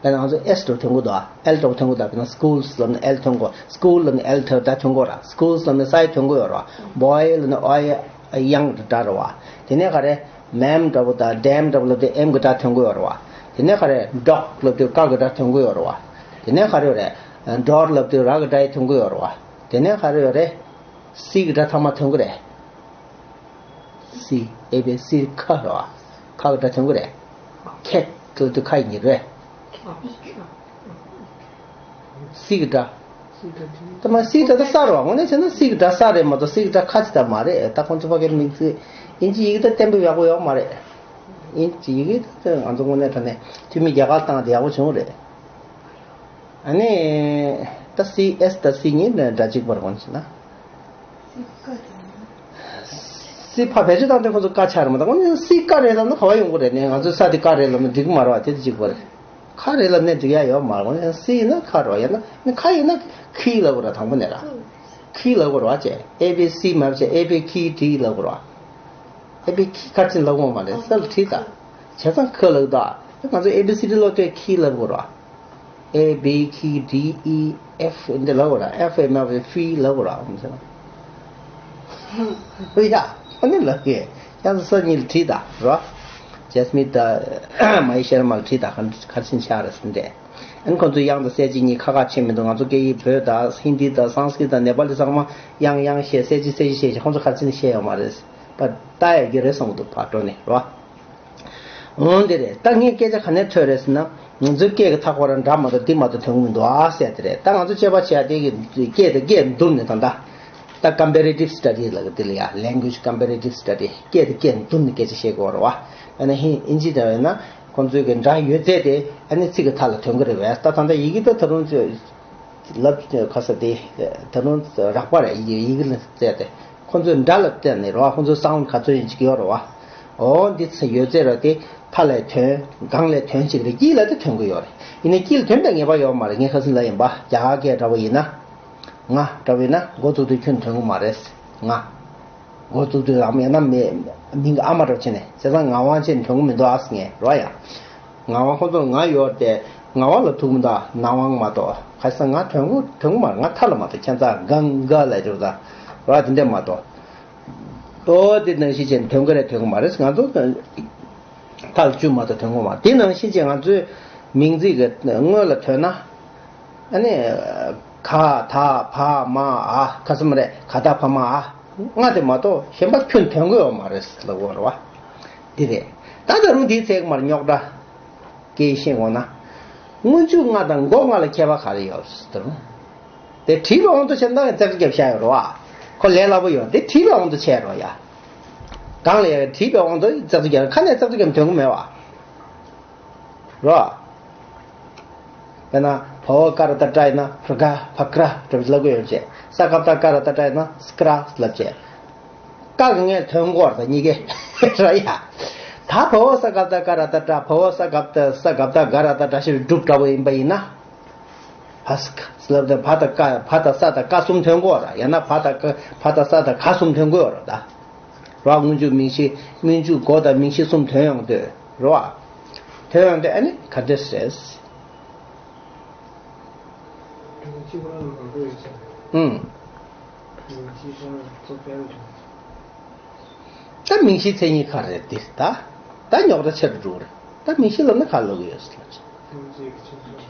དཔེར་ན་ང་ཚོ་ཨེས་འདྲ་བོ་ཐོན་གྱི་འདུག་ཨ། ཨེལ་འདྲ་བོ་ཐོན་གྱི་འདུག་དཔེར་ན་སྐུལ་ལབ་ན་ཨེལ་ཐོན་གྱི། སྐུལ་ལབ་ན་ཨེལ་ཐོན་ད་ཐོན་གྱི་ར། སྐུལ་ལབ་ན་སའི་ཐོན་གྱི་ཡོད་ར། བོའི་ལབ་ན་ཨོའི་ཡང་གི་སྒྲ་ར་བ། དེ་ནས་ག་རེ། མེམ་འདྲ་བོ་དང་ཌེམ་འདྲ་བོ་ལབ་དུས་ཨེམ་གི་སྒྲ་ཐོན་གྱི་ཡོད་ར་བ། དེ་ནས་ག་རེ། ཌོག་ལབ་དུས་ཀ་གི་སྒྲ་ཐོན་གྱི་ཡོད་ར་བ། དེ་ནས་ག་རེ་རེད། ཌོར་ལབ་དུས་ར་གི་སྒྲ་ཡི་ཐོན་གྱི་ཡོད་ར་བ། དེ་ནས་ག་རེ་ཡོད་རེད། སི་གི་སྒྲ་ཐ་མ་ཐོན་གྱི་རེད། སི། ཨེ་བི་སི་ཁ་ར་བ། ཁ་གི་སྒྲ་ཐོན་གྱི་རེད། ཁེག་ཏུ་དུ་ཁ་ཡིན་རེད། སི་གི་སྒྲ། ད་མ་སི་སྒྲ་ད་ས་རེད་བ། དངོས་གནས་བྱས་ན་སི་གི་སྒྲ་ས་རེད་མ་གཏོགས་སི་གི་སྒྲ་ཁ་ཅིག་ད་མ་རེད། ད་ཁོང་ཚོ་ཕ་གིར་མིང་ཚིག་དབྱིན་ཇི་ཡི་གེ་ད་གཏན་འབེབས་ཡག་པོ་ཡོད་མ་རེད། དབྱིན་ཇི་ཡི་གེ་ད་ང་ཚོ་དངོས་གནས་དྲང་གནས་འཐུས་མི་རྒྱ་གར་བཏང་དེ་ཡག་པོ་བྱུང་རེད། ཨ་ནི། ད་སི་ཨེས་ད་སི་གཉིས་ནས་སྒྲ་གཅིག་པར་དགོངས་ཟེར་ན། སི་ཕ་བེད་སྤྱོད་བཏང་དུས་ཁོ་ཚོ་ཀ་ཆགས་རེད་མ་གཏོགས་ཁོ་ཚོ་སི་ཀ་རེད་ལབ་ན་ག་བ་ཡོང་གི་རེད་ནས། ང་ཚོའི་ས་དེ་ཀ་རེད་ལབ་ན་འགྲིག་གི་མ་རེད་བ། དེ་དེ་གཅིག་པ་རེད། ཁ་རེད་ལབ་ནས་འགྲིག་ཡ་ཡོད་མ་རེད། སི་ཡིན་ན་ཁ་རེད་བ། ཡང་ན་ཁ་ཡིན་ན་ཁི་ལབ་དགོས་རེད། དང་པོ་ནས་ར་ཁི་ལབ་དགོས་རེད་བ། ཅེ་ཨེ་བི་སི་མ་བྱེད་ཨེ་བི་ཁི་ཌི་ལབ་དགོས་རེད་བ། ཨེ་བི་ཁི་ཁ་ཅིག་ལབ་དགོས་མ་རེད། ས་ལ་ཁྲིད་ད། བྱས་ཙང་ཁ་ལབ་ད། ང་ཚོ་ཨེ་བི་སི་ཌི་ལོ་དེ་ཁི་ལབ་དགོས་རེད་བ། A B C D E F འདི་ལབ་དགོས་ར། F ཨེ་མ་བའི་ཧྥི་ལབ་དགོས་ར། ཧམ་ཟེར་ན། ཡ། ཨ་ནི་ལབ་གི། ཡང་སོ་སོ་གཉིས་ལ་བྲིས་ད་རོ། ཇེ་སི་མིན་ད། མ་ཡི་ཤར་མ་ལ་བྲིས་ད། ག་ག་ཕྱིན་ཆགས་རེད་ཟེར་འདྲས། ཨ་ནི་ཁོང་ཚོ་དབྱངས་དང་གསལ་བྱེད་གཉིས་ཁ་ཁ་ཕྱེ་མི་འདུག་ང་ཚོ་སྐད་ཡིག་བོད་དང་ཧིན་དི་དང་སང་སི་ཀྲིད་དང་ནེ་པ་ལི་ཚང་མ་དབྱངས་དབྱངས་བཤད། གསལ་བྱེད་གསལ་བྱེད་བཤད་བཤད། ཁོང་ཚོ་ག་ཕྱིན་བཤད་ཡོད་མ་རེད། པ་ལྟ་ཡ་གི་རེད་བསམ་གི་འདུག་ཕར་འགྲོ་ནས་རོ། འོང་དེ་རེད། ད་ངས་སྐད་ཆ་ག་ནས་ཐོས་རེད་ཟེར་ན། ང་ཚོའི་སྐད་ཀྱི་མཐའ་སྐོར་ར་འདྲ་མ་གཏོགས་འདི་མ་གཏོགས་ཐོན་གི་མི་འདུག་ཨ་ཟེར་དེ་རེད། ད་ང་ཚོ་དཔྱད་པ་བྱས་དེ་གི་སྐད་དེ་སྐད་བསྡུར་ནས་ད་ལྟ། ད་ཀམ་པེ་རེ་ཊིབ་སི་ཊ་ཌི་ལབ་གི་དེ་ལ་ཡ། ལེང་གུ་ཨེ་ཇི་ཀམ་པེ་རེ་ཊིབ་སི་ཊ་ཌི། སྐད་དེ་སྐད་བསྡུར་ནས་སྐད་ཆ་བཤད་དགོས་རེད་བ། དཔེར་ན་ཧིན་ཨིན་ཇི་འདྲ་བས་ན་ཁོང་ཚོའི་གི་སྒྲ་ཡོད་ཚད་དེ་ཨ་ནི་ཚིག་གི་མཐའ་ལ་ཐོན་གི་རེད་བས། ད་ད་ལྟ་ཡི་གེ་ད་ད་རུང་ལབ་ཁ་ས་དེ་ད་རུང་རགས་པ་རེད། ཡི་གེ་ལ་བཙལ་ཏེ་ཁོ་ཚོས་འདྲ་ལ་བལྟས་ནས་རེད་བ། ཁོ་ཚོའི་སའུན་ཌི་ག་ཚོད་ཡིན་ཅིག་ཡོད་རེད་བ། འོ་འདི་ཚོ་ཡོད་ཚད་ར་དེ་མཐའ་ལ་ཐོན་སྒང་ལ་ཐོན་ཅིག་རེད། དཀྱིལ་ལ་དེ་ཐོན་གི་ཡོད་རེད། ཡིན་ནའི་དཀྱིལ་ཐོན་པའི་ངེས་པ་ཡོད་མ་རེད། ངས་ཁ་སང་ལབ་ཡིན་པ། རྒྱ་གར་སྐད་འདྲ་བོ་ཡིན་ན། ང་འདྲ་བོ་ཡིན་ན་འགོ་བཙུགས་དུས་ཁྱོན་ཐོན་གི་མ་རེད། ང་། འགོ་བཙུགས་དུས་ཨ་མ་ཡང་ན་མེ་མིང་གི་ཨ་མ་འདྲ་བོ་བྱས་ནས། བྱས་ཙང་ངག་དབང་བྱས་ནས་ཐོན་གི་མི་འདུག་ཨ་ཟེར་ངས་རོ་ཡ། ངག་དབང་ཁོ་ཚོར་ང་ཡོད་དེ་ངག་དབང་ལ་ཐུག་མི་འདུག་ནག་དབང་མ་གཏོགས། ཁ་སང་ང་ཐོན་གི་ཐོན་གི་མ་རེད། ང་མཐའ་ལ་མ་གཏོགས། ཁྱད་མཚར་གང་ག་ལ་འཇོག་ད་རོ་ཡ། དེ་འདྲས་མ་གཏོགས། ཨོ་དེ་ནང་བཞིན་བྱས་ནས་ཐོན་གི་རེད་ཐོན་གི་མ་རེད། ང་ཚོ་མཐའ་ལ་བཅུ་མ་གཏོགས་ཐོན་གི་མ་རེད། དེ་ནང་བཞིན་བྱས་ང་ཚོའི་མིང་ཚིག་གི་སྔོན་ལ་ཐོན་ན། ཨ་ནི། ག་ད་བ་མ་འ། ག་ས་མ་རེད། ག་ད་བ་མ་འ། ལྔ་དེ་མ་གཏོགས་གཞན་པ་ཁྱོན་ཐོན་གི་ཡོད་མ་རེད་ལབ་དགོས་རེད་བ། འདི་རེད། ད་ད་རུང་འདིའི་ཚེ་མར་རྙོག་དྲ་སྐད་ཤེས་འོང་ན། སྔོན་འཇུག་ལྔ་དང་མགོ་ལྔ་ལ་ཁྱད་པར་ག་རེ་ཡོད་ཟེར་ན། དེ་བྲིས་པའི་དབང་དུ་བྱས་ན་ཙག་ཙིག་རྒྱབ་བཞག་ཡོད་རེད་བ། ཁོ་ལས་སླ་པོ་ཡོད། དེ་བྲིས་པའི་དབང་དུ་བྱས་རོགས་ཡ། གང་ལ་ཡ་བྲིས་པའི་དབང་དུ་ཙག་ཙིག་རྒྱབ། ཁ་ནས་ཙག་ཙིག་རྒྱབ་དོན་གི་མེད་བ། རོ། དཔེར་ན་བ་འོག་ཀ་ར་བཏགས་ཀྲ་ཡིན་ན་ཕྲ་ཀྲ་ཕ་ཀྲ་འདྲ་བོ་ལབ་གི་ཡོད་ཅེས། ས་ཀ་བཏགས་སྐ་ར་བཏགས་སྐྲ་ཡིན་ན་སྐྲ་ལབ་ཅེས། ཀ་གི་སྔོན་ཐོན་གོ་ར་ད་གཉིས་ཀའི་ར་ཡ། ད་བ་འོག་ས་ཀ་བཏགས་སྐ་ར་བཏགས་སྐྲ། བ་འོག་ས་ཀ་བཏགས་ས་ཀ་བཏགས་ག་ར་བཏགས་སྐྲ་ཞེས་སྒྲུབ་འདྲ་བོ་ཡིན་པ་ཡིན་ན། ཕ་ས་ཀ་ལབ་དེ་བ་དང་ཀ་བ་དང་ས་དང་ཀ་གསུམ་ཐོན་གོ་ར། ཡང་ན་བ་དང་ཀ་བ་དང་ས་དང་ག་གསུམ་ཐོན་གོ་ར་ད། རོ། སྔོན་འཇུག་མིང་གཞི། སྔོན་འཇུག་མགོ་དང་མིང་གཞི་གསུམ་ཐོན་ཡོང་དུས་རོ། ཐོན་ཡོང་དུས་ཨ་ནི་ག་འདྲ་ཟེར། ཨུམ། ད་མིང་གཞིའི་མཚན་ཉིད་ག་རེ་རེད་དེ་ད། ད་རྙོག་དྲ་ཆེ་རུ་འགྲོ་གི་རེད། ད་མིང་གཞི་ལབ་ན་ག་ལབ་གི་ཡོད་ཟེར་ལབ་ཅིག་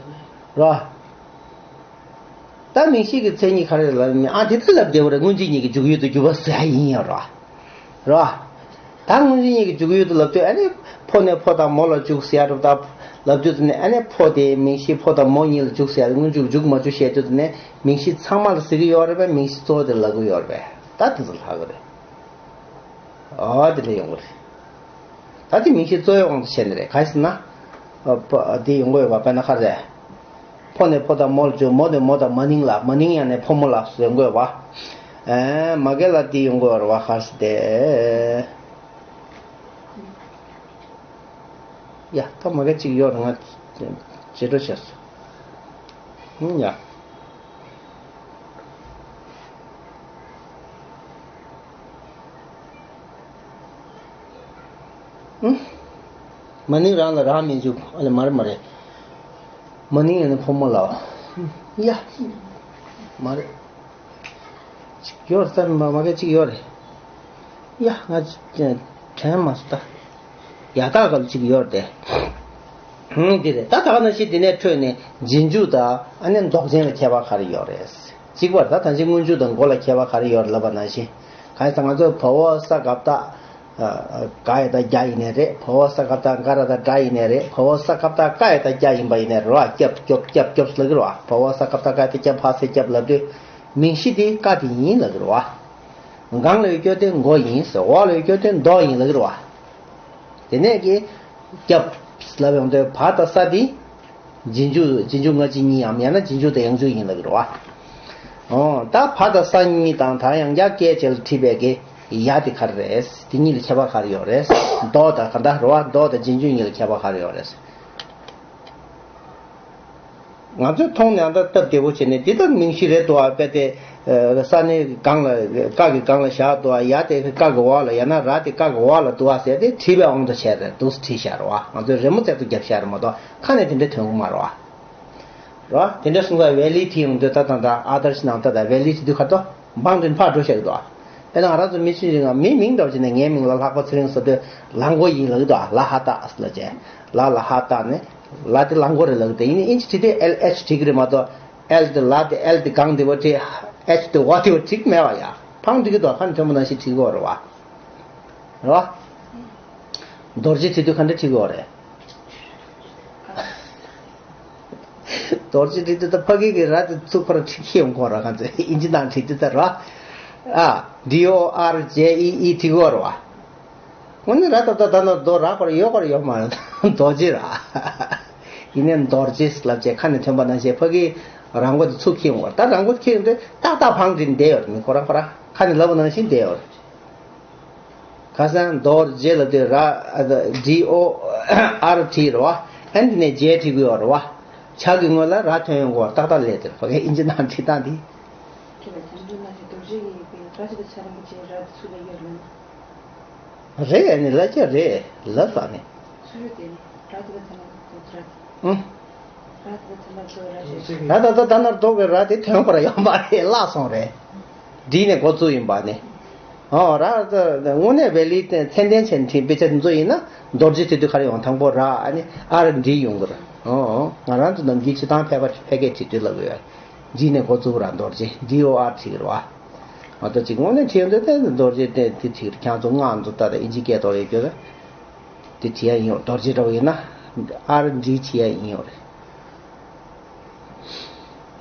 རོ། ད་མིང་གཞི་གི་མཚན་ཉིད་ག་རེ་ལབ་ན། ཨ་དེ་ལྟར་ལབ་བདེ་བོ་རེད། སྔོན་འཇུག་གཉིས་ཀྱི་འཇུག་ཡུལ་དུ་གྱུར་པ་ཟེར་ཡ་ཡིན་ཡ་རོ། རོ། ད་སྔོན་འཇུག་གཉིས་ཀྱི་འཇུག་ཡུལ་དུ་ལབ་དུས་ཨ་ནི་ཕོ་ནས་ཕོ་དང་མོ་ལ་འཇུག་ཟེར་ཡ་རེད། ད་ལབ་དུས་དེ་ནས་ཨ་ནི་ཕོ་དེ་མིང་གཞི་ཕོ་དང་མོ་གཉིས་ལ་འཇུག་ཟེར་ཡ། སྔོན་འཇུག་འཇུག་མ་འཇུག་བཤད་དུས་དེ་ནས་མིང་གཞི་ཚང་མ་ལ་ཟེར་གྱི་ཡོད་རེད་པས། མིང་གཞི་གཙོ་བོ་དེ་ལབ་གི་ཡོད་རེད་པས། ད་དེ་ཚོ་ལྷག་གི་རེད། ཨོ་དེ་འདྲ་ཡོང་གི་རེད། ད་དེ་མིང་གཞི་གཙོ་བོའི་དབང་དུ་བྱས་ནས་རེད། ག་རེ་ཟེར་ན། ཨ་ཕ་དེ་ཡོང་གི་ཡོད་པ། དཔེར་ན་ག་རེ་ཟེར། ཕོ་ནས་ཕོ་དང་མོ་ལ་འཇུག་མོ་ནས་མོ་དང་མ་ནིང་ལ། མ་ནིང་ཡང་ནས་ཕོ་མོ་ལ་ཟེར་དགོས་པ། ཨེ་མ་གི་ལ་དེ་ཡོང་གི་ཡོད་རེད་པ། ག་རེ་ཟེར་དེ། ཡ་ད་མ་གི་གཅིག་ཡོད་རེད། ང་བརྗེད་འགྲོ་བྱས་སོང་། ཨུམ་ཡ། ཨུམ། མ་ནིང་རང་ལ་རང་མི་འཇུག་ཨ་ལེ་མ་རེད་མ་རེད། མ་ནིང་ཡང་ནི་ཕོ་མོ་ལ། ཡ། མ་རེད། གཅིག་ཡོད་རེད། ད་མ་མ་གི་གཅིག་ཡོད་རེད། ཡ་ང་དྲན་མ་སོང་ད། ཡ་ད་ག་ལ་གཅིག་ཡོད་རེད་དེ། ཧུང་འདི་རེད། ད་ད་ག་ནང་བཞིན་འདི་ནས་འཕྲོས་ནས་རྗེས་འཇུག་དང་ཨ་ནི་འདོགས་ཅན་ལ་ཁྱད་པར་ག་རེ་ཡོད་རེད། གཅིག་པར་ད་ད་ཅི་སྔོན་འཇུག་དང་མགོ་ལ་ཁྱད་པར་ག་རེ་ཡོད་རེད་ལབ་པ་ནང་བཞིན། གང་ཡིན་ཟེར་ང་ཚོ་བ་འོག་ས་ག་བཏགས་ ག་ཡ་བཏགས་རྒྱ་ཡིན་ནའི་རེད། བ་འོག་ས་ག་བཏགས་ག་ར་བཏགས་གྲ་ཡིན་ནའི་རེད། བ་འོག་ས་ག་བཏགས་ག་ཡ་བཏགས་རྒྱ་ཡིན་པ་ཡིན་ནའི་རེད་བ། སྐྱབས་སྐྱོབ་སྐྱབས་སྐྱོབ་ལབ་ཀྱི་རེད་བ། བ་འོག་ས་ག་བཏགས་ག་ཡ་བཏགས་སྐྱབས་བ་ས་སྐྱབས་ལབ་དུས་མིང་གཞི་དེ་ཀ་དེ་ཡིན་ལབ་ཀྱི་རེད་བ། སྒང་ལ་ཡོད་རྒྱུ་དེ་མགོ་ཡིན་ཟེར། འོག་ལ་ཡོད་རྒྱུ་དེ་མདོག་ཡིན་ལབ་ཀྱི་རེད་བ། དེ་ནས་ཀྱི་སྐྱབས་ལབ་ཡོང་དུས་བ་དང་ས་དེ་རྗེས་འཇུག་རྗེས་འཇུག་སྔ་ཕྱི་གཉིས་འམ་ཡང་ན་རྗེས་འཇུག་དང་ཡང་འཇུག་ཡིན་ལབ་ཀྱི་རེད་བ། འོ་ད་བ་དང་ས་གཉིས་དང་ད་ཡང་བསྐྱར་སྐད་ཆ་ལ་དྲིས་པའི་གི་ཡ་དེ་ག་རེ་རེད། དེ་གཉིས་ལ་ཁྱད་པར་ག་རེ་ཡོད་རེད། མདོག་དང་ག་འདྲ་རེད་བ། མདོག་དང་རྗེས་འཇུག་གཉིས་ལ་ཁྱད་པར་ག་རེ་ཡོད་རེད། ང་ཚོས་མཐོང་ནས་ཨ་འདྲ་སྟབས་བདེ་པོ་བྱས་ནས་འདི་ལྟར་མིང་གཞི་རེད་འདུག་ཨ། དཔེ་དེ་ས་ནི་སྒང་ལ་ཀ་གི་སྒང་ལ་བཞག་འདུག་ཨ། ཡ་དེ་ཀ་གི་འོག་ལ་ཡང་ན་ར་དེ་ཀ་གི་འོག་ལ་འདུག་ཨ་ཟེར་ཏེ་བྲིས་པའི་དབང་དུ་བྱས་རེད་འདུག་བྲིས་བཞག་རེད་བ། ང་ཚོས་རི་མོ་རྩལ་དུ་བརྒྱབ་བཞག་རེད་མ་གཏོགས་ཁ་ནས་དེ་འདྲ་ཐོན་གི་མ་རེད་བ། རེད་བ། དེ་འདྲ་གསུངས་པ་ཝེ་ལི་ཐི་ཡོང་དུས་ད་ད་ད་ཨ་དར་ཤི་ནང་ད་ད་ཝེ་ལི་ཐི་དུས་ཁ་ཏོ། འབངས་དེ་ཕར་འགྲོ་བཤད་ཀྱི་འདུག་ཨ། དཔེར་ན་ང་རང་ཚོ་མི་ཆུང་ཆུང་ང་མི་མིང་འདྲ་བོ་བྱས་ནས་ངའི་མིང་ལ་ལྷག་པ་ཚེ་རིང་ཟེར་དུས་ལ་མགོ་ཡིན་ལབ་ཀྱི་འདུག་ཨ། ལ་ཧ་ཏ་ལ་བྱས། ལ་ལ་ཧ་ཏ་ནི་ལ་དེ་ལ་མགོ་རེད་ལབ་ཀྱི་འདུག་ཡིན་ནའི་ཨིན་ཇི་བྲིས་དུས་ཨེལ་ཨེཆ་བྲིས་ཀྱི་རེད་མ་གཏོགས་ཨེལ་དེ་ལ་དེ་ཨེལ་དེ་གང་དེ་བ་བྲིས། ཨེཆ་དེ་བ་དེ་བ་བྲིས་ཀྱི་མེད་པ་ཡ། ཕངས་བྲིས་ཀྱི་འདུག་ཨ། ཁ་ནས་ཐོན་པ་ནང་བཞིན་བྲིས་ཀྱི་ཡོད་རེད་བ། རེད་བ། རྡོ་རྗེ་བྲིས་དུས་ག་འདྲ་བྲིས་ཀྱི་ཡོད་རེད། རྡོ་རྗེ་བྲིས་དུས་ད་ཕ་གི་གི་ར་དེ་ཚུར་ཁོ་རང་བྲིས་ཤེས་ཡོང་གོ་ར། ཁ་ཚོས་ཨིན་ཇི་ནང་བྲིས་དུས་ད་ར། ཨ། ཌི་ཨོ་ཨར་ཇེ་ཨི་ཨི་བྲིས་གོ་ར་བ། དངོས་གནས་ར་ད་ད་ད་ན་རྡོ་ར་ཁོ་ར་ཡོད་ཁོ་ར་ཡོད་མ་རེད། རྡོ་རྗེ་ར། ཡིན་ནའི་རྡོ་རྗེ་ལབ་བྱས་ཁ་ནས་ཐོན་པ་ནང་བཞིན་ཕ་གི་ར་མགོ་དེ་ཚུར་འཁྱེར་ཡོང་གོ་ར། ད་ར་མགོ་དེ་འཁྱེར་ཡོང་དུས་ཏག་ཏག་ཕང་བྲིས་བསྡད་ཡོད་རེད། མི་ཁོ་རང་ཁོ་རང་ཁ་ནས་ལབ་པ་ནང་བཞིན་བསྡད་ཡོད་རེད། ཁ་སང་རྡོ་རྗེ་ལབ་དུས་ར། ཌི་ཨོ་ཨར་བྲིས་རེད་བ། ཨན་དེ་ནས་ཇེ་བྲིས་དགོས་ཡོད་རེད་བ། ཇ་གི་སྔོན་ལ་ར་ཐོན་ཡོང་གོ་ཏག་ཏག་ལས་དེར་ཕ་གའི་ཨིན་ཇི་ནང་བྲིས་སྟངས་དེ། ཁྱེད་ལ་ཇ་འདུག་ན་ཞེས་རྡོ་རྗེ་ཡིན་པས་ར་ཞིག་ཏུ་ཆ་རིང་པོ་ཇེ་ར་དེ་ཚུར་ལ་ཡོད་ལ་ན། རེད་ནི་ལ་ཅི་རེད་ལ་ས་ནི། ཚུར་ཡོད་དེ་ནི་ར་དེ་ལ་ཐ་ན་དེ་ཚུར་ར་དེ། ཨང་། ར་དེ་ལ་ཐ་ན་དེ་ར་ཞིག་ད་ད་ད་ད་ནར་རྡོ་གི་ར་དེ་ཐོན་པར་ཡོང་པ་རེད། བརླག་སོང་རེད། བྲིས་ནས་འགོ་བཙུགས་ཡིན་པ་ནི། ཨོ་ར་ད་དངོས་གནས་བེ་ལི་ཏན་ཚན་ལྡན་བྱས་ནས་བྲིས་དཔེ་ཆ་དེ་ཚོ་ཡིན་ན་རྡོ་རྗེ་བྲིས་དུས་ག་རེ་ཡོང་དང་པོ་ར་ཨ་ནི་ཨར་བྲིས་ཡོང་གི་རེད། ཨོ་ང་རང་ཚོ་ནམ་རྒྱུན་སྤྱི་བཏང་ཕལ་པ་ཕལ་སྐད་བྲིས་དུས་ལབ་ཡོད། བྲིས་ནས་འགོ་བཙུགས་ར་རྡོ་རྗེ་ཌི་ཨོ་ཨར་བྲིས་གི་རེད་བ། ང་ཚོ་གཅིག་དངོས་གནས་བྲིས་ཡོང་དུས་དེ་རྡོ་རྗེ་དེ་དེ་བྲིས་ཀྱང་ཚོ་སྔགས་འཛུགས་ད་དེ་ཨིན་ཇི་སྐད་ཐོག་ཡོད་རྒྱུ་རེད། དེ་བྲིས་ཡ་ཡིན་ཡོད། རྡོ་རྗེ་འདྲ་བོ་ཡིན་ན་ཨར་འབྲི་བྲིས་ཡ་ཡིན་ཡོད་རེད།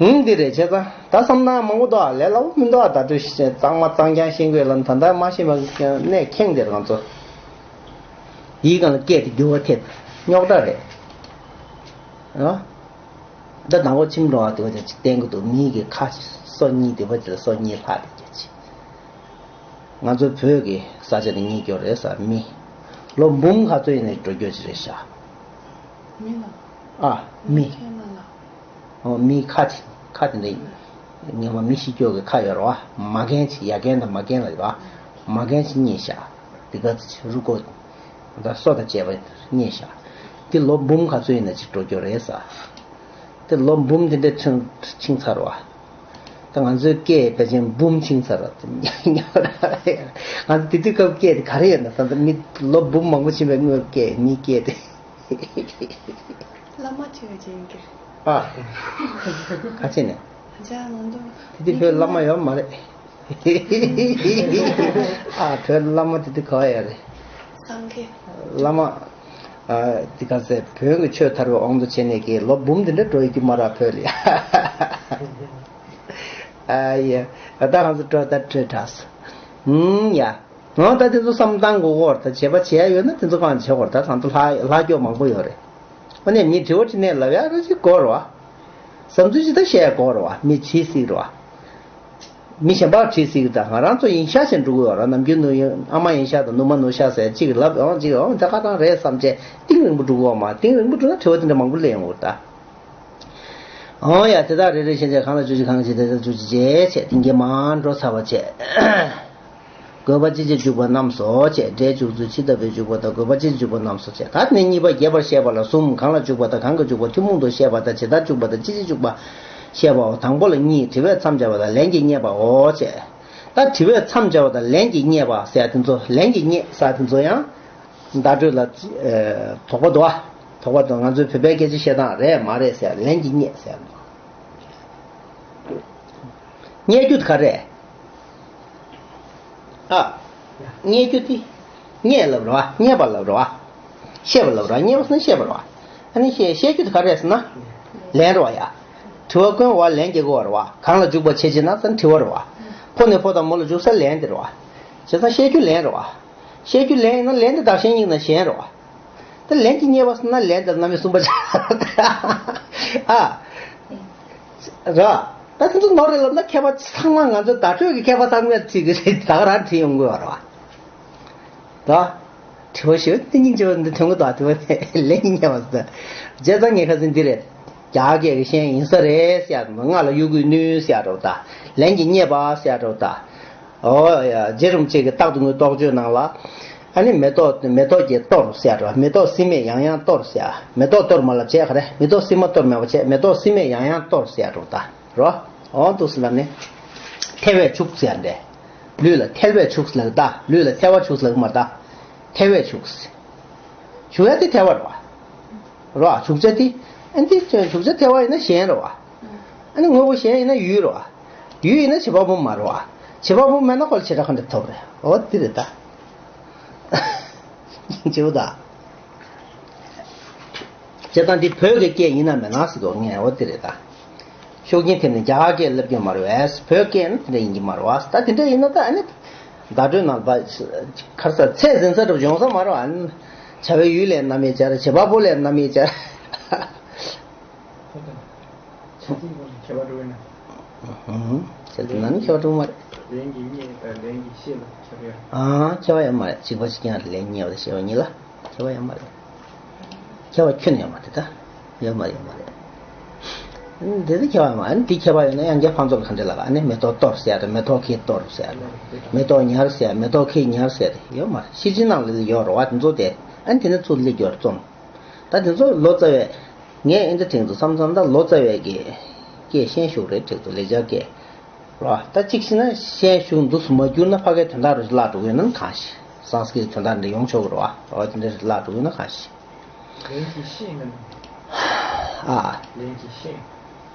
ཧུང་འདི་རེད་བྱས་ཙང་ད་བསམ་སྣང་མང་པོ་འདུག་ཨ། ལས་སླ་པོ་མི་འདུག་ཨ། ད་དུས་གཙང་མ་གཙང་རྐྱང་ཤེས་དགོས་ལ་ད་ལྟ་མ་ཤེས་པ་གནས་ཁེངས་དེར་ང་ཚོ་ཡིག་སྒང་ལ་སྐད་དེ་འགྱུར་བ་ཐེབས་རྙོག་དྲ་རེད། ཨ། ད་ནང་པ་ཁྱིམ་འགྲོ་བ་དེ་བ་ཅིག་བསྟན་གི་འདུག་མིའི་གི་ཁ་སོ་གཉིས་དེ་བ་ཅིག་ལ་སོ་གཉིས་ལྷག་དེ་རྒྱ་ཆེ། ང་ཚོའི་བོད་ཀྱི་ས་ཆ་དེ་གཉིས་སྐྱོ་རེད་ས་མི། ལོ་འབུམ་ག་ཚོད་ཡིན་ནས་འགྲོ་རྒྱུ་ཅིག་རེད་ཤག་མི་ལ། ཨ། མི། ཁྱེད་ལ་ལ། ཨོ་མི་ཁ་ཅིག་ཁ་དེ་འདྲ་ཡིན། ཉི་མ་མི་ཤི་སྐྱོ་གི་ཁ་ཡོད་རེད་བ། མ་རྒན་ཅིག་ཡ་རྒན་དང་མ་རྒན་ལ་ཡོད་བ། མ་རྒན་ཅིག་རྙེད་ཤག་དེ་ག་ཚོད་ཅིག་རུ་སྐོ། ད་སོ་དང་བཅས་པ་རྙེད་ཤག་དེ་ལོ་འབུམ་ག་ཚོད་ཡིན་ན་ཅིག་འགྲོ་རྒྱུ་རེད་ས། དེ་ལོ་འབུམ་དེ་འདྲ་ཕྱིན་ཕྱིན་ཚར་བ། ད་ང་ཚོའི་སྐད་ཕལ་ཆེར་འབུམ་ཕྱིན་ཚར་བ། ང་ཚོ་དེ་དུས་སྐབས་སྐད་དེ་ག་རེ་ཡོད་ན་ད་ལྟ་མི་ལོ་འབུམ་མང་པོ་ཕྱིན་པའི་སྔོན་སྐད་མིའི་སྐད་དེ། བླ་མ་ཆེ་བ་ཅན་གྱི། ཨ། ག་ཅི་ནས། ཇ་ང་ཚོ་དེ་དུས་བོད་བླ་མ་ཡོད་མ་རེད། ཨ། བོད་བླ་མ་དེ་དུས་ག་བ་ཡོད་རེད། སངས་རྒྱས། བླ་མ། ཨ། དེ་ག་ཚད་བོན་གྱི་ཆོས་དར་བའི་དབང་དུ་བྱས་ནས་ཀྱི་ལོ་འབུམ་དེ་འདྲ་འགྲོ་ཡི་རྒྱུ་མ་རེད་བོད་ལ། ཨ་ཡ། ད་ང་ཚོ་སྤྲོ་ད་སྤྲོ་དྲགས། ཧུམ་ཡ། འོ་ད་དེ་ཚོ་བསམ་བཏང་དགོས་ཀྱི་ཡོད་རེད། ད་བྱེད་པ་བྱེད་ཡ་ཡོད་ན་དེ་ཚོ་གང་བྱེད་དགོས་རེད། ད་ད་ལྟ་ལྷག་ལྷག་སྐྱོ་མང་པོ་ཡོད་རེད། ཨ་ནི་མི་དྲི་བ་དྲི་ནས་ལབ་ཡ་ར་ཅིག་དགོས་རེད་བ། བསམ་ཚུལ་ཅིག་ད་བཤད་དགོས་རེད་བ། མི་བྱེད་སྲིད་རེད་བ། མི་གཞན་པར་བྱེད་སྲིད་ཀྱི། ད་ང་རང་ཚོ་ཡིན་ཤག་བྱས་འགྲོ་གི་ཡོད་རེད། ནམ་རྒྱུན་ནུ་ཡིན་ཨ་མ་ཡིན་ཤག་དང་ནུ་མ་ནུ་ཤག་ཟེར་ཅིག་ལབ་ཡོང་ཅིག་ཡོང་ད་ཁ་ཐང་རེད་བསམ་བྱས་གཏིང་རིང་པོ་འགྲོ་གི་ཡོད་མ། གཏིང་རིང་པོ་འགྲོ་ན་དྲི་བ་དེ་འདྲ་མང་པོ་སླེབས་ཡོང་གི་རེད་ད། འོ་ཡ། དེ་དག་རེ་རེ་བཞིན་བྱས་གང་ལ་བཅུ་གཅིག་གང་ཞིག་དེ་དག་བཅུ་གཅིག་བྱས་བྱས་ཏིང་གེ་མར་འགྲོ་ཚར་བ་བྱས། དགོས་པ་ཅི་བྱེད་འཇུག་པ་རྣམས་སོ་བྱས། སྒྲའི་འཇུག་ཚུལ་ཇི་ལྟ་བུའི་འཇུག་པ་དང་དགོས་པ་ཅི་བྱེད་འཇུག་པ་རྣམས་སོ་བྱས། ད་ནི་གཉིས་པ་རྒྱས་པར་བཤད་པ་ལ་གསུམ། གང་ལ་འཇུག་པ་དང་གང་གིས་འཇུག་པ། ཐུན་མོང་དུ་བཤད་པ་དང་ཇི་ལྟར་འཇུག་པ་དང་ཅི་ཕྱིར་འཇུག་པ་བཤད་པའོ། དང་པོ་ལ་གཉིས། དྲི་བས་མཚམས་སྦྱར་བ་དང་ལན་གྱིས་བསྙད་པའོ་བྱས། ད་དྲི་བས་མཚམས་སྦྱར་བ་དང་ལན་གྱིས་བསྙད་པ་ཟེར་ཡ་དེ་ཚོ་ལན་གྱིས་བསྙད་ཟེར་ཡ་དེ་ཚོ་ཡང་། བརྡ་སྤྲོད་ལ། ཨེ། དོགས་པ་འདུག་ཨ། དོགས་པ་འདུག་ང་ཚོའི་བོད་པའི་སྐད་ཆ་བཤད་སྟངས་རེད་མ་རེད་ཟེར་ལན་གྱིས་བསྙད་ཟེར་ཡ་འདུག་བསྙད་རྒྱུ་དེ་ག་རེད། ཨ། བསྙད་རྒྱུ་དེ། བརྙས་ལབ་རེད་བ། བརྙས་པ་ལབ་རེད་བ། བཤད་པ་ལབ་རེད་བ། བརྙས་པ་ཟེར་ན་བཤད་པ་རེད་བ། ཨ་ནི་བཤད་བཤད་རྒྱུ་དེ་ག་རེད་ཟེར་ན། ལན་རེད་བ་ཡ། དྲི་བ་བཀོན་པ་ལན་རྒྱག་དགོས་པ་རེད་བ། གང་ལ་འཇུག་པ་བྱེད་ཅེ་ན་ཟེར་ན་དྲི་བ་རེད་བ། ཕོ་ནས་ཕོ་དང་མོ་ལ་འཇུག་ས་ལན་དེ་རེད་བ། བྱས་ཙང་བཤད་རྒྱུ་ལན་རེད་བ། བཤད་རྒྱུ་ལན་ཡིན་ན་ལན་དེ་བདག་གཞན་གཉིས་ན་གཞན་རེད་བ། ད་ལན་གྱི་བརྙས་པ་ཟེར་ན་ལན་དེ་རྣམ་དབྱེ་གསུམ་པ་ཆགས། ཨ། རེད། ད་དེ་ཚོ་ནོར་རེད་ལབ་ན་མཁས་པ་ཚང་མ་ང་ཚོ་བརྡ་སྤྲོད་ཀྱི་མཁས་པ་ཚང་མས་བྲིས་ཀྱི་རེད། ད་ག་རང་བྲིས་ཡོང་དགོས་པ་རེད་བ། ད། དྲི་བ་ཞུ་དེ་སྙིང་རྗེ་བ་འདི་ཐོན་གི་འདུག་དྲི་བ་དེ་ལན་གྱི་བརྙས་པ་ཟེར། བྱས་ཙང་ངས་ཁ་སང་འདི་རེད། རྒྱ་སྐད་ཀྱི་ཤན་ཡིན་ས་རེད་ཟེར་ཡ་དང་། ང་ལ་གཡོ་འགུལ་བསྣུན་ཟེར་ཡ་འདྲ་བོ་དང་། ལན་གྱི་བརྙས་པ་ཟེར་ཡ་འདྲ་བོ་དང་། ཨོ་ཡ། རྗེ་རིན་པོ་ཆེ་གི་རྟག་ཏུ་ངུའི་རྟོགས་བརྗོད་ནང་ལ། ཨ་ནི་མེ་ཏོག་མེ་ཏོག་གིས་གཏོར་ཟེར་ཡ་འདྲ་བ། མེ་ཏོག་སྲིན་མས་ཡང་ཡང་གཏོར་ཟེར་ཡ། མེ་ཏོག་གཏོར་མ་ལབ་བྱས་ག་རེ། མེ་ཏོག་སྲིན་མ་གཏོར་མ་བྱས། མེ་ཏོག་སྲིན་མས་ཡང་ཡང་གཏོར་ཟེར་ཡ་འདྲ་བོ་དང་། རོ། འོ་འདུག་སེ་ལབ་ནས། ཐལ་བས་བྱུག་ཟེར་ཡ་འདྲ། ལུས་ལ་ཐལ་བས་བྱུག་ཟེར་ལབ་ད། ལུས་ལ་ཐལ་བ་བྱུག་ཟེར་ལབ་མ་རེད་ད། ཐལ་བས་བྱུག་ཟེར། བྱུག་ཡ་དེ་ཐལ་བ་རེད་བ། རེད་བ། བྱུག་བྱ་དེ། ཨ་ནི་དེ་བྱུག་བྱ་ཐལ་བ་ཡིན་ན་གཞན་རེད་བ། ཨ་ནི་དངོས་པོ་གཞན་ཡིན་ན་ཡུལ་རེད་བ། ཡུལ་ཡིན་ན་བྱེད་པ་པོ་མ་རེད་བ། བྱེད་པ་པོ་མེད་ན་ཁོ་ལ་བྱེ་བྲག་ག་འདྲ་ཐོབ་རེད། འོ་དེ་རེད་ད། བྱེད་པོ་ད། བྱས་ཙང་འདི་བོད་ཀྱི་སྐད་ཡིན་ན་མེད་ན་ཟེར་དུས་ངས་འོ་དེ་རེད་ད། ཤུགས་རྐྱེན་ཐེབས་ནས་རྒྱ་གར་སྐད་སླེབས་ཀྱི་མ་རེད་པས། བོད་སྐད་ནི་དེ་འདྲ་ཡིན་གྱི་མ་རེད་པ། ད་དེ་འདྲ་ཡིན་ན་ད་ཨ་ནི། བརྡ་སྤྲོད་ནང་ལ་ཁར་ས་ཚད་འཛིན་ས་འདྲ་བྱུང་ས་མ་རེད་པ། བྱ་བའི་ཡུལ་ལས་རྣམ་དབྱེ་སྦྱར། བྱེད་པ་པོ་ལས་རྣམ་དབྱེ་སྦྱར། ཁོ་དང་། བྱ་ཚིག་པོ་ནི་ཁྱད་པར་འགྲོ་བས་ན། ཧུམ། བྱ་ཚིག་ནང་ནི་ཁྱད་པར་འགྲོ་མ་རེད། ལན་གྱི་བརྙས་དང་ལན་གྱི་བཤད་ལ་ཁྱད་པར་ཡོད། ཨང་། ཁྱད་པར་ཡོད་མ་རེད། གཅིག་པ་གཅིག་རྐྱང་རེད། ལན་བརྙས་པ་དང་བཤད་པ་གཉིས་ལ་ཁྱད་པར་ཡོད་མ་རེད། ཁྱད་པར་ཁྱོན་ནས་ཡོད་མ་རེད་ད། ཡོད་མ་རེད། ཡོད་མ་རེད། འདི་ཚོ་ཁྱད་པར་ཡོད་མ་རེད། འདི་ཁྱད་པར་ཡོད་ན་དབྱངས་ཅན་ཕུན་ཚོགས་ལ་ག་འདྲ་ལབ། ཨ་ནི་མེ་ཏོག་གཏོར་ཟེར་ཡ་དང་། མེ་ཏོག་གིས་གཏོར་ཟེར་ཡ་དང་། མེ་ཏོག་ཉར་ཟེར་ཡ། མེ་ཏོག་གིས་ཉར་ཟེར་ཡ་དེ་ཡོད་མ་རེད། ཤེར་ཕྱིན་ནང་ལ་ཡོད་རེད་པ། དེ་ཚོ་དེ། ཨ་ནི་དེ་ནས་ཚུར་སླེབས་ཀྱི་ཡོད་རེད་རྩོམ། ད་དེ་ཚོ་ལོ་ཙཱ་བས། ངས་ཨེ་འདྲ་དྲན་འདུག་བསམ་བསམ། ད་ལོ་ཙཱ་བས་ཀྱི་སྐད་ཤེས་ཤུགས་རེད་དྲན་འདུག་ལེགས་སྦྱར་སྐད་རེད་པ། ད་གཅིག་བྱས་ན་ཤེས་ཤུགས་འདུག་སེ་མ་གྱུར་ན་ཕ་གིའི་དོན་དག་རེ་བརླག་འགྲོ་གི་ཡོད་ན་གང་ཤེས། སཾ་སྐྲྀ་ཏའི་དོན་དག་འདི་ཡོང་ཆོག་གི་རེད་པ། འོ་དེ་འདྲ་བརླག་འགྲོ་གི་ཡོད་ན་གང་ཤེས། ལན་གྱི་བཤད་ན། ཨ། ལན་གྱི་བཤད།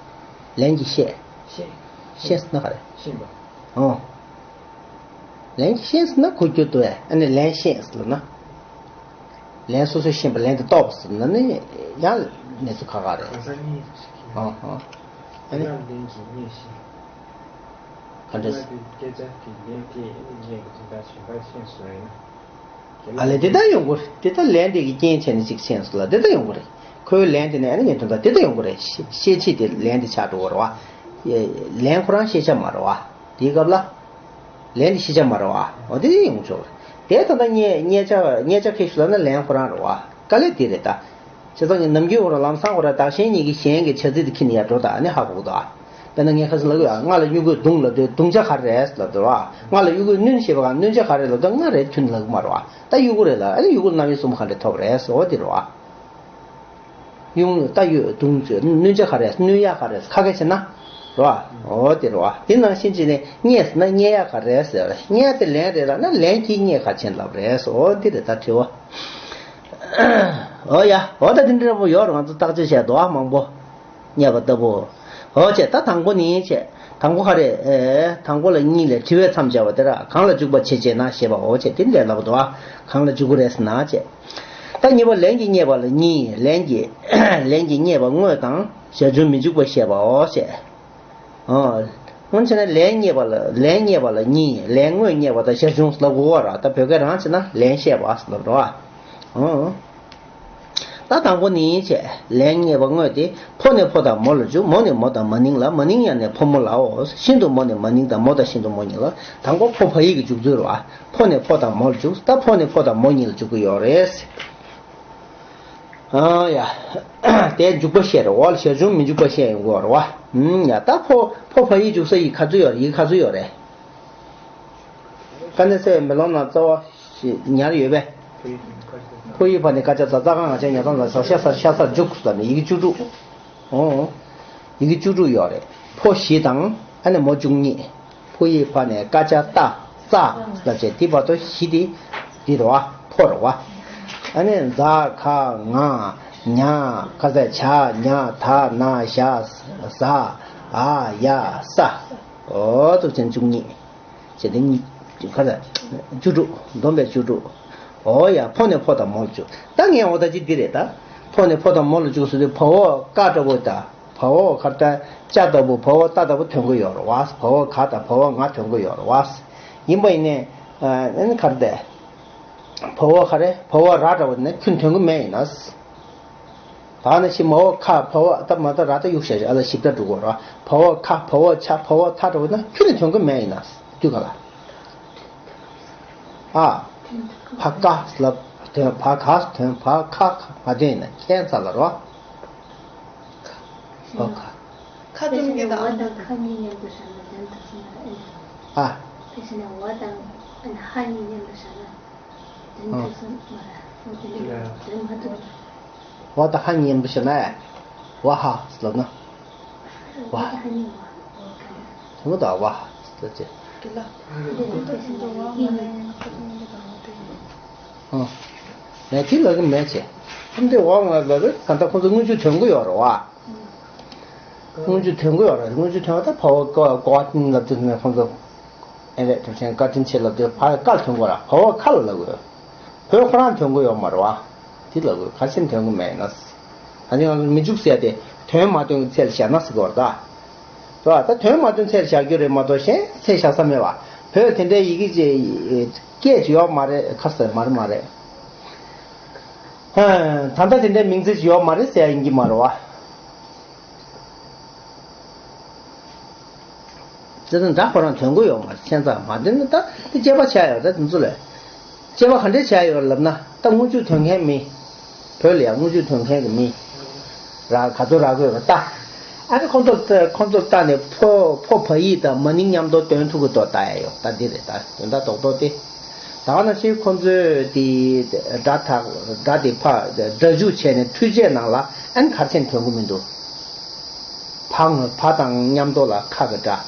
ལན་གྱི་བཤད། བཤད། བཤད་ཟེར་ན་ག་རེ། བཤད་པ། ཨོ། ལན་གྱི་བཤད་ཟེར་ན་གོ་རྒྱུ་འདུག་པས། ཨ་ནི་ལན་བཤད་ཟེར་ལབ་ན། ལན་སོ་སོས་བཤད་པ་ལན་དེ་རྟོགས་པ་ཟེར་ན་ནི་ཡང་གནས་ཚུལ་ཁག་ཁག་རེད། གང་ཟག་གཉིས་སུ་ཞིག་ཨོ་ཨོ། ཨ་ནི། ལན་གྱི་བཤད། ག་འདྲ། སྐད་ཆ་དེ་ལན་དེ་ཨ་ནི་ངས་ཀྱི་དོན་དག་གཞན་པ་ཤེས་སོང་ཡིན་ན། ཨ་ལས། དེ་ལྟར་ཡོང་གི་རེད། དེ་ལྟར་ལན་དེ་གི་རྐྱེན་བྱས་ནས་ཅིག་ཤེས་སོང་ལ་དེ་ལྟར་ཡོང་གི་རེད། ཁོའི་ལན་དེ་ནས་ཨ་ནི་ངས་དོན་དག་དེ་ལྟར་ཡོང་གི་རེད། ཤེས་བྱེད་དེ་ལན་དེ་ཆགས་འགྲོ་གི་རེད་པ། ལན་ཁོ་རང་ཤེས་བྱ་མ་རེད་པ། དེའི་སྐབས་ལ། ལན་དེ་ཤེས་བྱ་མ་རེད་པ། འོ་དེ་ཡོང་ཆོག་གི་རེད། དེ་ད་ལྟ་བརྙས་བརྙས་བྱ་བརྙས་བྱ་ཁེ་ཤུ་ལབ་ན་ལན་ཁོ་རང་རེད་པ། དཀའ་ལས་དེ་རེད་ད། བྱས་ཙང་ངས་ནམ་རྒྱུན་ཁོ་རང་ལམ་སང་ཁོ་རང་བདག་གཞན་གཉིས་ཀྱི་གཞན་གྱི་བྱ་ཚིག་དེ་ཁྱེར་ནས་ཡར་འགྲོ་ད་ཨ་ནི་ཧ་གོ་གི་འདུག་ཨ། དཔེར་ན་ངས་ཁ་སང་ལབ་ཀྱི་ཡོད། ང་ལ་སྨྱུ་གུས་བརྡུང་ལབ་དུས་བརྡུང་བྱ་ག་རེ་རེད་ལབ་འདུག་པ། ང་ལ་གཡོ་འགུལ་བསྣུན་ཞེས་པ་གང་། བསྣུན་བྱ་ག་རེ་ལབ་དུས་ང་རེད་ཁྱོད་ལབ་ཀྱི་མ་རེད་པ། ད་གཡོ་འགུལ་རེད་ལ་ཨ་ནི་གཡོ་འགུལ་རྣམ་དབྱེ་གསུམ་ག་འདྲ་ཐོབ་རེད་ཟེར་བ་དེ་རེད་པ། གཡོ་འགུལ་ད་གཡོ་བརྡུང་བྱ་བསྣུན་བྱ་ག་རེ། བསྣུན་ཡ་ག་རེ། ཁ་སྐད་བྱས་ན། རེད་པ། འོ་དེ་རེད་པ། དེ་ནང་བཞིན་བྱས་ནས་བརྙས་ཟེར་ན་བརྙས་ཡ་ག་རེ་ཟེར། བརྙས་དེ་ལན་རེད་ལབ་ན་ལན་གྱི་བརྙས་ག་ཅན་ལབ་རེད་ཟེར། འོ་དེ་རེད་ད་དྲི་བ། འོ་ཡ། འོ་ད་དེ་འདྲ་པོ་ཡོད་རེད། ང་ཚོ་བརྟག་དཔྱད་བྱས་འདུག་པ་མང་པོ། བརྙས་པ་ལྟ་བུ། འོ་བྱས་ད་དང་པོ་ནི་བྱས། དང་པོ་ག་རེ། ཨེ། དང་པོ་ལ་གཉིས་ལས་དྲི་བས་མཚམས་སྦྱར་བ་དེ་ར། གང་ལ་འཇུག་པར་བྱེད་ཅེ་ན་ཞེས་པའོ་བྱས། དེ་འདྲ་ལབ་འདུག་པ། གང་ལ་འཇུག་གི་རེད་ཟེར་ན་བྱས། ད་གཉིས་པ་ལན་གྱི་བརྙས་པ་ལ་གཉིས། ལན་གྱི། ལན་གྱི་བརྙས་པ་དངོས་དང་ཞར་བྱུང་མི་འཇུག་པ་བཤད་པའོ་བྱས། ཨོ། སྔོན་བྱས་ན་ལན་བརྙས་པ་ལ། ལན་བརྙས་པ་ལ་གཉིས། ལན་དངོས་བརྙས་པ་དང་ཞར་བྱུང་ལབ་དགོས་པ་ར། ད་བོད་སྐད་རང་བྱས་ན་ལན་བཤད་པ་ལབ་རོ། ཨོ། ད་དང་པོ་ནི་བྱས། ལན་བརྙས་པ་དངོས་དེ། ཕོ་ནས་ཕོ་དང་མོ་ལ་འཇུག་མོ་ནས་མོ་དང་མ་ནིང་ལ། མ་ནིང་ཡང་ནས་ཕོ་མོ་ལའོ། ཤིན་ཏུ་མོ་ནས་མ་ནིང་དང་མོ་དང་ཤིན་ཏུ་མོ་གཉིས་ལ། དང་པོ་ཕོ་བ་ཡིག་གི་འཇུག་ཚུལ་ར། ཕོ་ནས་ཕོ་དང་མོ་ལ་འཇུག་ད་ཕོ་ནས་ཕོ་དང་མོ་གཉིས་ལ་འཇུག་གི་ཡོད་རེད། ཨ་ཡ། དེ་འཇུག་པ་བཤད་རེད། འོ་ལ་ཞར་བྱུང་མི་འཇུག་པ་བཤད་ཡོང་གི་ཡོད་རེད་བ། ཨུམ་ཡ། ད་ཕོ་ཕོ་བ་ཡིག་འཇུག་ས་ཡིག་ག་ཚོད་ཡོད་རེད། ཡིག་ག་ཚོད་ཡོད་རེད། དཀའ་གནད་གསལ་བའི་མེ་ལོང་ནང་རྩ་བ་ཞིག་ཉར་ཡོད་པས། ཕོ་ཡིག་ཕ་ནས་ཀ་ཅ་ཛ་ཙ་ག་ང་ཅ་ཉ་ཚ་ཛ་ས་ཤ་ས་ཤ་ས་འཇུག་ཟེར་ནས་ཡི་གེ་བཅུ་དྲུག་ཨོ། ཡི་གེ་བཅུ་དྲུག་ཡོད་རེད། ཕོ་བཞི་དང་ཨ་ནི་མོ་བཅུ་གཉིས། ཕོ་ཡིག་ཕ་ནས་ཀ་ཅ་ཏ་ཙ་ཟེར་བྱས་དེ་བར་དུ་བཞི་དེ་འདི་རེད་བ། ཕོ་རེད་བ། ཨ་ནི་ཛ་ག་ང་ཉ་ཁ་ས་ཇ་ཉ་ད་ན་ཞ་ཟ་འ་ཡ་ས། ཨོ་ཙུག་ཅན་བཅུ་གཉིས། བྱས་ཏེ་གཉིས་ཁ་ས་བཅུ་དྲུག་བསྡོམས་པས་བཅུ་དྲུག་འོ་ཡ། ཕོ་ནས་ཕོ་དང་མོ་ལ་འཇུག་ད་ངས་འོ་ད་ཅི་འདི་རེད་ད། ཕོ་ནས་ཕོ་དང་མོ་ལ་འཇུག་ཟེར་དུས་བ་འོག་ཀ་ལྟ་བུ་དང་བ་འོག་ག་ད་ཅ་ལྟ་བུ་བ་འོག་ཏ་ལྟ་བུ་ཐོན་གི་ཡོད་རེད་བ། བ་འོག་ག་དང་བ་འོག་ང་ཐོན་གི་ཡོད་རེད་བ། ཡིན་པ་ཡིན་ནའི་ཨ་ནི་ག་རེ་ད། བ་འོག་ག་རེ་བ་འོག་ར་འདྲ་བོ་ནི་ཁྱོན་ཐོན་གི་མེད་ཡིན་ན། ད་ནི་ཤི་མ་འོག་ཁ་བ་འོག་ད་མ་ད་ར་ད་གཡུག་བྱས་ཨ་ལ་ཞིབ་ལྟ་འགྲོ་དགོས་ར། བ་འོག་ཁ་བ་འོག་ཆ་བ་འོག་ཐ་འདྲ་བོ་ན་ཁྱོན་ནས་ཐོན་གི་མེད་ཡིན་ན། དུས་ག་ལ། ཨ། བ་ཀ་ལབ་དོན་བ་ག་དོན་བ་ཁ་ཁ་མ་དོན་ཡིན་ན་ཁྱད་མཚར་ལ་རོ། བ་ཁ། ཁ་སྟོན་གྱི་དང་། བ་དང་ཁ་གཉིས་མཉམ་དུ་བཞག་ན་དོན་དག་སོང་བ་ཨེ། ཨ། དེ་བཞིན་བ་དང་ཧ་གཉིས་མཉམ་དུ་བཞག་ན་དོན་དག་སོང་བ་ར། དོན་མ་ཐུབ། བ་དང་ཧ་གཉིས་མཉམ་དུ་བཞག་ན་བ་ཧ་ལབ་ན། བ། དེ་མོ་དང་བ་ལ་ཅེ། ཨ། ངས་དེ་ལབ་གི་མེད་ཅེ། ཁམས་དེ་འོག་ང་ལ་རེ་ག་ད་ཁོང་ཚོ་སྔོན་འཇུག་ཐོན་གི་ཡོད་རེད་བ། སྔོན་འཇུག་ཐོན་གི་ཡོད་རེད། སྔོན་འཇུག་ཐོན་བ་ད་བ་འོག་ཀ་ཀ་ནི་ལབ་དུས་ནས་ཁོང་ཚོ། ཨེ་རེད། དེ་བཞིན་བཀའ་དྲིན་ཆེ་ལབ་དུས་བ་ཀ་ལ་ཐོན་གི་ཡོད་རེད། བ་འོག་ཁ་ལ་ལབ་གི་ཡོད། བོད་ཁོ་རང་ཐོན་གི་ཡོད་མ་རེད་བ། དེ་ལ་དགོས་ག་ཚོད་ཐོན་གི་མེད་ན། ད་ནི་ང་ཚོ་མི་འཇུག་ཟེར་ཏེ་དོན་མ་སྟོན་གི་ཚད་ལ་བཞག་ན་ཟེར་གི་བར་ད། རེད་བ། ད་དོན་མ་སྟོན་ཚད་ལ་བཞག་རྒྱུ་རེད་མ་གཏོགས་གཞན་ཚད་བཞག་ས་མེད་བ། བོད་དེ་འདྲའི་ཡི་གེ་ཅིག་སྐད་ཅིག་ཡོད་མ་རེད་ཁ་ཟེར་མ་རེད་མ་རེད། ད་ལྟ་དེ་འདྲའི་མིང་ཚིག་ཅིག་ཡོད་མ་རེད་ཟེར་ཡ་ཡིན་གྱི་མ་རེད་བ། དེ་དང་སྒྲ་ཁོ་རང་ཐོན་གྱི་ཡོད་མ་རེད། ཁྱད་མཚར་མ་དེ་ནི་ད་དེ་དཔྱད་པ་བྱས་ཡོད་ད་དེ་ཚོ་ལས། དཔྱད་པ་ག་འདྲས་བྱས་ཡོད་ལབ་ན་ད་སྔོན་འཇུག་ཐོན་མཁན་མི། བོད་ལ་ཡང་སྔོན་འཇུག་ཐོན་མཁན་གྱི་མི། ར་ག་ཚོད་རག་གི་ཡོད་པ་ལྟ། ཨ་ནི་ཁོང་ཚོ་ཁོང་ཚོ་ལྟ་ནས་ཕོ་ཕོ་བ་ཡིག་དང་མ་ནིང་མཉམ་དུ་འདོན་ཐུབ་ཀྱི་འདུག་ལྟ་ཡ་ཡོད་ད་འདི་རེད་ད་དོན་དག་རྡོག་རྡོག་དེ། ད་ག་ནང་བཞིན་ཁོང་ཚོས་དེ་སྒྲ་དག་སྒྲ་དེ་ཕ་སྒྲ་འཇུག་བྱས་ནས་འཕྲུལ་ཆས་ནང་ལ་ཨ་ནི་ག་རེ་བྱས་ནས་ཐོན་གྱི་མི་འདུག་བ་ང་བ་དང་མཉམ་དུ་ལ་ཁ་གི་སྒྲ།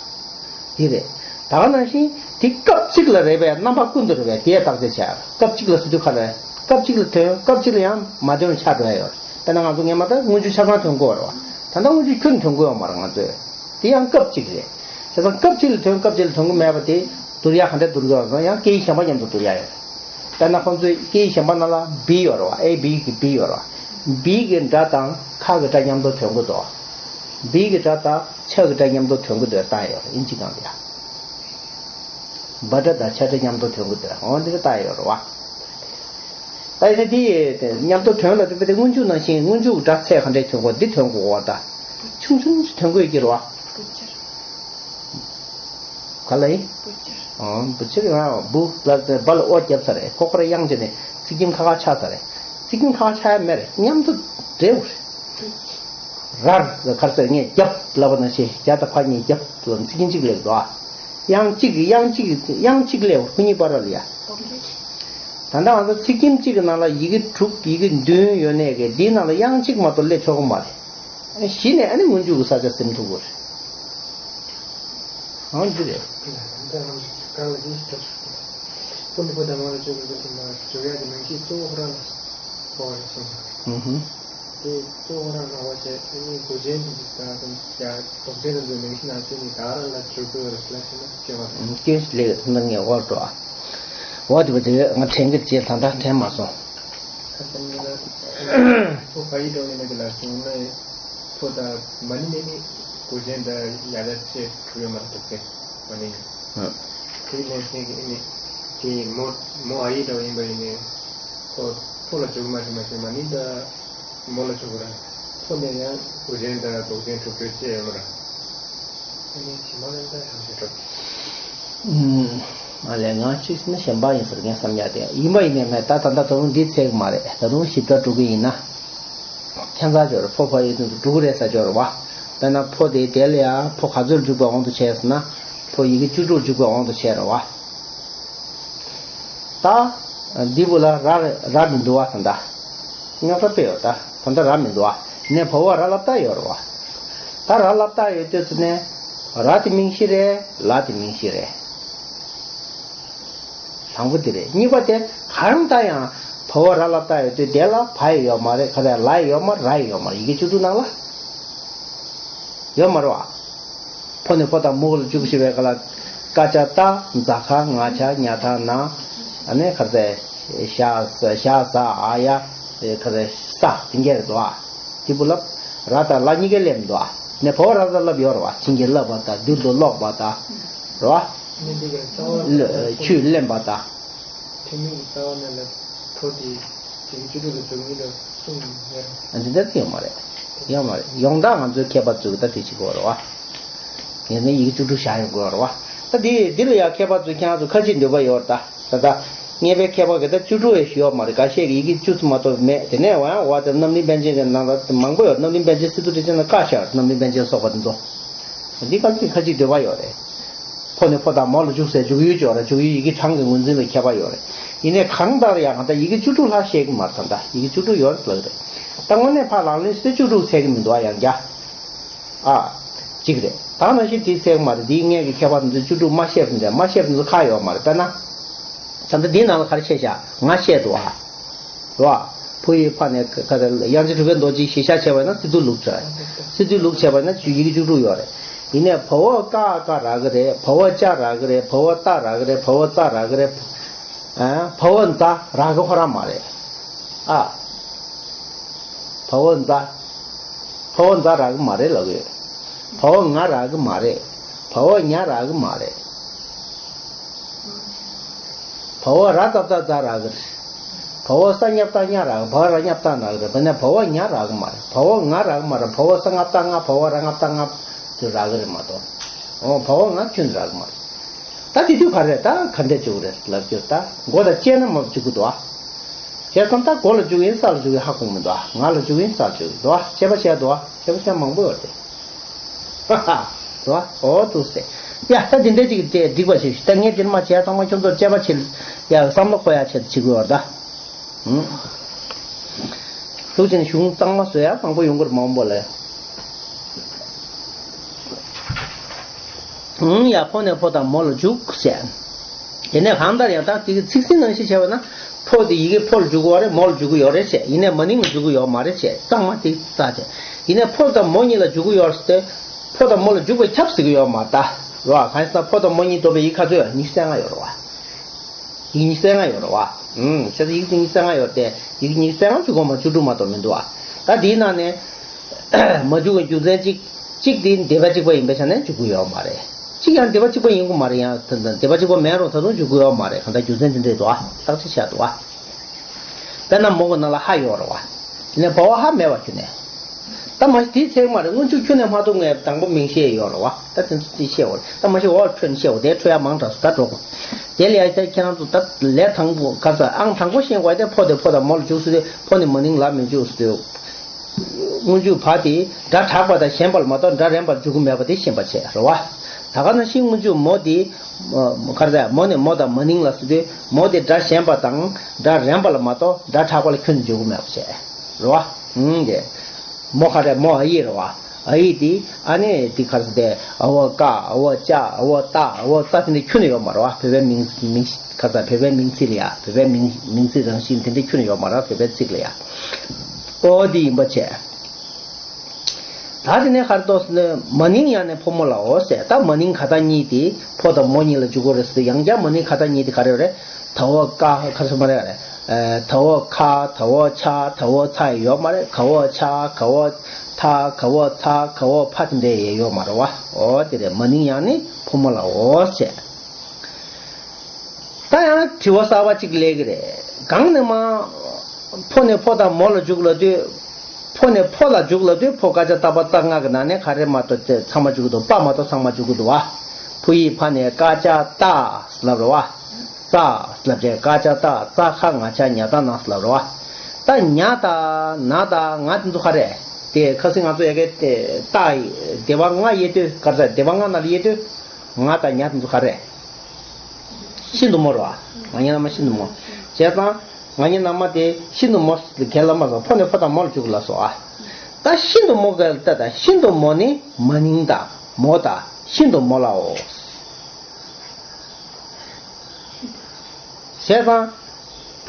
དེ་རེད། ད་ག་ནང་བཞིན་དེ་སྐབས་གཅིག་ལ་རེད་པས་རྣམ་པ་ཀུན་ཏུ་རེད་པས་དེ་ཡ་བརྟག་དཔྱད་བྱ་ཡ། སྐབས་གཅིག་ལ་ཟེར་དུས་ག་རེ། སྐབས་གཅིག་ལ་ཐོན་སྐབས་གཅིག་ལ་ཡང་མ་ཐོན་ཆགས་འགྲོ་ཡ་ཡོད། དཔེར་ན་ང་ཚོ་སྔོན་མ་ད་སྔོན་འཇུག་ཆ་ཚང་ཐོན་གོ་རེད་བ། ད་ལྟ་སྔོན་འཇུག་ཁྱོན་ཐོན་གོ་ཡོད་མ་རེད་ང་ཚོས། དེ་ཡང་སྐབས་གཅིག་རེད། བྱས་ཙང་སྐབས་གཅིག་ལ་ཐོན་སྐབས་གཅིག་ལ་ཐོན་གོ་མེད་པ་དེ་བསྡུར་ཡ་ག་འདྲ་བསྡུར་དགོས་རེད་ཡང་སྐད་ཡིག་གཞན་པ་མཉམ་དུ་བསྡུར་ཡ་ཡོད། དཔེར་ན་ཁོང་ཚོའི་སྐད་ཡིག་གཞན་པ་ནང་ལ་བི་ཡོད་རེད་བ། ཨེ་བི་གི་བི་ཡོད་རེད་བ། བི་གི་སྒྲ་དང་ཁ་གི་སྒྲ་མཉམ་དུ་ཐོན་གི་འདུག་བི་གི་སྒྲ་དང་ཆ་གི་སྒྲ་མཉམ་དུ་ཐོན་གི་འདུག་བཏང་ཡོད་རེད་ཨིན་ཇི་སྒང་ལ་ཡ། བ་སྒྲ་དང་ཆ་སྒྲ་མཉམ་དུ་ཐོན་གི་འདུག་འོ་འདི་གི་བཏང་ཡོད་རེད་བ། ད་ཡིན་ན་འདི་མཉམ་དུ་ཐོན་ལ་དེ་དེ་སྔོན་འཇུག་ནང་བཞིན་སྔོན་འཇུག་སྒྲ་ཚད་ག་འདྲས་ཐོན་གོ་འདི་ཐོན་གོ་བ་ད། ཆུང་ཆུང་ཞིག་ཐོན་གོ་ཡི་གི་རེད་བ། ག་ལ་ཡིན། ཨང་། བུ་ཕྱིར་ཡང་བུ་ལ་བ་ལ་ཨོ་བརྒྱབ་ཚར་རེད། ཁོ་ཁོ་ར་དབྱངས་བྱས་ནས་ཚིག་ཁྱིམ་ཁ་ཁ་ཆགས་ཚར་རེད། ཚིག་ཁྱིམ་ཁ་ཁ་ཆགས་ཡ་མེད་རེད། མཉམ་དུ་འདྲེས་འོ་རེད། རར་གར་ཟེར་ངས་རྒྱབ་ལབ་པ་ནང་བཞིན་རྒྱ་དང་ཕ་གཉིས་རྒྱབ་ལ་ཚིག་ཁྱིམ་གཅིག་ལེགས་འདུག་ཨ། དབྱངས་གཅིག་གི་དབྱངས་གཅིག་གི་དབྱངས་གཅིག་ལེགས་འོ་ཁོ་གཉིས་བར་ལ་ཡ། ད་ལྟ་ང་ཚོ་ཚིག་ཁྱིམ་གཅིག་གི་ནང་ལ་ཡི་གེ་དྲུག་ཡི་གེ་བདུན་ཡོད་ནས་གི་འདིའི་ནང་ལ་དབྱངས་གཅིག་མ་གཏོགས་སླེབས་ཆོག་གི་མ་རེད། གཞི་ནས་ཨ་ནི་སྔོན་འཇུག་གི་ས་ཆ་ཟིན་ཐུབ་དགོས་རེད། ཨང་འདི་རེད། ཀུན་ནས་པོ་དང་མ་ལ་བཅོས་པའི་ཚེ་མ་བཅོས་ཡ་གི་མིང་གཞི་གཙོ་བོ་ཁོ་རང་ལ་གོ་བ་ཡོད་སོང་། ཧུམ་ཧུམ། དེ་གཙོ་བོ་ཁོ་རང་ལ་བ་བྱས་ཨ་ནི་གོ་ཆེན་དེ་ད་དང་ཡ་དོགས་ཆེན་དེ་ཚོའི་མིང་གཞི་ནང་བཅད་ནས་ད་རང་ལ་བཅོས་དགོས་རེད་ལ་ཞེ་ན་སྐྱོན་མ་རེད། སྐྱོན་ལེགས་ད་ངས་འོག་འགྲོ་ཨ། འོག་དེ་བ་དེ་ང་དྲན་གི་རྗེས་ད་ལྟ་དྲན་མ་སོང་། ཁ་སང་ཉིན་ལ་ཁོ་ཕ་ཡི་འགྲོ་ནས་ནི་ལ་སོང་ན། ཕོ་དང་མ་ནི་ནི་ནི་གོ་ཆེན་དང་ཡ་ད་ཆེ་གྲུ་ཡོད་མ་གཏོགས་ཏེ་མ་ནི་ནི། ཨ། དེ་ནས་ནི་ནི་དེ་མོ་མོ་ཨ་ཡི་འདྲ་བ་ཡིན་པ་ཡིན་ནི་ཁོ་ཕོ་ལ་བཅོས་མ་བྱེད་མ་བྱེད་མ་ནི་ད་མོ་ལ་བཅོས་གོ་ར། ཕོ་ནས་ཡང་གོ་ཆེན་དང་དོགས་ཆེན་གྲུབ་གྲོལ་ཅེས་ཡོད་མ་ར། ཨ་ནི་ཇི་མ་ལ་ད་ཡང་ཞེ་གྲོགས། ཨ་ལས་ང་གཅིག་ནི་གཞན་པ་ཡིན་ཟེར་ངས་བསམ་ཡག་དེ་ཡིན་པ་ཡིན་ནས་མེད་ད་ད་ལྟ་ད་རུང་འདི་ཚད་མ་རེད། ད་རུང་ཞིབ་ཕྲ་འགྲོ་གི་ཡིན་ན། ཁྱད་མཚར་སྦྱོར་ཕོ་ཕ་ཡི་དོན་དུ་འགྲོ་གི་རེད་ས་སྦྱོར་བ། དཔེར་ན་ཕོ་དེ་དེ་ལ་ཡང་ཕོ་ག་ཚོད་འཇུག་པའི་དབང་དུ་བྱས་ཟེར་ན། ཕོ་ཡི་གེ་བཅུ་དྲུག་འཇུག་པའི་དབང་དུ་བྱས་རེད་བ། ད། འདི་བུ་ལ་ར་ར་མི་འདུག་བ་ད་ལྟ། རྙོག་དྲ་དཔེ་ཡོད་ད། ད་ལྟ་ར་མི་འདུག་བ། ནས་བ་བ་ར་སླབ་སྟངས་ཡོད་རེད་བ། ད་ར་སླབ་སྟངས་ཡོད་དུས་ཚོད་ནས། ར་དེ་མིང་གཞི་རེད། ལ་དེ་མིང་གཞི་རེད། དང་པོ་དེ་རེད། གཉིས་པ་དེ་གང་ལྟར་ཡང་བ་བ་ར་སླབ་སྟངས་ཡོད་དུས་དེ་ལ་བ་ཡི་ཡོད་མ་རེད། ག་རེ་ལ་ཡི་ཡོད་མ་ར་ཡི་ཡོད་མ་རེད། ཡི་གེ་བཅུ་དྲུག་ནང་ལ་ཡོད་མ་རེད་བ། ཕོ་ནས་ཕོ་དང་མོ་ལ་འཇུག་ཞེས་པའི་སྐབས་ལ་ཀ་ཅ་ཏ་ཛ་ཁ་ང་ཆ་ཉ་ཐ་ན་ཨ་ནི་ག་རེ་ཟེར། ཞ་ས་ཞ་ས་ཨ་ཡ་ཁ་རེ་ས་དེ་འགྱེར་འདུག་ཨ། དེ་བུ་ལབ་ར་དང་ལ་གཉིས་ཀའི་ལེབ་འདུག་ཨ། ནས་བོ་བ་ར་དང་ལབ་ཡོད་རེད་བ། བྱིན་གྱིས་བརླབས་པ་དང་རྡུལ་དུ་རློག་པ་དང་། རེད་བ། ཆུས་བརླན་པ་དང་། ཐུན་མིན་གྱི་རྩ་བ་ནས་ལ་ཕོ་དེ་དེ་བཅུ་དྲུག་ལ་འཇུག་མིན་ལ་གསུངས་ཡོད་རེད། འདི་འདྲ་ཡོད་མ་རེད། ཡོད་མ་རེད། ཡོངས་གྲགས་ང་ཚོའི་མཁས་པ་ཚོས་ད་དེ་བྱེད་དགོས་རེད་བ། ཡིན་ནའི་ཡི་གེ་བཅུ་དྲུག་བཞག་ཡོང་དགོས་རེད་བ། ད་དེ་འདི་ལ་ཡང་མཁས་པ་ཚོས་ཁྱེད་རང་ཚོ་ཁ་ཅིག་འདོད་པ་ཡོད་རེད་ད། ད་ད་མཁས་པའི་མཁས་པ་གི་ད་བཅུ་དྲུག་ཡང་ཞུ་ཡོད་མ་རེད། འགའ་ཤས་ཀྱིས་ཡི་གེ་བཅུ་ཙམ་མ་གཏོགས་མེད། དེ་ནས་འོ་ཡང་འོ་དེ་རྣམ་གླིང་པཎ་ཆེན་གྱི་ནང་ལ་མང་པོ་ཡོད། རྣམ་གླིང་པཎ་ཆེན་སི་ཏུ་ཏྲི་ཅན་ལ་བཀའ་ཤག་རྣམ་གླིང་པཎ་ཆེན་སོགས་པ་དེ་ཚོ། འདི་ག་ཚོད་ཁ་ཅིག་འདོད་པ་ཡོད་རེད། ཕོ་ནས་ཕོ་དང་མོ་ལ་འཇུག་ཟེར་འཇུག་ཡུལ་ཅིག་ཡོད་རེད། འཇུག་ཡུལ་ཡི་གེ་གྲངས་ཀྱི་ངོས་འཛིན་ལ་ཁྱད་པར་ཡོད་རེད། ཡིན་ནའི་གང་ལྟར་ཡང་ད་ཡི་གེ་བཅུ་དྲུག་ལྷག་ཤེས་ཀྱི་མ་རེད། ད་ལྟ་ཡི་གེ་བཅུ་དྲུག་ཡོད་རེད་ལབ་ཀྱི་རེད། ད་དངོས་གནས་ཕར་ལག་ལེན་སྟེ་བཅུ་དྲུག་འཚལ་གྱི་མི་འདུག་ཨ། ཡང་བསྐྱར། ཨ། གཅིག་རེད། ད་ནང་བཞིན་དེ་འཚལ་གྱི་མ་རེད། འདིའི་སྔོན་གྱི་མཁས་པ་དེ་ཚོས་བཅུ་དྲུག་མ་བཤད་པ་འདྲ་མ་བཤད་པ་དེ་ཚོ་ཁག་ཡོད་མ་རེད། དཔེར་ན། ད་ལྟ་འདིའི་ནང་ལ་ག་རེ་བཤད་བཞག་ང་བཤད་འདུག་ཨ། རེད་བ། ཕོ་ཡི་ཕ་ནས་ག་རེ་དབྱངས་ཅན་གྲུབ་པའི་རྡོ་རྗེས་གཞིར་བཞག་བྱས་པ་ཡིན་ན་སི་ཏུ་ལུགས་བྱས། སི་ཏུའི་ལུགས་བྱས་པ་ཡིན་ན་ཡི་གེ་བཅུ་དྲུག་ཡོད་རེད། ཡིན་ནའི་བ་འོག་ཀ་ཀ་རག་གི་རེད། བ་འོག་ཅ་རག་གི་རེད། བ་འོག་ཏ་རག་གི་རེད། བ་འོག་ཙ་རག་གི་རེད། ཨ། བ་འོག་ཛ་རག་གི་ཁོ་རང་མ་རེད། ཨ། བ་འོག་ཛ། བ་འོག་ཛ་རག་གི་མ་རེད་ལབ་ཡོད། བ་འོག་ང་རག་གི་མ་རེད། བ་འོག་ཉ་རག་གི་མ་རེད། བ་འོག་ར་ཏ་བཏགས་རྫ་རག་གི་རེད། བ་འོག་ས་ཉ་བཏགས་ཉ་རག་གི། བ་འོག་ར་ཉ་བཏགས་རག་གི་རེད། བ་ནས་བ་འོག་ཉ་རག་གི་མ་རེད། བ་འོག་ང་རག་གི་མ་རེད། བ་འོག་ས་ང་བཏགས་ང་། བ་འོག་ར་ང་བཏགས་རྔ་དེ་རག་གི་རེད་མ་གཏོགས། འོ་བ་འོག་ང་ཁྱོན་ནས་རག་གི་མ་རེད། ད་དེ་དུས་ག་རེ་ད་ག་འདྲས་འཇུག་རེད་ལབ་རྒྱུ་ད་མགོ་དང་བཅས་ན་མར་འཇུག་གི་འདུག་ཨ། བྱས་ཙང་ད་མགོ་ལ་འཇུག་ཡིན་ས་ལ་འཇུག་ཡིན་ཧ་གོ་མི་འདུག་ཨ། ང་ལ་འཇུག་ཡིན་ས་ལ་འཇུག་གི་འདུག་ཨ། དཔྱད་པ་བྱས་འདུག་ཨ། དཔྱད་པ་བྱས་མང་པོ་ཡོད་རེད། ཧ་ཧ། འདུག་ཨ། འོ་འདུག་སེ། ཡ་ད་འདི་འདྲས་ཅིག་དེ་འགྲིག་པ་ཞིག་ད་ངས་འདིར་མ་བྱས་ཚང་མ་ཁྱོད་ཚོར་དཔྱད་པ་བྱེད་ཡ་བསམ་བློ་འཁོར་ཡ་ཆེད་དུ་བྱེད་དགོས་ཡོད་ད། ཐུགས་རྗེ་ཆེ། གཞུང་གཙང་མ་བཟོ་ཡ་མང་པོ་ཡོང་གི་རེད་མང་པོ་ལ། ཡ་ཕོ་ནས་ཕོ་དང་མོ་ལ་འཇུག་ཟེར། དེ་ནས་གང་ལྟར་ཡང་དག་དེ་གི་ཚིག་ཟིན་ནང་བཞིན་བྱས་པ་ན། ཕོ་དེ་ཡི་གེ་ཕོ་ལ་འཇུག་གི་ཡོད་རེད། མོ་ལ་འཇུག་གི་ཡོད་རེད་བྱས། ཡིན་ནའི་མ་ནིང་ལ་འཇུག་གི་ཡོད་མ་རེད་བྱས། གཙང་མ་དེ་ལྟ་བྱས། ཡིན་ནའི་ཕོ་དང་མོ་གཉིས་ལ་འཇུག་གི་ཡོད་རེད་ཟེར་ཏེ། ཕོ་དང་མོ་ལ་འཇུག་པའི་ཁྱབ་ཟེར་གི་ཡོད་མ་རེད་ད། རེད་བ། གང་ཡིན་ཟེར་ན་ཕོ་དང་མོ་གཉིས་བསྡོམས་པའི་ཡི་གེ་ག་ཚོད་ཡོད། ཉི་ཤུ་རྩ་ལྔ་ཡོད་རེད་བ། ཡིག་ཉི་ཤུ་རྩ་ལྔ་ཡོད་རེད་བ། ཨུམ། བྱས་ཙང་ཡིག་ཉི་ཤུ་རྩ་ལྔ་ཡོད་དེ། ཡིག་ཉི་ཤུ་རྩ་ལྔ་བཅུ་གོ་མ་བཅུ་དྲུག་མ་གཏོགས་མི་འདུག་བ། ད་དེའི་ནང་ནས་མ་འཇུག་པའི་རྒྱུ་མཚན་གཅིག་གཅིག་དེ་སྡེ་པ་གཅིག་པ་ཡིན་པའི་ཆ་ནས་འཇུག་གི་ཡོད་མ་རེད། གཅིག་ཡང་སྡེ་པ་གཅིག་པ་ཡིན་དགོས་མ་རེད། ཡང་ད་ལྟ་སྡེ་པ་གཅིག་པ་མེད་རུང་ད་དུང་འཇུག་གི་ཡོད་མ་རེད། གང་ལྟར་རྒྱུ་མཚན་དེ་འདྲས་འདུག་བ། བརྟག་དཔྱད་བྱས་འདུག་བ། དཔེར་ན་མོ་གི་ནང་ལ་ཧ་ཡོད་རེད་བ། ཡིན་ནའི་བ་འོག་ཧ་མེད་པ་ཁྱོན་ནས། ད་མ་གཞི་དེའི་ཚེ་མ་རེད། སྔོན་འཇུག་ཁྱོན་ནས་མ་གཏོགས་ངས་དང་པོ་མིང་བཤད་ཡོད་རེད་བ། ད་དེ་ཚོ་དེ་བཤད་འོ་རེད། ད་མ་གཞི་འོག་འཕྲོས་ནས་བཤད་འོ་དེ་འཕྲོས་ཡ་མང་དྲགས་སོང་། ད་འགྲོ་དགོས། དེ་ལ་ཡ་ད་ཁྱེད་རང་ཚོ་ད་ལས་དང་པོ་ག་ཚོད་ཨང་དང་པོ་ཤེས་དགོས་དེ། ཕོ་དེ་ཕོ་དང་མོ་ལ་འཇུག་ཟེར་དུས་ཕོ་ནི་མ་ནིང་ལ་མི་འཇུག་ཟེར་དུས། སྔོན་འཇུག་བ་དེ་སྒྲ་དྲག་པ་དང་ཞན་པ་ལ་མ་གཏོགས་སྒྲ་རན་པ་ལ་འཇུག་གི་མེད་པ་དེ་ཤེས་པ་བྱས་རེད་བ། ད་ག་ནང་བཞིན་སྔོན་འཇུག་མོ་དེ་ག་རེ་ཟེར། མོ་ནི་མོ་དང་མ་ནིང་ལ་ཟེར་དུས་མོ་དེ་སྒྲ་ཞན་པ་དང་སྒྲ་རན་པ་ལ་མ་གཏོགས་སྒྲ་དྲག་པ་ལ་ཁྱོན་ནས་འཇུག་གི་མེད་པ་བྱས། རེད་བ། ཨང་། དེ་མོ་ག་རེ། མོ་ཨ་ཡིག་རེད་བ། ཨ་ཡིག་དེ་ཨ་ནི་དེ་ག་རེ་ཟེར་དེ། ཨ་འོག་ཀ། འ་འོག་ཅ། འ་འོག་ཏ། འ་འོག་ཙ། དེ་འདྲ་ཁྱོན་ནས་ཡོད་མ་རེད་བ། བོད་པའི་མིང་མིང་ག་རེ་ཟེར། བོད་པའི་མིང་ཚིག་ལ་ཡ། བོད་པའི་མིང་མིང་ཚིག་རང་བཞིན་དེ་འདྲ་ཁྱོན་ནས་ཡོད་མ་རེད། བོད་པའི་ཚིག་ལ་ཡ། ཨོ་དེ་ཡིན་པ་བྱས། ད་དེ་ནས་ག་རེ་འདུག་ཟེར་ན། མ་ནིང་ཡང་ནི་ཕོ་མོ་ལའོ་ཟེར། ད་མ་ནིང་ག་ད་གཉིས་དེ་ཕོ་དང་མོ་གཉིས་ལ་འཇུག་གི་རེད་ཟེར། ཡང་བསྐྱར་མ་ནིང་ག་ད་གཉིས་དེ་ག་རེ་རེད། ད་འོག་ཀ། ག་རེ་ཟེར་མ་རེད། ཨ། ད་འོག་ཁ། ད་འོག་ཆ། ད་འོག་ཚ་ཡོད་མ་རེད། ག་འོག་ཆ། ག་འོག་ཐ། ག་འོག་ཚ། ག་འོག་ཕ། དེ་འདྲ་ཡོད་མ་རེད་བ། ཨོ་དེ་རེད། མ་ནིང་ཡང་ནི་ཕོ་མོ་ལའོ་ཟེར། ད་ཡང་དྲི་བ་གསར་པ་གཅིག་སླེབས་ཀྱི་རེད། གང་ནས་མ། ཕོ་ནས་ཕོ་དང་མོ་ལ་འཇུག་ལབ་དུས། ཕོ་ནས་ཕོ་ལ་འཇུག་ལབ་དུས་ཕོ་ཀ་ཅ་ཏ་བ་ཙ་ང་གི་ནང་ནས་ག་རེ་མ་གཏོགས་དེ་ཚང་མ་འཇུག་གི་འདུག་པ་མ་གཏོགས་ཚང་མ་འཇུག་གི་འདུག་བ། ཕོ་ཡིག་ཕ་ནས་ཀ་ཅ་ཏ་ལབ་རེད་བ། ཙ་ལབ་བྱས། ཀ་ཅ་ཏ་ཙ་ཁ་ང་ཆ་ཉ་ད་ན་ལབ་རེད་བ། ད་ཉ་ད་ན་ད་ང་དེ་ཚོ་ག་རེ། དེ་ཁ་སང་ང་ཚོ་ཡ་གི་དེ་ཏ་ཡི་སྡེ་པ་ལྔ་དབྱེ་དུས། ག་རེ་ཟེར། སྡེ་པ་ལྔ་ནང་ལ་དབྱེ་དུས། ང་དང་ཉ་དེ་ཚོ་ག་རེ། ཤིན་ཏུ་མོ་རེད་བ། ང་ཉ་ན་མ་ཤིན་ཏུ་མོ། བྱས་ཙང་ང་ཉ་ན་མ་དེ་ཤིན་ཏུ་མོ་གན་ལ་མ་སོང་། ཕོ་ནས་ཕོ་དང་མོ་ལ་འཇུག་ལ་སོང་ཨ། ད་ཤིན་ཏུ་མོ་གན་ལ་ལྟ། ད་ཤིན་ཏུ་མོ་ནི་མ་ནིང་དང་མོ་དང་ཤིན་ཏུ་མོ་ལའོ། བྱས་ཙང་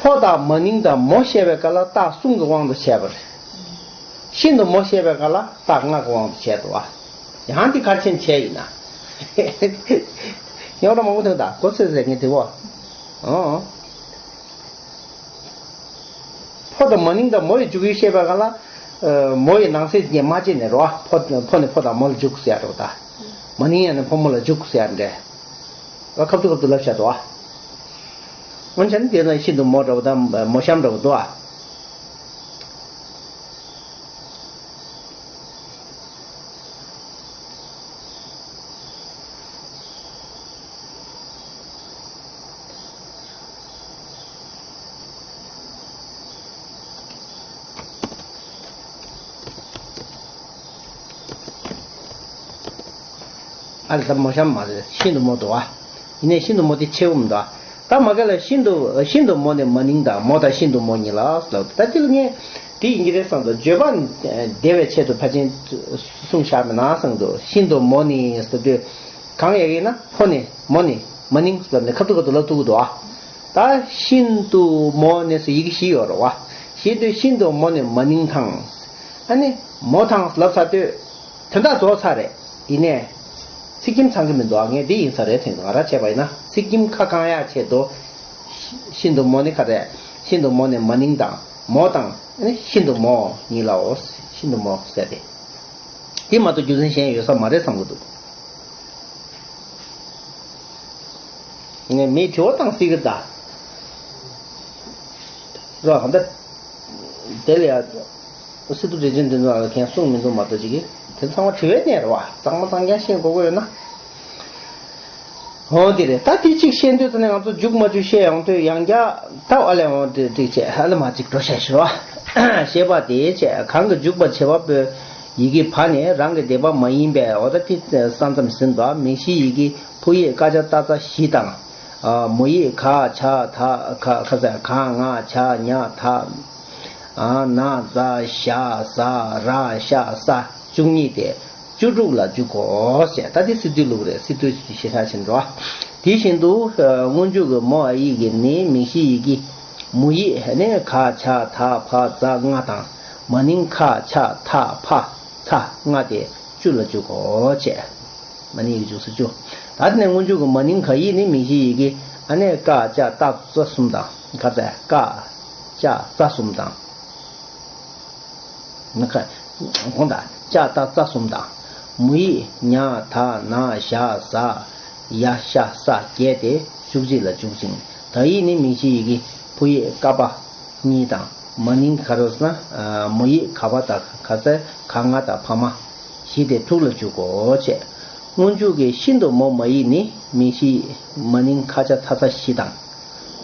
ཕོ་དང་མ་ནིང་དང་མོ་བཤད་པའི་སྐབས་ལ་རྟགས་གསུམ་གྱི་དབང་དུ་བྱས་པ་རེད། ཤིན་ཏུ་མོ་བཤད་པའི་སྐབས་ལ་རྟགས་ལྔ་གི་དབང་དུ་བྱས་འདུག་བ། ཡང་འདི་ག་རེ་བྱས་ནས་བྱས་ཡིན་ན། རྙོག་དྲ་མང་པོ་ཐོན་ད་གོ་ཚོད་ཟེར་ངས་དེ་བོ། ཨོ། དང་མ་ནིང་དང་མོ་ཡི་འཇུག་ཡུལ་བཤད་པའི་སྒང་ལ། ཨ། མོ་ཡི་ནང་གསེས་ཀྱི་མ་བྱས་ནས་རེད་བ། ཕོ་ཕོ་ནི་ཕོ་དང་མོ་ལ་འཇུག་ཟེར་ཡ་རེད་བ་ད། མ་ནིང་ཡང་ནི་ཕོ་མོ་ལ་འཇུག་ཟེར་ཡ་འདྲ། བ། ཁབ་ཏུ་ཁབ་ཏུ་ལབ་བཞག་འདུག་བ། སྔོན་ཆད་ནི་དེ་ན་ཤིན་ཏུ་མོ་འདྲ་བོ་དང་མོ་གཤམ་འདྲ་བོ་འདུག་བ། ཨ་ལ་ད་མོ་གཤམ་མ་རེད། ཤིན་ཏུ་མོ་འདུག་བ། ཡིན་ནའི་ཤིན་ཏུ་མོ་དེ་ཆེ་བོ་མི་འདུག་བ། ད་མ་ག་ལ་ཤིན་ཏུ་ཤིན་ཏུ་མོ་ནི་མ་ནིང་དང་མོ་དང་ཤིན་ཏུ་མོ་གཉིས་ལ་ལབ། ད་དེ་ལ་ངས་དེ་ཡིན་གྱི་རེད་བསམ་འདུག་བརྗོད་པ་བདེ་བའི་ཆེད་དུ་ཕལ་ཆེར་གསུངས་བཞག་མེད་ན་བསམ་འདུག་ཤིན་ཏུ་མོ་ནི་ཟེར་དུས། གང་ཡག་ཡིན་ན་ཕོ་ནི་མོ་ནི་མ་ནིང་ཟེར་ནས་ཁ་ཐུག་ཁ་ཐུག་ལབ་ཐུབ་ཀྱི་འདུག་ཨ། ད་ཤིན་ཏུ་མོ་ནི་ཟེར་ཡི་གེ་བཞི་ཡོད་རེད་བ། བཞི་དུས་ཤིན་ཏུ་མོ་ནི་མ་ནིང་དང་། ཨ་ནི་མོ་དང་ལབ་ཚར་དུས་དོན་དག་རྫོགས་ཚར་རེད། ཡིན་ནའི་ཚིག་ཁྱིམ་ཚང་གི་མི་འདུག་ཨ། ངས་འདི་ཡིན་ས་རེད་དྲན་སོང་། ང་རང་བྱས་པ་ཡིན་ན་ཚིག་ཁྱིམ་ཁ་བསྐང་ཡག་ཆེད་དུ། ཤིན་ཏུ་མོ་ནི་ག་རེ། ཤིན་ཏུ་མོ་ནི་མ་ནིང་དང་མོ་དང་ཨ་ནི་ཤིན་ཏུ་མོ་གཉིས་ལའོ། ཤིན་ཏུ་མོ་ཟེར་ཏེ། དེ་མ་གཏོགས་རྒྱུ་མཚན་གཞན་ཡོད་ས་མ་རེད་བསམ་གྱི་འདུག་ངས་མིའི་དྲི་བ་བཏང་སྲིད་ཀྱི་ད། རོ་ཧ་འདི། དེ་ལ་ཡ། སི་ཏུ་རེ་ཅན་འདི་ཚོ་ལ་མཁན་གསུང་མི་འདུག་མ་གཏོགས་ཅིག་གིས་དེ་ཚང་མ་དྲི་བའི་གནས་རེད་བ། གཙང་མ་གཙང་རྐྱང་ཤེས་དགོས་ཀྱི་ཡོད་ན། འོ་དེ་རེད། ད་དེ་གཅིག་བཤད་འདོད་ཙམ་ནས་ང་ཚོ་འཇུག་མ་འཇུག་བཤད་ཡོང་དུས་ཡང་བསྐྱར་ད་ཨ་ལས་འོང་དེ་གཅིག་བྱས་ཧ་ལས་མ་གཅིག་འགྲོ་བཤད་ཤི་རོ། ཞེས་པ་དེའི་ཆེད་གང་གི་འཇུག་པ་བྱེད་པ་པོའི་ཡི་གེ་བ་ནི་རང་གི་སྡེ་པ་མ་ཡིན་པས། འོ་ད་དེ་ས་མཚམས་ཟིན་པ་མིང་གཞིའི་ཡི་གེ་ཕུ་ཡིག་ཀ་ཇ་ཏ་ཙ་བཞི་དང་། མོ་ཡིག་ག་ཆ་ད་ག་ག་ས་ག་ང་ཆ་ཉ་ད། ན་ཛ་ཞ་ཟ་ར་ཤ་ས་བཅུ་གཉིས་ཏེ། བཅུ་དྲུག་ལ་འཇུག་གོ་ཞེས། ད་དེ་སི་ཏུའི་ལུགས་རེད། སི་ཏུ་ཞེས་བྱ་ཕྱིན་འགྲོ། དེ་བཞིན་དུ་སྔོན་འཇུག་གི་མོ་ཨ་ཡིག་གི་ནི་མིང་གཞི་ཡི་གེ་མོ་ཡིག་ནི་ག་ཆ་ད་ཕ་ཛ་ལྔ་དང་། མ་ནིང་ཁ་ཆ་ད་ཕ་ཚ་ལྔ་སྟེ་བཅུ་ལ་འཇུག་གོ་ཞེས། མ་ནིང་ཡིག་འཇུག་ས་བཅུ། ད་དེ་ནས་སྔོན་འཇུག་གི་མ་ནིང་ག་ཡིག་ནི་མིང་གཞི་ཡི་གེ་ཨ་ནི་ཀ་ཅ་ཏ་ཙ་གསུམ་དང་། ག་ཙ་ཀ་ཅ་ཙ་གསུམ་དང་། ན་ཁ་གོང་དང་ཅ་ཏ་ཙ་གསུམ་དང་། མོ་ཡིག་ཉ་ད་ན་ཞ་ཟ་ཡ་ཤ་ས་བརྒྱད་དེ་བཅུ་གཅིག་ལ་འཇུག་ཅིང་། ད་ཡིག་ནི་མིང་གཞི་ཡི་གེ་ཕུ་ཡིག་ཀ་པ་གཉིས་དང་། མ་ནིང་ག་རོ་ཟ་མོ་ཡིག་ག་བ་དང་ག་ས་ག་ང་དང་ཕ་མ་བཞི་སྟེ་དྲུག་ལ་འཇུག་གོ་ཞེས། སྔོན་འཇུག་གི་ཤིན་ཏུ་མོ་མ་ཡིག་ནི་མིང་གཞི་མ་ནིང་ཁ་ཆ་ཐ་ཚ་བཞི་དང་།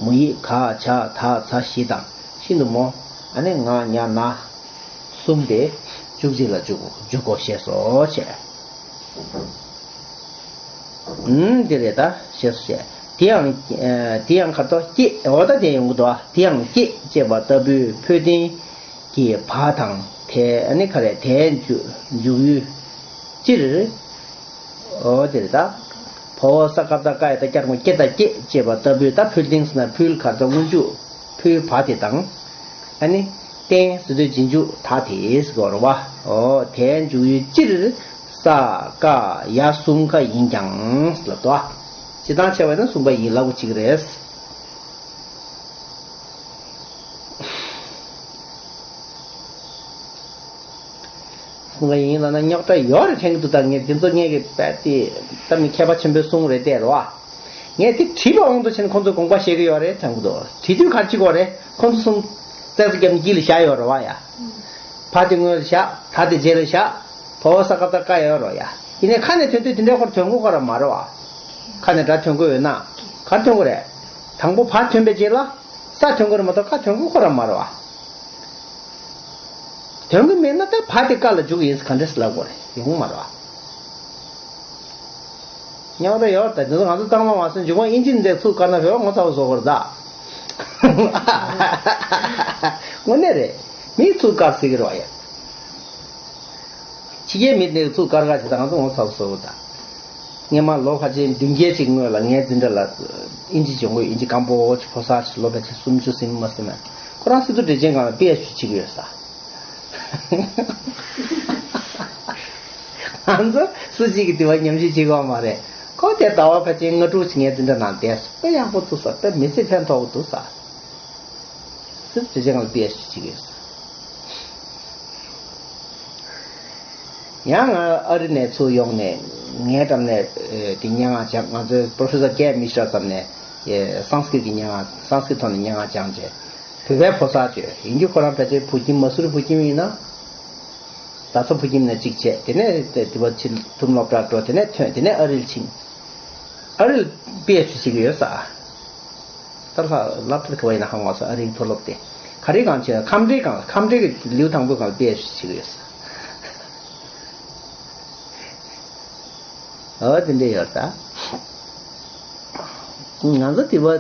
མོ་ཡིག་ག་ཆ་ད་ཚ་བཞི་དང་། ཤིན་ཏུ་མོ་ཨ་ནི་ང་ཉ་ན་གསུམ་སྟེ་བཅུ་གཅིག་ལ་འཇུག་འཇུག་གོ་ཞེས་སོ་ཞེས། ཨུམ་དེ་རེད་ད་ཞེས་སོ་ཞེས། དེ་ཡང་དེ་ཡང་ཁ་ཐོག་སྐྱེ་འོ་ད་དེ་ཡོང་གི་འདུག་ཨ། དེ་ཡང་སྐྱེ་ཅེས་པ་ལྟ་བུའི་འཕོས་ལྡན་གྱི་བ་དང་དེ་ཨ་ནི་ག་རེ་དེའི་འཇུག་འཇུག་ཡུལ་སྤྱིར། འོ་དེ་རེད་ད། བ་འོག་ས་ཀ་བཏགས་སྐ་ཡ་བཏགས་སྐྱ་ར་ང་སྐྱེ་དང་སྐྱེད་ཅེས་པ་ལྟ་བུའི་ད་འཕོས་ལྡན་ཟེར་ན་འཕོས་ག་རེ་ད་སྔོན་འཇུག་འཕོས་བ་དེ་དང་། ཨ་ནི་ལྡན་ཟེར་དུས་རྗེས་འཇུག་ད་དེ་ཟེར་གོ་རེད་བ། འོ་དེའི་འཇུག་ཡུལ་སྤྱིར་ས་ཀ་ཡ་གསུམ་ཀ་ཡིན་ཀྱང་ལབ་དོ། སྤྱིར་བཏང་བྱས་པ་ན་གསུམ་ཀ་ཡིན་ལབ་གཅིག་རེད། གསུང་ག་ཡིན་ལབ་ན་རྙོག་དྲ་ཡོད་རེད་དྲན་གྱི་འདུག་ད་ངས་འདི་ཚོ་ངས་ཀྱི་པད་དེ་ད་མི་མཁས་པ་ཆེན་པོའི་གསུང་རེད་དེ་རེད་བ། ངས་དེ་བྲིས་པ་དབང་དུ་བྱས་ནས་ཁོང་ཚོས་དགོངས་པ་བཞེས་ཀྱི་ཡོད་རེད་དྲན་གྱི་འདུག་བྲིས་དུས་ག་རེ་བྱེད་དགོས་རེད། ཁོང་ཚོ་གསུམ་རྩེ་ས་རྒྱབ་ནས་དཀྱིལ་ལ་བཞག་ཡོད་རེད་བ་ཡ། བ་དེ་སྔོན་ལ་བཞག་ད་དེ་རྗེས་ལ་བཞག་བ་འོག་ས་ཀ་བཏགས་སྐ་ཡ་ཡོད་རེད་བ་ཡ། ཡིན་ནའི་ཁ་ནས་ཐོན་དུས་དེ་འདྲའི་ཁོ་ར་ཐོན་གྱི་ཡོད་རེད་མ་རེད་བ། ཁ་ནས་སྒྲ་ཐོན་གྱི་ཡོད་ན། ག་རེ་ཐོན་གྱི་རེད། དང་པོ་བ་ཐོན་པའི་རྗེས་ལ་ས་ཐོན་གྱི་རེད་མ་གཏོགས་ཀ་ཐོན་གྱི་ཡོད་རེད་མ་རེད་བ། དོན་གྱི་མེད་ན་ད་བ་དེ་ཀ་ལ་འཇུག་ཡིན་ཟེར་ག་འདྲས་ལབ་དགོས་རེད། ཡོང་གི་མ་རེད་བ། རྙོག་དྲ་ཡོད་རེད་ད། འདི་ཚོ་ང་ཚོ་གཙང་མ་མ་སོང་། འཇུག་པ་ཨིན་ཇི་འདི་ཚུར་བཀར་ན་ཧོལ་ངོ་ཚ་བོ་བཟོ་དགོས་རེད་ད། དངོས་གནས་རེད། མིས་ཚུར་བཀར་སྲིད་ཀྱི་རེད་བ་ཡ། ཕྱི་རྒྱལ་མི་འདི་ཚུར་བཀར་ག་བྱེད་ད་ང་ཚོ་ངོ་ཚ་བོ་བཟོ་དགོས་ད། སྔོན་མ་ལོ་ཕལ་ཆེར་བདུན་བརྒྱད་ཅིག་སྔོན་ལ་ངའི་འཛིན་གྲྭ་ལ་ཨིན་ཇི་སྦྱོང་གི་ཡོད། ཨིན་ཇི་སྐམ་པོ་ཅིག་ཕོ་གསར་ཅིག་ལོ་ཕལ་ཆེར་སུམ་ཅུ་ཟིན་མ་ཟིན་མ། ཁོ་རང་སི་ཏུ་བདེ་ཆེན་སྒང་ལ་པི་ཨེཆ་ཌི་བྱེད་ཀྱི་ཡོད་ས། ང་ཚོ་སུ་གཅིག་གིས་དེ་བ་ཉམས་ཞིབ་བྱེད་དགོས་མ་རེད། ཁོ་དེ་ཟླ་བ་ཕལ་ཆེར་ལྔ་དྲུག་ཅིག་ངའི་འཛིན་གྲྭ་ནང་བསྡད་སོང་། དཔེ་ཡག་པོ་འདུག་ས། དཔེ་མི་ཚེ་ཕན་ཐོགས་ཀྱི་འདུག་ས། དེ་བྱས་ང་ལ་པི་ཨེཆ་ཌི་བྱེད་ཀྱི་ཡོད། ཡང་ང་ཨ་རི་ནས་ཚུར་ཡོང་ནས་ངའི་འགྲམ་ནས་ཨེ་དེ་སྙན་ངག་སྦྱང་། ང་ཚོའི་པོ་རོ་ཕེ་སར་ཀེ་མི་ཤྲ་ཙམ་ནས་ཨེ་སཾ་སྐྲྀཏ་གི་སྙན་ངག་སཾ་སྐྲྀཏ་ཐོག་ནས་སྙན་ངག་སྦྱངས་བྱས། བོད་པའི་ཕོ་གསར་བྱོས་ཡིན་རྒྱུ་ཁོ་རང་ཕལ་ཆེར་བོད་ཁྱིམ་མ་སུ་རི་བོད་ཁྱིམ་ཡིན་ན། རྡ་ས་བོད་ཁྱིམ་ནས་གཅིག་བྱས། དེ་ནས་དེ་བ་ཕྱིན་ཐུམ་སློབ་གྲྭར་འགྲོ། དེ་ནས་ཐོན། དེ་ནས་ཨ་རིར་ཕྱིན། ཨ་རིར་པི་ཨེཆ་ཌི་བྱེད་ཀྱི་ཡོད་ས། ད་ལྷ་ལབ་ད་ག་བ་ཡིན་ན་ཧང་བ་ས། ཨ་རིའི་མཐོ་སློབ་དེ་ག་རེ་གང་བྱེད། ཁམས་འབྲིང་སྒང་ལ། ཁམས་འབྲིང་གི་ལེའུ་དང་པོའི་སྒང་ལ་པི་ཨེཆ་ཌི་བྱེད་ཀྱི་ཡོད་ས། ཨོ་དེ་འདྲ་ཡོད་ད། ང་ཚོ་དེ་བ་ད་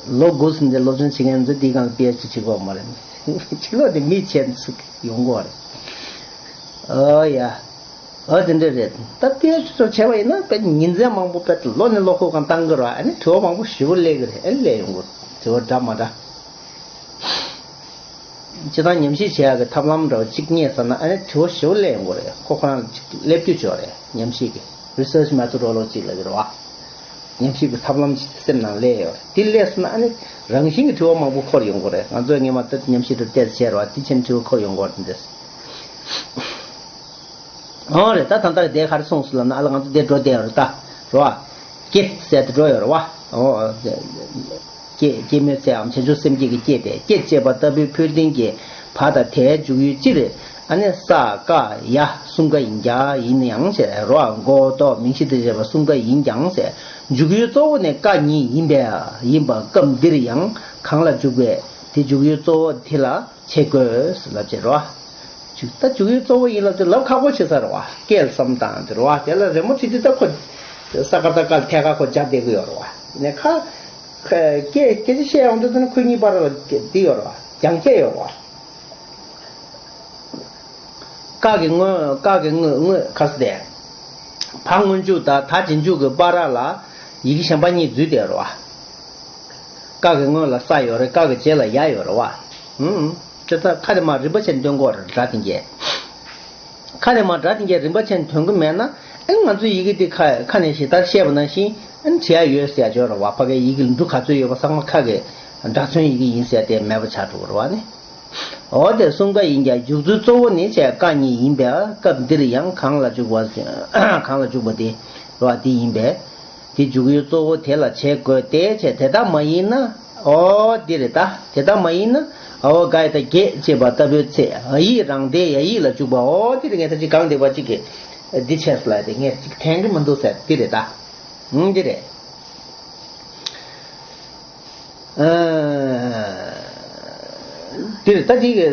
ལོ་དགུ་ཟིན་ཏེ་སློབ་སྦྱོང་བྱེད་མཁན་ཚོ་དེའི་སྒང་ལ་པི་ཨེཆ་ཌི་བྱེད་དགོས་མ་རེད། ཕྱི་ལོགས་དེ་མི་ཆེན་ཚུགས་ཡོང་གི་རེད། ཨོ་ཡ། ཨོ་དེ་འདྲ་རེད། ད་པི་ཨེཆ་ཌི་ཚོ་བྱས་པ་ཡིན་ན་དཔེ་ཉིན་མཚན་མང་པོ་དཔེ་ལོ་ནས་ལོ་ཁོ་གང་བཏང་གི་རེད། ཨ་ནི་དྲི་བ་མང་པོ་ཞེ་པོ་སླེབས་གི་རེད། ཨ་ནི་སླེབས་ཡོང་གི་རེད། དྲི་བ་འདྲ་མ་འདྲ། སྤྱིར་བཏང་ཉམས་ཞིབ་བྱེད་ཡག་གི་ཐབས་ལམ་འདྲ་བ་གཅིག་རྙེད་ཚར་ན། ཨ་ནི་དྲི་བ་ཞེ་པོ་སླེབས་ཡོང་གི་རེད། ཁོ་ཁོ་རང་ལ་གཅིག་སླེབས་རྒྱུ་ཅིག་ཡོད་རེད། ཉམས་ཞིབ་ཀྱི་རི་སར་ཆི་མེ་ཐོ་ཌོ་ལོ་ཇི་ལབ་ཀྱི་རེད་བ། ཉམས་ཞིབ་ཀྱི་ཐབས་ལམ་ཅིག་སེམས་ནང་སླེབས་ཡོད་རེད། དེ་སླེབས་སོང་ན་ཨ་ནི་རང་བཞིན་གྱི་དྲི་བ་མང་པོ་འཁོར་ཡོང་གི་རེད། ང་ཚོས་སྔོན་མ་ད་ཉམས་ཞིབ་འདྲ་བལྟས་བྱས་རེད་བ། དེ་བྱས་ན་དྲི་བ་འཁོར་ཡོང་གི་རེད་འདི། འོ་རེད། ད་ད་ལྟ་དེ་ག་རེ་གསུངས་སོང་ལབ་ན། ཨ་ལ་ང་ཚོ་དེ་འགྲོ་བསྡད་ཡོད་རེད་ད། རེད་བ། སྐྱེ་ཟེར་དེ་འགྲོ་ཡོད་རེད་བ། འོ། སྐྱེ་སྐྱེ་མེད་ཚེའམ་བྱང་ཆུབ་སེམས་བསྐྱེད་ཀྱི་སྐྱེ་སྟེ། སྐྱེ་ཅེས་པ་ལྟ་བུའི་འཕུལ་རྟེན་གྱི་བ་དང་དེའི་འཇུག་ཡུལ་སྤྱིར་ཨ་ནི་ས་ཀ་ཡ་གསུམ་ཀ་ཡིན་ཀྱང་ཡིན་ཡང་ཟེར་རོ། མགོ་བོ་ལྟོ་མིང་གཞི་དང་བཅས་པ་གསུམ་ཀ་ཡིན་ཀྱང་ཟེར། འཇུག་ཡུལ་གཙོ་བོ་ནི་ཀ་ཉིད་ཡིན་པས། ཡིན་པ་སྐབས་འདིར་ཡང་གང་ལ་འཇུག་པའི་དེ་འཇུག་ཡུལ་གཙོ་བོ་དེ་ལ་བྱེད་དགོས་ལབ་བྱེད་རོ། ད་འཇུག་ཡུལ་གཙོ་བོ་ཡིན་ལབ་དེ་ལབ་ཁག་པོ་བྱེད་ས་རེད་བ། སྐད་ལ་བསམ་བཏང་དེ་རེད་བ། དེ་ལ་རི་མོ་བྲིས་དུས་ད་ཁོ་ས་ཀ་བཏགས་སྐ་ལ་ཐད་ཀར་ཁོ་སྦྱར་བསྡད་ཀྱི་ཡོད་རེད་བ། ནས་ཁ་སྐད་སྐད་ཆ་བཤད་ཡོང་དུས་ད་ནི་ཁོ་གཉིས་བར་ལ་འདི་ཡོད་རེད་བ། རྒྱང་ཁྱད་ཡོད་རེད་བ། ཀ་གི་སྔོན། ཀ་གི་སྔོན། སྔོན་ག་རེ་ཟེར་དེ། བ་སྔོན་འཇུག་དང་ད་རྗེས་འཇུག་གི་བར་ལ་ཡི་གེ་གཞན་པ་གཉིས་འཛུལ་བསྡད་ཡོད་རེད་བ། ཀ་གི་སྔོན་ལ་ས་ཡོད་རེད། ཀ་གི་རྗེས་ལ་ཡ་ཡོད་རེད་བ། ཨུམ། དེ་ད་ཁ་ནས་མར་རིམ་པ་བྱས་འདོན་དགོས་རེད། སྒྲ་དེ་གས། ཁ་ནས་མར་སྒྲ་དེ་གས་རིམ་པ་བྱས་འདོན་གི་མེད་ན། ཨ་ང་ཚོའི་ཡི་གེ་དེ་ཁ་ཁ་ནས་ཞེ་ལྟར་བཤད་པ་ནང་བཞིན་ཨ་བྲིས་ཡ་ཡོད་ཟེར་ཡ་ཅིག་ཡོད་རེད་བ། ཕ་གིའི་ཡི་གེ་འབྲུ་ག་ཚོད་ཡོད་པ་ཚང་མ་ཁ་གི་སྒྲ་མཚོན་ཡི་གེ་ཡིན་ཟེར་ཡ་དེ་མེད་པ་ཆགས་འགྲོ་གི་རེད་བ་ནི། འོ་དེ་གསུམ་ཀ་ཡིན་ཀྱང་འཇུག་ཚུལ་གཙོ་བོ་ནི་བྱས་ཀ་ཉིད་ཡིན་པས། སྐབས་འདིར་ཡང་གང་ལ་འཇུག་པ། གང་ལ་འཇུག་པ་དེ་རེད་བ། དེ་ཡིན་པས། དེ་འཇུག་ཡུལ་གཙོ་བོ་དེ་ལ་བྱེད་དགོས་ཏེ་བྱས། དེ་ལྟ་མ་ཡིན་ན། ཨོ་འདི་རེད་ད། དེ་ལྟ་མ་ཡིན་ན། ཨ་བ་ག་ཡ་བཏགས་གེ་ཅེས་པ་ལྟ་བུའི་ཚེ་འ་ཡིག་རང་སྡེའི་ཡ་ཡིག་ལ་འཇུག་པ། ཨོ་འདི་རེད། ངས་ད་ཅིག་གང་བདེ་བ་ཅིག་གི་འདི་བྱས་སོང་ལབ་དེ་ངས་ཅིག་དྲན་གི་མི་འདུག་ཟེར། འདི་རེད་ད། ཨང་འདི་རེད། ཨ། འདིར་ད་འདི་གི་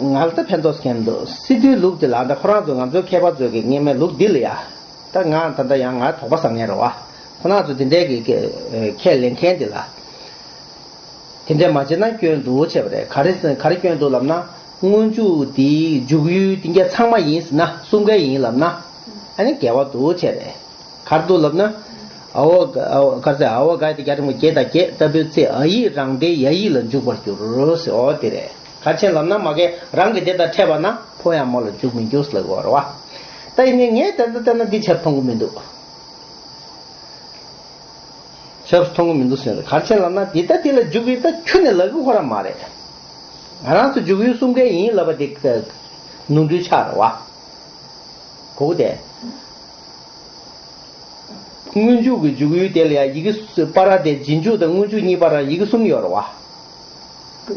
ང་ལ་ད་ཕན་ཐོགས་མཁན་འདུག། སི་ཏུའི་ལུགས་འདི་ལ་ད་ཁོ་རང་ཚོ་ང་ཚོའི་མཁས་པ་ཚོ་གི་སྔོན་མའི་ལུགས་འདི་ལ་ཡ། ད་ང་ད་ལྟ་ཡང་ང་དོགས་པ་ཟ་མཁན་རེད་བ། ཁོ་རང་ཚོ་འདི་འདྲའི་གི་ཁས་ལེན་མཁན་འདི་ལ། དེ་འདྲ་མ་བྱས་ན་སྐྱོན་འདུག་བྱས་པ་རེད། ག་རེ་ག་རེ་སྐྱོན་འདུག་ལབ་ན། སྔོན་འཇུག་འདིའི་འཇུག་ཡུལ་འདི་ག་ཚང་མ་ཡིན་ཟེར་ན། གསུམ་ཀའི་ཡིན་ལབ་ན། ཨ་ནི་འགལ་བ་འདུག་བྱས་རེད། ག་རེ་འདུག་ལབ་ན། ཨ་བ་ག་ཨ་བ་ག་རེ་ཟེར། ཨ་བ་ག་ཡ་བཏགས་གྱ་འགྲེང་བུ་གྱེ་དང་གྱེ་ལྟ་བུའི་ཚེ་འ་ཡིག་རང་སྡེའི་ཡ་ཡིག་ལ་འཇུག་པར་འགྱུར་ཟེར། འོ་དེ་རེད། ག་རེ་བྱས་ལབ་ན་མ་གིའི་རང་གི་སྡེ་དང་ཕྲད་པ་ན་ཕོ་ཡང་མོ་ལ་འཇུག་མི་འགྱུར་ཟེར་ལབ་ཀྱི་ཡོད་རེད་བ། ད་ཡིན་ནའི་ངས་དེ་ལྟར་བལྟས་ན་འདི་ཆར་མཐོང་གི་མི་འདུག། ཆར་མཐོང་གི་མི་འདུག་ཟེར། ག་རེ་བྱས་ལབ་ན་འདི་ལྟ་འདི་ལ་འཇུག་ཡུལ་ད་ཁྱོན་ནས་ལབ་ཀྱི་ཁོ་རང་མ་རེད། ང་རང་ཚོ་འཇུག་ཡུལ་གསུམ་ཀའི་ཡིན་ལབ་པ་དེ་ནོར་འཁྲུལ་ཆགས་རེད་བ། གོ་གི་དེ། སྔོན་འཇུག་གི་འཇུག་ཡུལ་དེ་ལ་ཡང་ཡི་གེ་སུ་པ་ར་དེ་རྗེས་འཇུག་དང་སྔོན་འཇུག་གཉིས་བར་ཡི་གེ་གསུམ་ཡོད་རེད་བ།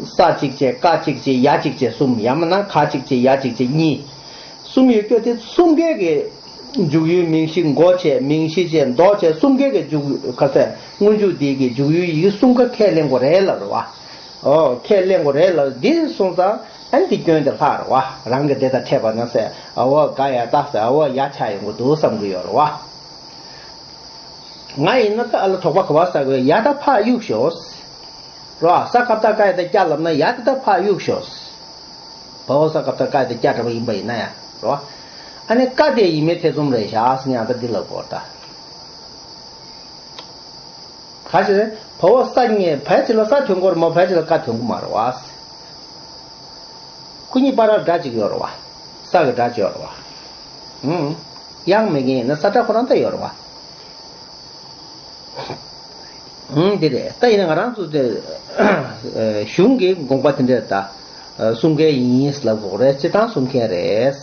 ས་གཅིག་བྱས། ཀ་གཅིག་བྱས། ཡ་གཅིག་བྱས། གསུམ། ཡང་མིན་ན་ག་གཅིག་བྱས། ཡ་གཅིག་བྱས། གཉིས། གསུམ་ཡོད་རྒྱུ་དེ་གསུམ་ཀའི་གི་འཇུག་ཡུལ་མིང་གཞི་མགོ་བྱས། མིང་གཞི་བྱས། མདོ་བྱས། གསུམ་ཀའི་གི་འཇུག་ག་ཟེར། སྔོན་འཇུག་དེ་གི་འཇུག་ཡུལ་ཡི་གེ་གསུམ་ཀ་ཁས་ལེན་དགོས་རེད་ལབ་རེད་བ། ཨོ་ཁས་ལེན་དགོས་རེད་ལབ། འདི་སོང་ཙང་ཨ་ནི་འདི་སྐྱོན་དེ་ལྷག་རེད་བ། རང་གི་སྡེ་དང་ཕྲད་པ་ན་ཟེར། ཨ་བ་ག་ཡ་བཏགས་ཟེར། ཨ་བ་ཡ་ཆགས་ཡོང་གི་འདུག་བསམ་གི་ཡོད་རེད་བ། ང་ཡིན་ན་ད་ཨ་ལ་དོགས་པ་ག་བ་ཟ་དགོས། ཡ་ད་ཕར་གཡུག་ཞོག་རེད་བ། ས་ཀ་བཏགས་སྐ་ཡ་བཏགས་སྐྱ་ལབ་ན་ཡ་དེ་ད་ཕར་གཡུག་ཞོག། བ་འོག་ས་ཀ་བཏགས་སྐ་ཡ་བཏགས་སྐྱ་འདྲ་པོ་ཡིན་པ་ཡིན་ན་ཡང་རེད་བ། ཨ་ནི་ཀ་དེ་ཡིན་མིན་ཐེ་ཚོམ་རེད་བཞག་ཟེར་ཡང་ད་འདི་ལབ་དགོས་ད། ག་ཅི་རེད། བ་འོག་ས་གཉིས་བས་ཅི་ལ་ས་ཐོན་གོ་རེད་མོ། བས་ཅི་ལ་ཀ་ཐོན་གོ་མ་རེད་བ། ཁོ་གཉིས་བར་ལ་སྒྲ་གཅིག་ཡོད་རེད་བ། ས་གི་སྒྲ་གཅིག་ཡོད་རེད་བ། ཨུམ། དབྱངས་མེད་མཁན་ཡིན་ན་ས་སྒྲ་ཁོ་རང་ད་ཡོད་རེད་བ། ཨང་། འདི་རེད། ད་ཡིན་ན་ང་རང་ཚོ་དེ་གཞུང་གི་དགོངས་པ་དེ་འདྲ་ད་གསུང་མཁན་ཡིན་ལབ་དགོས་རེད། སྤྱིར་བཏང་གསུང་མཁན་རེད།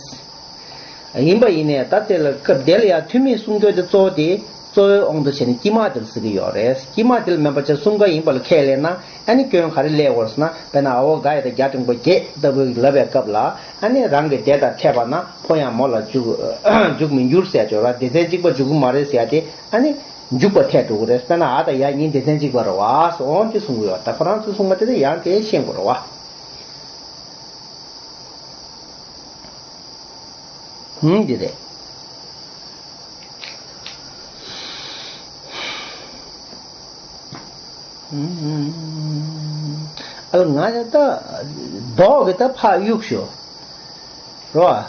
ཡིན་པ་ཡིན་ནའི་ད་དེ་ལ་སྐབས་དེ་ལ་ཡང་ཐུན་མིན་གསུང་ཆོས་དེ་གཙོ་བོ་དེ་གཙོ་བོའི་དབང་དུ་བྱས་ནས་དཀྱིལ་མ་དེ་ལ་ཟེར་གྱི་ཡོད་རེད། དཀྱིལ་མ་དེ་ལ་མེད་པ་བྱས་གསུམ་ཀ་ཡིན་པ་ལ་ཁས་ལེན་ན་ཨ་ནི་སྐྱོན་ག་རེ་སླེབས་ཡོད་ཟེར་ན། དཔེར་ན་ཨ་ཝ་ག་ཡ་ད་རྒྱ་འབྲིང་པོ་བརྒྱད་ལྟ་བུ་ལབ་པའི་སྐབས་ལ་ཨ་ནི་རང་གི་སྡེ་དང་ཕྲད་པ་ན་ཕོ་ཡང་མོ་ལ་འཇུག་འཇུག་མི་འགྱུར་ཟེར་ཡ་ཅིག་ཡོད་རེད། སྡེ་ཚན་གཅིག་པ་འཇུག་གི་མ་རེད་ཟེར་ཡ་དེ་ཨ་ནི་འཇུག་པ་ཐལ་འགྲོ་གི་རེད། དཔེར་ན་ཨ་དང་ཡ་གཉིས་སྡེ་ཚན་གཅིག་པ་རེད་བ་ཟེར་འོང་དེ་གསུང་གི་ཡོད། ད་ཁོ་རང་ཚོས་གསུངས་པ་དེ་ལ་ཡང་དེ་ཤེས་དགོས་རེད་བ། ཧུམ། འདི་རེད། ཨ་ལ་ང་ཡ་ད་མདོ་གི་ད་ཕར་གཡུག་ཞོག་རོ།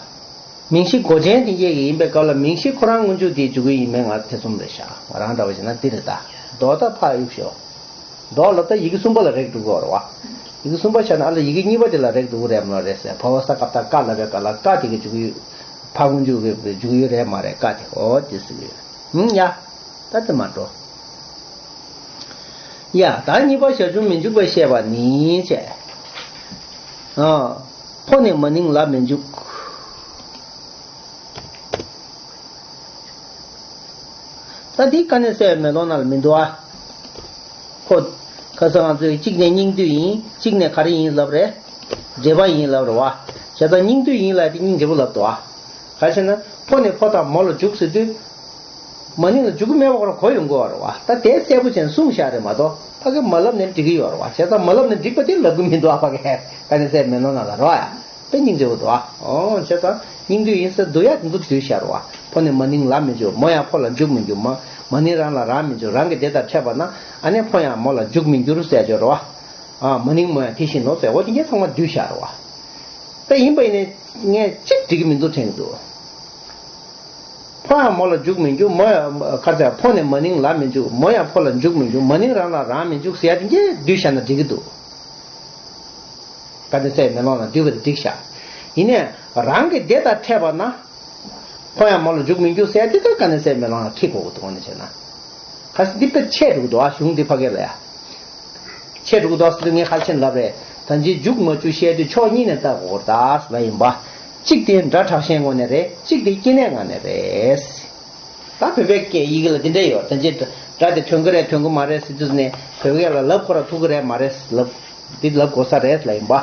མིང་གཞི་མགོ་ཅན་དེ་སྐྱེ་གི་ཡིན་པའི་སྐབས་ལ་མིང་གཞི་ཁོ་རང་སྔོན་འཇུག་དེ་འཇུག་གི་ཡིན་མིན་ང་ཐེ་ཚོམ་རེད་ཤག་ང་རང་འདྲ་བ་བྱས་ན་འདི་རེད། ད་མདོ་ད་ཕར་གཡུག་ཞོག་མདོ་ལ་ད་ཡི་གེ་གསུམ་པ་ལ་རེག་འགྲོ་གི་ཡོད་རེད་བ། ཡི་གེ་གསུམ་པ་བཞག་ན་ཨ་ལ་ཡི་གེ་གཉིས་པ་དེ་ལ་རེག་འགྲོ་གི་རེད་མ་རེད་ཟེར། ཕ་བ་ས་ཀ་བཏགས་སྐ་ལབ་པའི་སྐབས་ལ་སྐ་དེ་གི་འཇུག་ཡུལ་ཕ་སྔོན་འཇུག་གི་འཇུག་ཡུལ་རེད་མ་རེད། སྐ་དེ་འོ་དེ་ཟེར་གི་ཡོད། ཧུམ། ཡ། ད་དེ་མ་འགྲོ། ཡ། ད་གཉིས་པ་ཞབས་ཞུམ་མི་འཇུག་པའི་བཤད་པ་ནི་བྱས། ཨ། ཕོ་ནས་མ་ནིང་ལ་མི་འཇུག་ད་འདི་དཀའ་གནད་གསལ་བའི་མེ་ལོང་ནང་ལ་མི་འདུག་ཨ། ཁོ། ཁ་སང་ང་ཚོས་གཅིག་ནས་སྙིང་བསྡུས་ཡིན། གཅིག་ནས་ག་རེ་ཡིན་ལབ་རེད། འགྲེལ་པ་ཡིན་ལབ་རེད་བ། བྱས་ཙང་སྙིང་བསྡུས་ཡིན་ལབ་དེ་སྙིང་རྗེ་པོ་ལབ་འདུག་ཨ། ག་རེ་ཟེར་ན་ཕོ་ནས་ཕོ་དང་མོ་ལ་འཇུག་ཟེར་དུས། མ་ནིང་ལ་འཇུག་གི་མེད་པ་ཁོ་རང་གོ་ཡོང་གི་ཡོད་རེད་བ། ད་དེ་གསལ་པོ་བྱས་ནས་གསུངས་བཞག་རེད་མ་གཏོགས་ཕ་གི་མ་ལབ་ནས་འགྲིག་གི་ཡོད་རེད་བ། བྱས་ཙང་མ་ལབ་ནས་འགྲིག་པ་དེ་ལབ་གི་མི་འདུག་ཨ། ཕ་གི་དཀའ་གནད་གསལ་མེ་ལོང་ནང་ལ་རེད་བ། ཡ། དཔེ་སྙིང་རྗེ་པོ་འདུག་ཨ། ཨོ་བྱས་ཙང་སྙིང་བསྡུས་ཡིན་ཟེར་འདུག་ཡ། དེ་ཚོ་བསྡུས་བཞག་རེད་བ། ཕོ་ནས་མ་ནིང་ལ་མི་འཇུག་མོ་ཡང་ཕོ་ལ་འཇུག་མི་འཇུག་མ་མ་ནིང་རང་ལ་རང་མི་འཇུག་རང་གི་སྡེ་དང་ཕྲད་པ་ན་ཨ་ནི་ཕོ་ཡང་མོ་ལ་འཇུག་མི་འགྱུར་ཟེར་ཡ་ཅིག་ཡོད་རེད་བ། ཨ། མ་ནིང་མོ་ཡང་དེ་བཞིན་ནོ་ཟེར། འོ་དེ་གྱད་ཚང་མ་བསྡུས་བཞག་རེད་བ། དཔེ་ཡིན་པ་ཡིན་ནའི་ངས་གཅིག་འགྲིག་གི་མི་འདུག་དྲན་གྱི་འདུག་ཕོ་ཡང་མོ་ལ་འཇུག་མི་འཇུག་མོ་ཡང་ག་རེ་ཟེར། ཕོ་ནས་མ་ནིང་ལ་མི་འཇུག་མོ་ཡང་ཕོ་ལ་འཇུག་མི་འཇུག་མ་ནིང་རང་ལ་རང་མི་འཇུག་ཟེར་ཡ་དེ་གྱད་བསྡུས་བཞག་ན་འགྲིག་གི་འདུག་དཀའ་གནད་གསལ་མེ་ལོང་ལ་བསྡུས་པ་དེ་འགྲིག་ཤག་ཡིན་ནའི་རང་གི་སྡེ་དང་ཕྲད་པ་ན། ཕོ་ཡང་མོ་ལ་འཇུག་མི་འཇུག་ཟེར་དེ་ལྟར་དཀའ་གནད་གསལ་མེ་ལོང་ལ་འཁྱེར་དགོས་ཀྱི་འདུག་དངོས་གནས་བྱས་ན། གལ་སྲིད་འདི་ལྟར་ཆད་འགྲོ་གི་འདུག་ཨ། གཞུང་འདི་ཕ་གི་ལ་ཡ། ཆད་འགྲོ་གི་འདུག་ཟེར་དུས་ངས་ག་རེ་བྱས་ནས་ལབ་རེད། ད་ཅི་འཇུག་མ་འཇུག་བཤད་དུས་ཕྱོགས་གཉིས་ནས་ལྟ་དགོས་ཀྱི་རེད་ད་ལབ་ཡིན་པ། གཅིག་དེ་སྒྲ་དྲག་ཞན་ངོས་ནས་རེད། གཅིག་དེ་སྐྱེ་གནས་ངོས་ནས་རེད། ད་བོད་པའི་སྐད་ཡི་གེ་ལ་འདི་འདྲ་ཡོད། ད་ཅི་སྒྲ་དེ་ཐོན་གི་རེད་ཐོན་གི་མ་རེད་ཟེར་དུས་ནས་བོད་སྐད་ལ་ལབ་ཁོ་ར་ཐུག་གི་རེད་མ་རེད་ལབ། འདི་ལབ་དགོས་ས་རེད་ལབ་ཡིན་པ།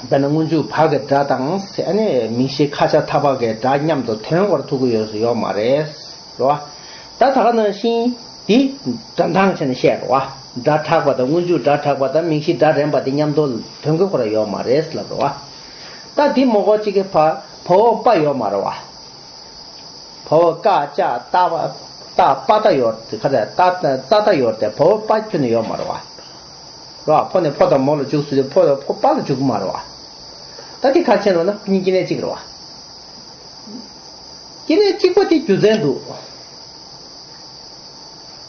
དཔེར་ན་སྔོན་འཇུག་བ་གི་སྒྲ་དང་ཨ་ནི་མིང་གཞི་ཁ་ཆ་ཐ་བ་གི་སྒྲ་མཉམ་དུ་ཐོན་ཁོ་ར་ཐུག་གི་ཡོད་ཡོད་མ་རེད། རེད་བ། ད་ད་ག་ནང་བཞིན་འདི་སྒྲ་གདངས་བྱས་ནས་བཤད་རེད་བ། སྒྲ་དྲག་པ་དང་སྔོན་འཇུག་སྒྲ་དྲག་པ་དང་མིང་གཞི་སྒྲ་རན་པ་དེ་མཉམ་དུ་ཐོན་གི་ཁོ་ར་ཡོད་མ་རེད་ལབ་རེད་བ། ད་འདི་མོ་གོ་གཅིག་གི་བ་བ་འོག་པ་ཡོད་མ་རེད་བ། བ་འོག་ཀ་ཅ་ཏ་བ་ཏ་པ་ཏ་ཡོད་དེ་ག་རེ་ཏ་ཏ་ཏ་ཡོད་དེ་བ་འོག་པ་ཁྱོན་ནས་ཡོད་མ་རེད་བ། རེད་བ། ཕོ་ནས་ཕོ་དང་མོ་ལ་འཇུག་ཟེར་དུས་ཕོ་ཕོ་པ་ལ་འཇུག་གི་མ་རེད་བ། ད་དེ་ག་རེ་བྱས་ནས་ལབ་ན་ཁོ་གཉིས་སྐྱེ་གནས་གཅིག་རེད་བ། སྐྱེ་གནས་གཅིག་པ་དེ་རྒྱུ་མཚན་འདུག་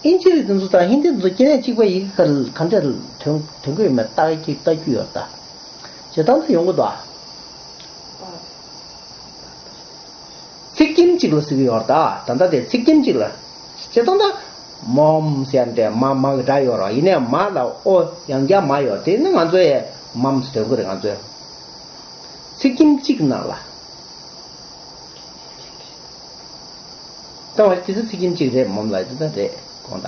ཨིན་ཇི་རིགས་དེ་ཚོ་དང་ཧིན་དི་དེ་ཚོ་སྐྱེ་གནས་གཅིག་པ་ཡི་གེ་ག་ག་འདྲ་ཐོན་ཐོན་གི་ཡོད་མེད་ལྟ་གི་ལྟ་རྒྱུ་ཡོད་ད། བྱེད་སྟངས་དེ་ཡོང་གི་འདུག་ཨ། ཚིག་ཁྱིམ་གཅིག་ལ་ཟེར་གི་ཡོད་རེད་ད། ད་ལྟ་དེ་ཚིག་ཁྱིམ་གཅིག་ལ། བྱེད་སྟངས་ད། མོམ་ཟེར་ཏེ་མ་མ་གི་སྒྲ་ཡོད་རེད། ཡིན་ནའི་མ་ལ་ཨོ་ཡང་བསྐྱར་མ་ཡོད་དེ་ནི་ང་ཚོ་ཡས་མམ་ཟེར་དོན་གི་རེད་ང་ཚོས། ཚིག་ཁྱིམ་གཅིག་ནང་ལ། ད་བ་དེ་ཚོ་ཚིག་ཁྱིམ་གཅིག་རེད། མོམ་ལ་དེ་ད་རེད་དགོངས་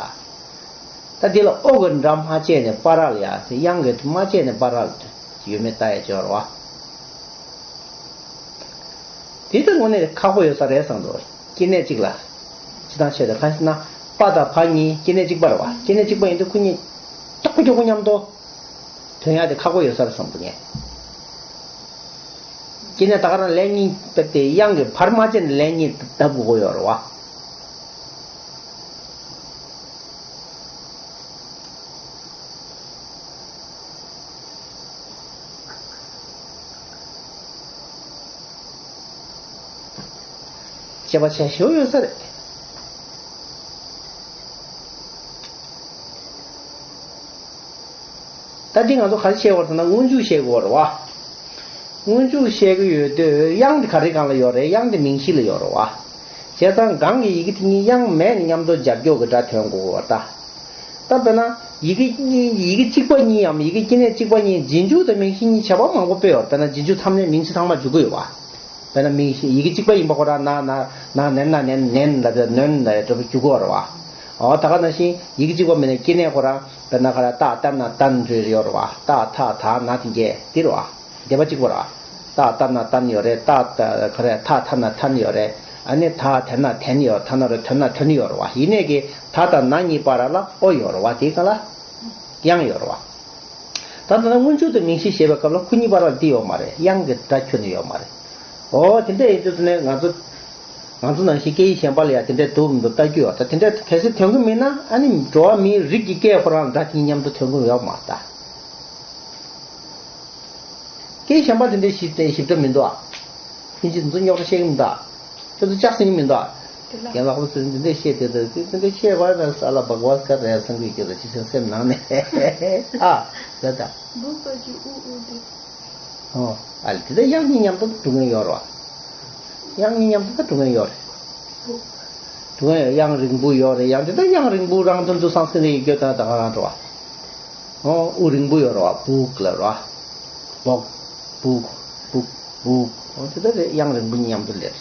དག་ད་འདི་ལ་ཨོ་གི་སྒྲ་མ་བྱས་ནས་པ་ར་ལ་ཡ་ཟེར། ཡང་གི་མ་བྱས་ནས་པ་ར་ལ་ཡོད་མེད་ལྟ་ཡ་སྦྱོར་བ། དེ་ལྟར་དངོས་གནས་ཁག་པོ་ཡོད་ས་རེད་བསམ་འདུག་སྐྱེ་གནས་གཅིག་ལ། སྤྱིར་བཏང་བཤད་དུས་གང་ཞེ་ན། པ་དང་བ་གཉིས་སྐྱེ་གནས་གཅིག་པ་རེད་བ། སྐྱེ་གནས་གཅིག་པ་ཡིན་དུས་ཁོ་གཉིས་མགྱོགས་པོ་མགྱོགས་པོ་མཉམ་དུ་ཐོན་ཡག་དེ་ཁག་པོ་ཡོད་ས་རེད་བསམ་འདུག་ངས། སྐྱེ་གནས་ད་ག་རང་ལན་གཉིས་བཏབ་སྟེ་དབྱངས་ཀྱི་བར་མ་ཆད་ནས་ལན་གཉིས་བཏབ་དགོས་ཀྱི་ཡོད་རེད་བ། དཔྱད་པ་བྱ་ཞེ་པོ་ཡོད་ས་རེད། ད་འདི་ང་ཚོ་ག་རེ་བཤད་དགོས་རེད་ཟེར་ན་སྔོན་འཇུག་བཤད་དགོས་རེད་བ། སྔོན་འཇུག་བཤད་ཀྱི་ཡོད་དུས་དབྱངས་དེ་ག་རེ་སྒང་ལ་ཡོད་རེད། དབྱངས་དེ་མིང་གཞི་ལ་ཡོད་རེད་བ། བྱས་ཙང་གང་གི་ཡི་གེ་དེ་གཉིས་དབྱངས་མེད་ནས་མཉམ་དུ་སྦྱར་འཇོག་གི་སྒྲ་ཐོན་དགོས་པ་ད། ད་དཔེར་ན་ཡི་གེ་གཉིས་ཡི་གེ་གཅིག་པ་གཉིས་ཡམ་ཡི་གེ་སྐྱེ་གནས་གཅིག་པ་གཉིས་རྗེས་འཇུག་དང་མིང་གཞི་གཉིས་བྱ་བ་མང་པོ་སྤེལ་བར་དཔེར་ན་རྗེས་འཇུག་ཐམས་ཅད་མིང་གཞི་ཚང་མ་འཇུག་གི་ཡོད་པ། དཔེར་ན་མིང་གཞི་ཡི་གེ་གཅིག་པ་ཡིན་པ་ཁོ་རང་ན་ན་ན་ནན་ན་ནན་ནན་ལ་ནོན་ལ་འགྲོ་བ་འཇུག་གི་ཡོད་རེད་བ། འོ་ད་ག་ནང་བཞིན་ཡི་གེ་གཅིག་པ་མིན་ན་སྐྱེ་གནས་ཁོ་རང་དཔེར་ན་ཁ་ར་ཏ་ཏ་ན་ཏན་རེ་ཡོད་རེད་བ། ཏ་ཐ་ད་ན་དེ་འགས་དེ་རེད་བ། སྡེ་པ་གཅིག་པ་ར། ཏ་ཏ་ན་ཏན་ཡོད་རེད། ཏ་ཏ་ཁ་ར་ཐ་ཐ་ན་ཐན་ཡོད་རེད། ཨ་ནི་ད་དེ་ན་དེན་ཡོད། ཐ་ན་རེ་དོན་ན་དོན་ཡོད་རེད་བ། ཡིན་ནས་ཀྱི་ད་དང་ན་གཉིས་བར་ལ་ཨོ་ཡོད་རེད་བ། དེའི་སྒང་ལ་དབྱངས་ཡོད་རེད་བ། ད་ལྟ་ན་སྔོན་འཇུག་དང་མིང་གཞི་ཞེས་པའི་སྐབས་ལ་ཁོ་གཉིས་བར་ལ་དེ་ཡོད་མ་རེད། དབྱངས་ཀྱི་སྒྲ་ཁྱོན་ནས་ཡོད་མ་རེད། ཨོ་དེ་འདྲ་ཡིན་དུས་ནས་ང་ཚོ་ང་ཚོ་ནང་བཞིན་སྐད་ཡིག་གཞན་པ་ལ་ཡང་དེ་འདྲ་འདུག་མི་འདུག་ལྟ་རྒྱུ་ཡོད། ད་དེ་འདྲ་གལ་སྲིད་ཐོན་གི་མིན་ན་ཨ་ནི་འགྲོ་བ་མིའི་རིགས་ཀྱི་སྐད་ཁོ་རང་ལ་སྒྲ་གཅིག་མཉམ་དུ་ཐོན་གི་ཡོད་མ་རེད་ད། སྐད་གཞན་པ་དེ་འདྲའི་ཞིབ་ཞིབ་ཕྲ་མི་འདུག་ཨ། ཕིན་ཅི་འདི་ཚོ་རྙོག་དྲ་བཤད་གི་མི་འདུག་ཨ། ཁྱོད་ཚོ་ལྕགས་ཟིན་གི་མི་འདུག་ཨ། དེ་ལ་རྒན་ལགས་པོ་ཚོས་འདི་འདྲས་བཤད་དེ་དང་དེ་འདྲས་བཤད་པ་ན་ས་ལ་བག་བ་སྐད་རེད་བསམ་གི་ཡོད་ཀྱི་རེད། ཅི་ཟེར་སེམས་ནང་ནས་ཨ་ཟེར་ད། འབུ་པ་གི་ཨུ་ཨུ་དེ། ཨོ་ཨ་ལེ་དེ་ལྟར་དབྱངས་གཉིས་མཉམ་དུ་འགྲོ་མཁན་ཡོད་རེད་བ། དབྱངས་གཉིས་མཉམ་དུ་ད་འགྲོ་མཁན་ཡོད་རེད། འགྲོ་མཁན་ཡོད། དབྱངས་རིང་པོ་ཡོད་རེད། ཡང་དེ་ལྟར་དབྱངས་རིང་པོ་རང་དོན་དུ་སང་སེང་རེ་ཡི་གེ་དང་ད་ག་རང་འགྲོ་བ། ཨོ་དབུ་རིང་པོ་ཡོད་རེད་བ། སྦུག་ལ་རེད་བ། སྦུག་སྦུག་སྦུག་སྦུག་ཨོ་དེ་ལྟར་དབྱངས་རིང་པོ་མཉམ་དུ་ལེར།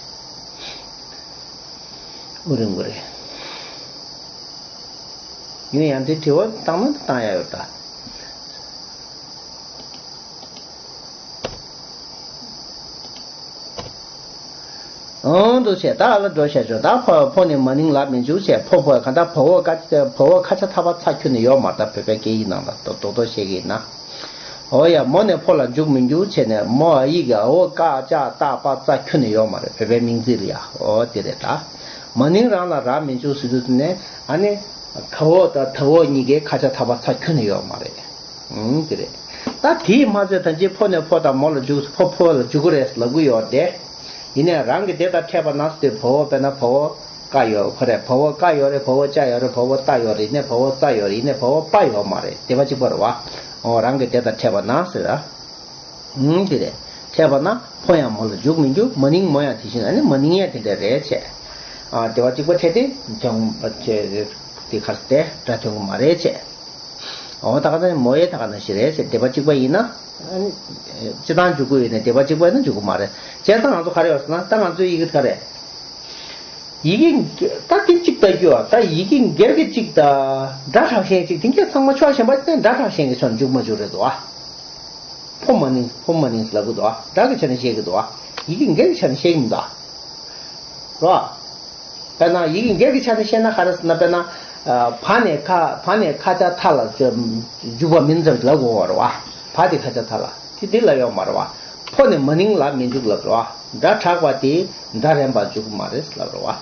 དབུ་རིང་པོ་རེད། ཡིན་ན་ཡང་དེ་དྲི་བ་བཏང་ན་བཏང་ཡ་ཡོད་ད། ཨང་དུ་བྱས་ད་ལ་འགྲོ་བྱ་ཆོག་ད་ཕོ་ཕོ་ནི་མ་ནིང་ལ་མི་འཇུག་བྱས་ཕོ་ཕོ་ག་ད་བ་འོག་ཀ་བ་འོག་ཁ་ཆ་ཐ་བ་ཚ་ཁྱོན་ནས་ཡོད་མ་རེད། ད་བོད་པའི་སྐད་ཡིག་ནང་ལ་རྡོག་རྡོག་བཤད་ཀྱི་ཡིན་ན། འོ་ཡ་མོ་ནས་ཕོ་ལ་འཇུག་མི་འཇུག་བྱས་ནས་མོ་ཨ་ཡིག་གི་འ་འོག་ཀ་ཅ་ཏ་པ་ཙ་ཁྱོན་ནས་ཡོད་མ་རེད། བོད་པའི་མིང་ཚིག་ལ་ཡ་འོ་དེ་རེད་ད། མ་ནིང་རང་ལ་ར་མི་འཇུག་ཟེར་དུས་ནས་ཨ་ནི་ག་འོག་དང་ད་འོག་གཉིས་ཀའི་ཁ་ཆ་ཐ་བ་ཚ་ཁྱོན་ནས་ཡོད་མ་རེད། ཨང་དེ་རེད། ད་དེས་མ་ཚད་ད་ཅི་ཕོ་ནས་ཕོ་དང་མོ་ལ་འཇུག་ཕོ་ཕོ་ལ་འཇུག་གི་རེད་ལབ་གི་ཡོད་དེ། ཡིན་ནའི་རང་གི་སྡེ་དང་ཕྲད་པ་ན་སྟེ་བ་འོག་དཔེར་ན་བ་འོག་ཀ་ཡོད་ཁོ་རེད། བ་འོག་ཀ་ཡོད་རེད། བ་འོག་ཅ་ཡོད་རེད། བ་འོག་ཏ་ཡོད་རེད། ཡིན་ནའི་བ་འོག་ཙ་ཡོད་རེད། ཡིན་ནའི་བ་འོག་པ་ཡོད་མ་རེད། སྡེ་པ་གཅིག་པ་རེད་བ། འོ་རང་གི་སྡེ་དང་ཕྲད་པ་ན་ཟེར་ར། ཨང་དེ་རེད། ཕྲད་པ་ན་ཕོ་ཡང་མོ་ལ་འཇུག་མི་འཇུག་མ་ནིང་མོ་ཡང་དེ་བཞིན་ཨ་ནི་མ་ནིང་ཡང་དེ་འདྲ་རེད་བྱས། ཨ་སྡེ་པ་གཅིག་པ་ཕྲད་དེ་ཐོན་དེ་ཁར་དེ་སྒྲ་ཐོན་གི་མ་རེད་བྱས། འོ་ད་ག་ནང་མོ་ཡེ་ད་ག་ནང་བཞིན་རེད་ཟེར། སྡེ་པ་གཅིག་པ་ཡིན་ན། ཨ་ནི། སྤྱི་བཏང་འཇུག་གི་ཡོད་ནས་སྡེ་པ་གཅིག་པ་ཡིན་ན་འཇུག་གི་མ་རེད། བྱས་ཙང་ང་ཚོ་ག་རེ་ཡོད་ཟེར་ན་ད་ང་ཚོའི་ཡི་གེ་ག་རེ། ཡི་གེ་ད་དེ་གཅིག་ལྟ་རྒྱུ་ཨ། ད་ཡི་གེ་སྒེར་གྱི་གཅིག་ད། སྒྲ་དྲག་ཞན་གཅིག་དེ་གས་ཚང་མ་ཕྱོགས་གཞན་པ་ཅིག་ནས་སྒྲ་དྲག་ཞན་གྱི་ཕྱོགས་ནས་འཇུག་མ་འཇུག་རེད་དོ་ཨ། ཕོ་མ་ནིང་ཕོ་མ་ནིང་ལབ་གི་འདུག་ཨ། སྒྲ་གི་ཆ་ནས་བཤད་གི་འདུག་ཨ། ཡི་གེ་སྒེར་གྱི་ཆ་ནས་བཤད་གི་མི་འདུག་ཨ། རོ། དཔེར་ན་ཡི་གེ་སྒེར་གྱི་ཆ་ནས་བཤད་ན་ག་རེ་ཟེར་ན་དཔེར་ན། བ་ནས་ཁ་བ་ནས་ཁ་ཆ་ཐ་ལ་འཇུག་པ་མིན་ཙམ་ལབ་དགོས་པ་རེད་བ། བ་དེ་ཁ་ཆ་ཐ་ལ་དེ་འདི་ལ་ཡོད་མ་རེད་བ། ཕོ་ནས་མ་ནིང་ལ་མི་འཇུག་ལབ་རེད་བ། སྒྲ་དྲག་པ་དེ་སྒྲ་རན་པ་འཇུག་གི་མ་རེད་ལབ་རེད་བ།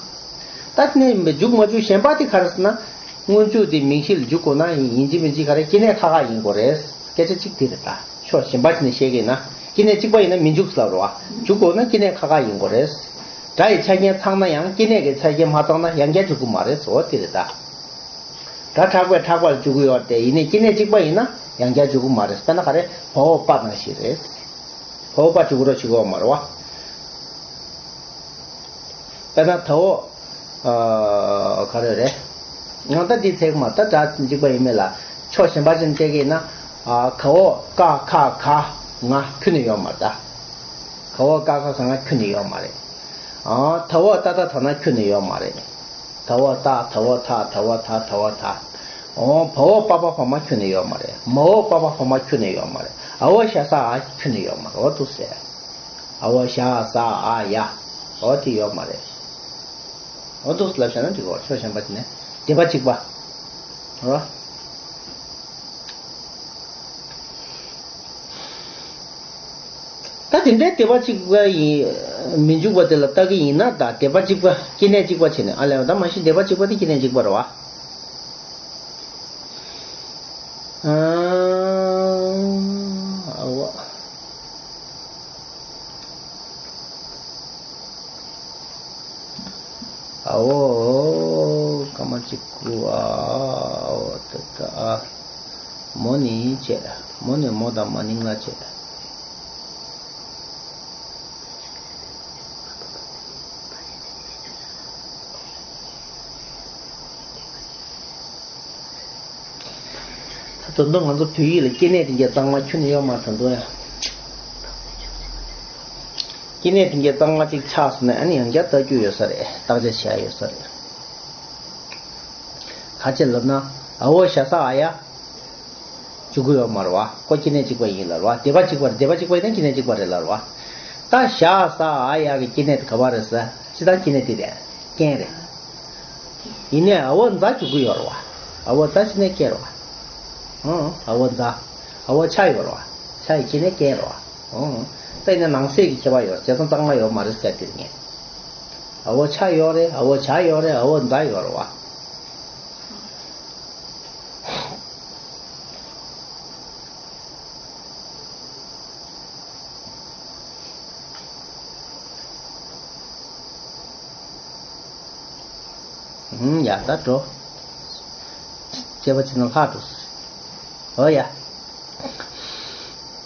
ད་དེ་ནས་འཇུག་མ་འཇུག་གཞན་པ་དེ་ག་རེ་ཟེར་ན། སྔོན་འཇུག་དེ་མིང་གཞི་ལ་འཇུག་དགོས་ན་ཡིན་གཅིག་མིན་གཅིག་ག་རེ་སྐྱེ་གནས་ཁ་ཁ་ཡིན་དགོས་རེད། སྐད་ཆ་གཅིག་དེ་རེད་ད། ཕྱོགས་གཞན་པ་ཅིག་ནས་བཤད་ཀྱི་ཡིན་ན། སྐྱེ་གནས་གཅིག་པ་ཡིན་ན་མི་འཇུག་ལབ་རེད་བ། འཇུག་དགོས་ན་སྐྱེ་གནས་ཁ་ཁ་ཡིན་དགོས་རེད། སྒྲ་ཡི་ཆ་རྐྱེན་ཚང་ན་ཡང་སྐྱེ་གནས་ཀྱི་ཆ་རྐྱེན་མ་ཚང་ན་ཡང་བསྐྱར་འཇུག་གི་མ་རེད་ཟེར་བ་དེ་རེད་ད། སྒྲ་དྲག་པས་དྲག་པ་ལ་འཇུག་གི་ཡོད་དེ་ཡིན་ནའི་སྐྱེ་གནས་གཅིག་པ་ཡིན་ན་ཡང་བསྐྱར་འཇུག་གི་མ་རེད། དཔེར་ན་ག་རེ་བ་འོག་པ་ནང་བཞིན་རེད། བ་འོག་པ་འཇུག་གི་རོགས་བྱེད་དགོས་མ་རེད་བ། དཔེར་ན་ད་འོག་ཨ་ག་རེ་རེད། ང་ད་འདི་ཚེག་མ་ད་སྒྲ་གཅིག་པ་ཡིན་མེད་ལ་ཕྱོགས་གཞན་པ་ཅན་བལྟས་ཀྱི་ཡིན་ན། ཨ་ག་འོག་ཀ་ཁ་ག་ང་ཁྱོན་ནས་ཡོད་མ་རེད་ད། ག་འོག་ཀ་ཁ་ག་ང་ཁྱོན་ནས་ཡོད་མ་རེད། ཨ་ད་འོག་ཏ་ཏ་ད་ན་ཁྱོན་ནས་ཡོད་མ་རེད། ད་འོག་ཏ་ད་འོག་ཐ་ད་འོག་ཐ་ད་འོག་ཐ། ཨོ་བ་འོག་པ་པ་བ་མ་ཁྱོན་ནས་ཡོད་མ་རེད། མ་འོག་པ་པ་བ་མ་ཁྱོན་ནས་ཡོད་མ་རེད། ཨ་འོག་ཞ་ས་ཨ་ཁྱོན་ནས་ཡོད་མ་རེད། འོ་འདུག་ཟེར། ཨ་འོག་ཞ་ས་ཨ་ཡ། འོ་དེ་ཡོད་མ་རེད། འོ་འདུག་ལབ་བྱས་ན་འགྲིག་གོ། ཕྱོགས་གཞན་པ་དེ་ནས་སྡེ་པ་གཅིག་པ། རོ། ད་དེ་འདྲའི་སྡེ་པ་གཅིག་པ་ཡིན། མི་འཇུག་པ་དེ་ལ་ལྟ་གི་ཡིན་ན་ད་སྡེ་པ་གཅིག་པ་སྐྱེ་གནས་གཅིག་པ་བྱས་ནས་ཨ་ལས་པ་ད་མ་གཞི་སྡེ་པ་གཅིག་པ་དེ་སྐྱེ་གནས་གཅིག་པ་རེད་བ། ཨ་འོ། ཨ་འོ། སྐར་མ་གཅིག་པུ་ཨ་འོ་ད་ད་ཨ། མོ་ནི་བྱས། མོ་ནི་མོ་དང་མ་ནིང་ལ་བྱས། ད་དུང་ང་ཚོ་བོད་ཡིག་ལ་སྐྱེ་གནས་དེ་འདྲ་གཙང་མ་ཁྱོན་ནས་ཡོད་མ་རེད། ད་དུང་ཡང་སྐྱེ་གནས་དེ་འདྲ་གཙང་མ་གཅིག་ཆགས་སོང་ན་ཨ་ནི་ཡང་བསྐྱར་ལྟ་རྒྱུ་ཡོད་ས་རེད། བརྟག་དཔྱད་བྱེད་ཡ་ཡོད་ས་རེད། ག་ཅི་ལབ་ན། ཨ་བོ་ཞ་ས་ཨ་ཡ། འཇུག་གི་ཡོད་མ་རེད་བ། ཁོ་སྐྱེ་གནས་གཅིག་པ་ཡིན་ལབ་རེད་བ། སྡེ་པ་གཅིག་པ་རེད། སྡེ་པ་གཅིག་པ་ཡིན་ན་སྐྱེ་གནས་གཅིག་པ་རེད་ལབ་རེད་བ། ད་ཞ་ས་ཨ་ཡ་གི་སྐྱེ་གནས་དེ་ག་པར་རེད་ཟེར། སྤྱིར་བཏང་སྐྱེ་གནས་དེ་རེད། རྐྱེན་རེད། ཡིན་ནའི་ཨ་བོ་ཛ་འཇུག་གི་ཡོད་རེད་བ། ཨ་བོ་ཛ་སྐྱེ་གནས་རྐྱེན་རེད་བ། ཨང་། ཨ་བོ་ཛ། ཨ་བོ་ཆ་ཡོད་རེད་བ། ཆ་ཡི་སྐྱེ་གནས་རྐྱེན་རེད་བ། ཨང་། ད་ཡིན་ན་ནང་གསེས་ཀྱི་ཁྱད་པར་ཡོད་རེད། བྱས་ཙང་གཙང་མ་ཡོད་མ་རེད་ཟེར་དེ་རེད། ཨ་བོ་ཆ་ཡོད་རེད། ཨ་བོ་ཆ་ཡོད་རེད། ཨ་བོ་ཛ་ཡོད་རེད་བ། ཨུམ། ཡ་ད་འགྲོ། དཔྱད་པ་བྱས་ན་ལྷག་འགྲོ། ཨོ་ཡ།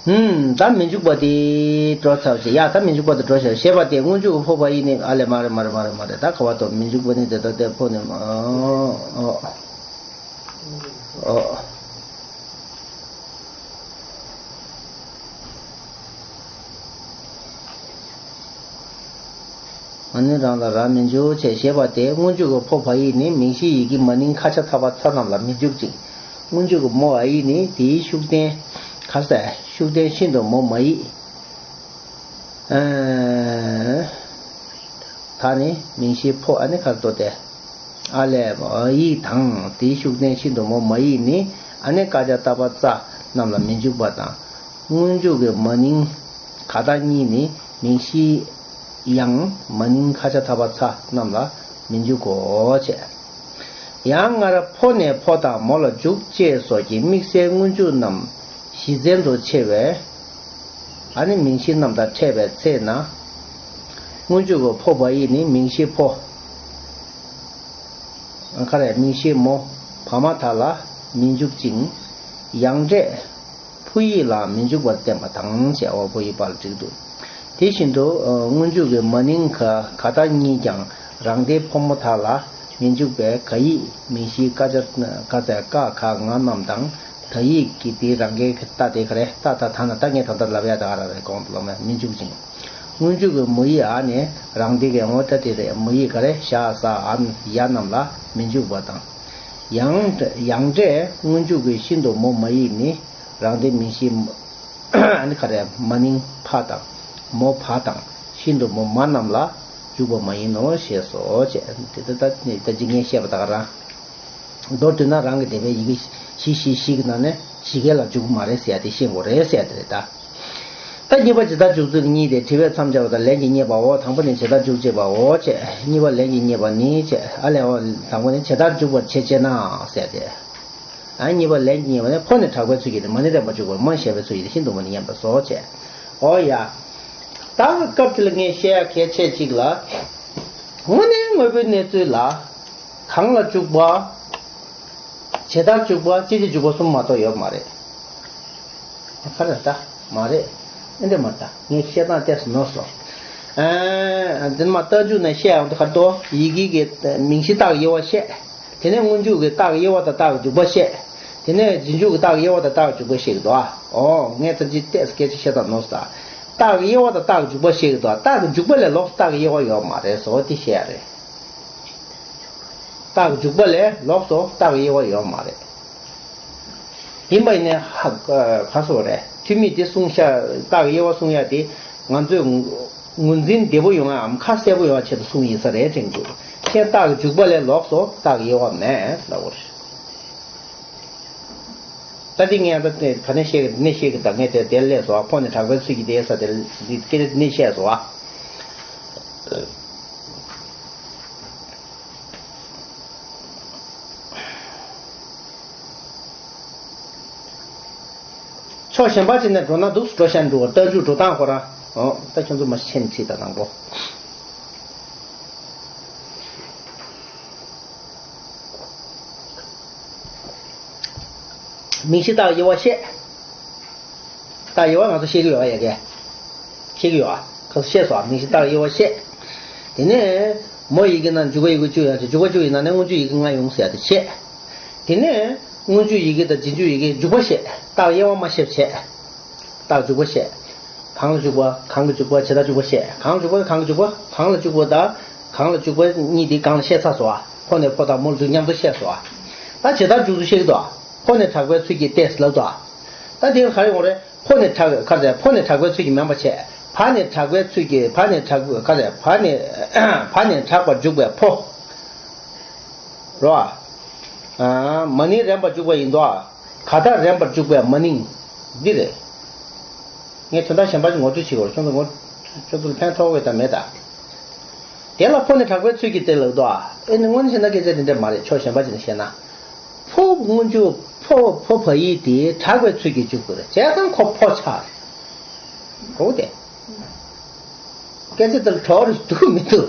ཨུམ། ད་མི་འཇུག་པ་དེ་འགྲོ་ཚར་བྱས། ཡ་ད་མི་འཇུག་པ་དེ་འགྲོ་བྱས། ཞེས་པ་སྟེ་སྔོན་འཇུག་གི་འཕོ་བ་ཡིས་ནི། ཨ་ལས། མ་རེད་མ་རེད་མ་རེད་མ་རེད། ད་ག་བ་དོ་མི་འཇུག་པ་ནི་དེ་ལྟ་སྟེ་འཕོ་ནས། ཨོ། ཨོ། ཨ་ནི་རང་ལ་རང་མི་འཇུག་ཅེས་ཞེས་པ་སྟེ། སྔོན་འཇུག་གི་འཕོ་བ་ཡིས་ནི་མིང་གཞིའི་ཡི་གེ་མ་ནིང་ཁ་ཆ་ཐ་བ་ཚ་རྣམས་ལ་མི་འཇུག་ཅིང་། སྔོན་འཇུག་གི་མོ་འ་ཡིས་ནི་དེའི་ཤུགས་བསྟན། ག་ཟེར། ཤུགས་བསྟན་ཤིན་ཏུ་མོ་མ་ཡིས། ཨ། ད་ནི་མིང་གཞིའི་འཕོ། ཨ་ནི་ཁ་ཏོ་སྟེ། ཨ་ལས། མ་ཡིས་དང་དེའི་ཤུགས་བསྟན་ཤིན་ཏུ་མོ་མ་ཡིས་ནི། ཨ་ནི་ཀ་ཅ་ཏ་པ་ཙ་རྣམས་ལ་མི་འཇུག་པ་དང་། སྔོན་འཇུག་གི་མ་ནིང་ག་ད་གཉིས་ནི་མིང་གཞིའི་ཡང་མ་ནིང་ཁ་ཆ་ཐ་བ་ཚ་རྣམས་ལ་མི་འཇུག་གོ་ཅེས། ཡང་སྔར་འཕོ་ནས་འཕོ་དང་མོ་ལ་འཇུག་ཅེས་སོགས་ཀྱི་དམིགས་བསལ་སྔོན་འཇུག་རྣམས་གཞི་རྩལ་དུ་ཆེ་བས། ཨ་ནི་མིང་གཞི་རྣམས་དང་ཕྲད་པའི་ཚེ་ན། སྔོན་འཇུག་གི་འཕོ་བ་ཡིས་ནི་མིང་གཞི་འཕོ། ག་རེ། མིང་གཞི་མོ་བ་མ་ད་ལ་མི་འཇུག་ཅིང་། ཡང་འབྲས་འཕོ་ཡིས་ལའང་མི་འཇུག་པར་བསྟན་པ་དང་ཞེས་པ་འཕོ་ཡིས་པ་ལ་འགྲིག་འདུག་དེ་བཞིན་དུ་སྔོན་འཇུག་གི་མ་ནིང་ག་ག་ད་གཉིས་ཀྱང་རང་སྡེའི་འཕོ་མོ་ད་ལ་མི་འཇུག་པས། ག་ཡིས་མིང་གཞིའི་ཀ་ཅ་ག་ཟེར་ཀ་ག་ང་རྣམས་དང་། ད་ཡིག་གི་དེའི་རང་སྒེར་གྱི་ཏ་དེ་ག་རེ། ཏ་ད་ད་ན་ད་ངས་ད་ལྟ་ལབ་ཡ་ད་ག་ར་རེད། གོང་དུ་ལབ་མ་མི་འཇུག་ཅིང་། སྔོན་འཇུག་གི་མོ་ཡིས་ཨ་ནི་རང་སྡེ་གི་ངོ་ད་དེ་རེད། མོ་ཡིས་ག་རེ། ཞ་ས་ཨ་ཡ་རྣམས་ལ་མི་འཇུག་པ་དང་། ཡང་ཡང་འབྲས་སྔོན་འཇུག་གི་ཤིན་ཏུ་མོ་མ་ཡིས་ནི་རང་སྡེ་མིང་གཞི་ཨ་ནི་ག་རེ། མ་ནིང་ཕ་དང་མོ་བ་དང་ཤིན་ཏུ་མོ་མ་རྣམས་ལ་འཇུག་པ་མ་ཡིན་ནོ་ཞེས་སོ་ཅེས། དེ་ལྟ་ད་ད་ཅི་ངས་བཤད་པ་ད་ག་རང་། མདོར་བསྡུས་ན་རང་གི་སྡེ་པའི་ཡི་གེ་བཞི་བཞི་བཞི་གི་ནང་ནས་བཞི་གའི་ལ་འཇུག་གི་མ་རེད་ཟེར་ཡ་དེ་ཤེས་དགོས་རེད་ཟེར་ཡ་དེ་རེད་ད། ད་གཉིས་པ་ཇི་ལྟར་འཇུག་ཚུལ་གཉིས་ཏེ། དྲི་བའི་མཚམས་སྦྱར་བ་དང་ལན་གྱིས་རྙེད་པའོ། དང་པོ་ནི་ཇི་ལྟར་འཇུག་ཅེས་པའོ་ཅེས། གཉིས་པ་ལན་གྱིས་རྙེད་པ་ནི་ཅེས། ཨ་ལས། འོ། དང་པོ་ནི་ཇི་ལྟར་འཇུག་པར་བྱེད་ཅེ་ན་ཟེར་ཏེ། ཨ། གཉིས་པ་ལན་གྱིས་རྙེད་པ་ནི་འཕོ་ནས་དྲག་པོའི་ཚུལ་གྱིས་ཏེ། མ་ནིང་རེག་པར་འཇུག་པ་མ་ཞེས་པའི་ཚུལ་གྱིས་ཏེ། ཤིན་ཏུ་མོ་ནི་ཉམས་པ་སོ་ཅེས། འོ་ཡ། ད་སྐབས་དེ་ལ་ངས་བཤད་ཡ་གལ་ཆེ་གཅིག་ལ། དངོས་གནས་དངོས་པོའི་གནས་ཚུལ་ལ། གང་ལ་འཇུག་པ། ཇི་ལྟར་འཇུག་པ། ཅི་ཕྱིར་འཇུག་པ་གསུམ་མ་གཏོགས་ཡོད་མ་རེད། ག་རེ་ད། མ་རེད། ཨེ་འདྲ་མ་ད། ངས་བཤད་སྟངས་ཏོག་ཙམ་ནོར་སོང་། ཨ། དེ་མ་རྟགས་འཇུག་ནས་བཤད་ཡོང་དུས་ག་རེ་འདུག་ཡི་གེ་གི་མིང་གཞི་རྟགས་ཀྱི་དབྱེ་བ་བཤད། དེ་ནས་སྔོན་འཇུག་གི་རྟགས་ཀྱི་དབྱེ་བ་དང་རྟགས་ཀྱི་འཇུག་པ་བཤད། དེ་ནས་རྗེས་འཇུག་གི་རྟགས་ཀྱི་དབྱེ་བ་དང་རྟགས་ཀྱི་འཇུག་པ་བཤད་ཀྱི་འདུག་ཨ། ཨོ། ངས་ད་ཅི་ཏོག་ཙམ་སྐད་ཆ་བཤད་སྟངས་ནོར་སོང་ད། རྟགས་ཀྱི་དབྱེ་བ་དང་རྟགས་ཀྱི་འཇུག་པ་བཤད་ཀྱི་འདུག་ཨ། རྟགས་ཀྱི་འཇུག་པ་ལས་ལོགས་སུ་རྟགས་ཀྱི་དབྱེ་བ་ཡོད་མ་རེད་ཟེར་བ་དེ་བཤད་ཡ་རེད། རྟགས་ཀྱི་འཇུག་པ་ལས་ལོགས་སུ་རྟགས་ཀྱི་དབྱེ་བ་ཡོད་མ་རེད། ཡིན་པ་ཡིན་ནའི་ཧ། ག་སོ་རེད། ཐུ་མི་དེ་གསུང་ཤ། རྟགས་ཀྱི་དབྱེ་བ་གསུང་ཡ་དེ་ང་ཚོས་ངོས་འཛིན་བདེ་པོ་ཡོང་ཡའམ་ཁ་གསལ་པོ་ཡོང་ཡ་ཆེད་དུ་གསུངས་ཡིན་ས་རེད་དྲན་གྱི་འདུག་ཁྱེད་རྟགས་ཀྱི་འཇུག་པ་ལས་ལོགས་སུ་རྟགས་ཀྱི་དབྱེ་བ་མེད་ལབ་པ་རེད། ད་འདི་ངས་ད་ག་ནས་བཤད་གི་ནས་བཤད་གི་ད་ངས་དེ་དེར་སླེབས་སོང་། འཕོ་ནས་དྲག་པོའི་ཚུལ་གྱིས་ཏེ་ས་དེར་འདི་སྐད་ཆ་ནས་བཤད་སོང་ཨ། ཕྱོགས་གཞན་པ་ཅིག་ནས་འགྲོ་ན་འདུག་སེ་འགྲོ་ཤར་འགྲོ་བར་རྟགས་འཇུག་འགྲོ་སྟངས་ཁོ་རང་། འོ། ད་ཁྱོད་ཚོ་མ་ཤེས་ན་ཁྲིད་ད་དང་པོ། མིང་གཞི་རྟགས་དབྱེ་བ་བཤད། རྟགས་དབྱེ་བ་ང་ཚོ་ཤེས་ཀྱི་ཡོད་ཡ་གི། ཤེས་ཀྱི་ཡོད་ཨ། ཁ་སང་བཤད་སོང་ཨ། མིང་གཞི་རྟགས་དབྱེ་བ་བཤད། དེ་ནས་མོ་ཡི་གེ་ནང་འཇུག་པ་ཡི་གེ་བཅུ་ཡོད་ཅེས། འཇུག་པ་བཅུ་ཡི་ནང་ནས་སྔོན་འཇུག་ཡི་གེ་ལྔ་ཡོང་ཟེར་ཡ་དེ་བཤད། དེ་ནས་ སྔོན་འཇུག་ཡི་གེ་དང་རྗེས་འཇུག་ཡི་གེ་འཇུག་པ་བཤད། རྟགས་དབྱེ་བ་མ་ཤེས་བྱས། རྟགས་འཇུག་པ་བཤད། གང་ལ་འཇུག་པ། གང་གི་འཇུག་པ། ཇི་ལྟར་འཇུག་པ་བཤད། གང་ལ་འཇུག་པ་གང་གི་འཇུག་པ། གང་ལ་འཇུག་པ་དང་། གང་ལ་འཇུག་པ་གཉིས་དེ་གང་ལ་བཤད་ཚར་སོང་ཨ། ཕོ་ནས་ཕོ་དང་མོ་ལ་འཇུག་མཉམ་དུ་བཤད་སོང་ཨ། ད་ཇི་ལྟར་འཇུག་ཚུལ་བཤད་ཀྱི་འདུག་ཨ། ཕོ་ནས་དྲག་པའི་ཚུལ་གྱིས་ཏེས་ལབ་འདུག་ཨ། ད་དེ་ག་རེ་ཡོང་རེད། ཕོ་ནས་དྲག་ག་རེ་ཟེར། ཕོ་ནས་དྲག་པའི་ཚུལ་གྱིས་མིན་པ་བྱས། བ་ནས་དྲག་པའི་ཚུལ་གྱིས། བ་ནས་དྲག་ག་རེ་ཟེར། བ་ནས་བ་ནས་དྲག་པར་འཇུག་པའི་ཕོ། རོ། ཨ། མ་ནིང་རན་པར་འཇུག་པ་ཡིན་དོ། ག་དག་རན་པར་འཇུག་པའི་མ་ནིང་། འདི་རེད། ངས་དོན་དག་གཞན་པ་ཞིག་ངོ་སྤྲོད་བྱེད་དགོས། ཁྱོད་ཚོ་ངོ་། ཁྱོད་ཚོ་ལ་ཕན་ཐོགས་ཀྱི་དང་མེད་ད། དེ་ལ་ཕོ་ནས་དྲག་པའི་ཚུལ་གྱིས་ཏེ་ལབ་དོ། ཨེ་ནི་དངོས་གནས་བྱས་ན་སྐད་ཆ་དེ་འདྲ་མ་རེད། ཕྱོགས་གཞན་པ་ཅིག་ནས་བཤད་ན། ཕོ་སྔོན་འཇུག་ཕོ་ཕོ་བ་ཡིག་དེ་དྲག་པའི་ཚུལ་གྱིས་འཇུག་དགོས་རེད། བྱས་ཙང་ཁོ་ཕོ་ཆགས་རེད། འོ་དེ། སྐད་ཆ་དེར་གྲོགས་རེ་འདུག་མི་འདུག་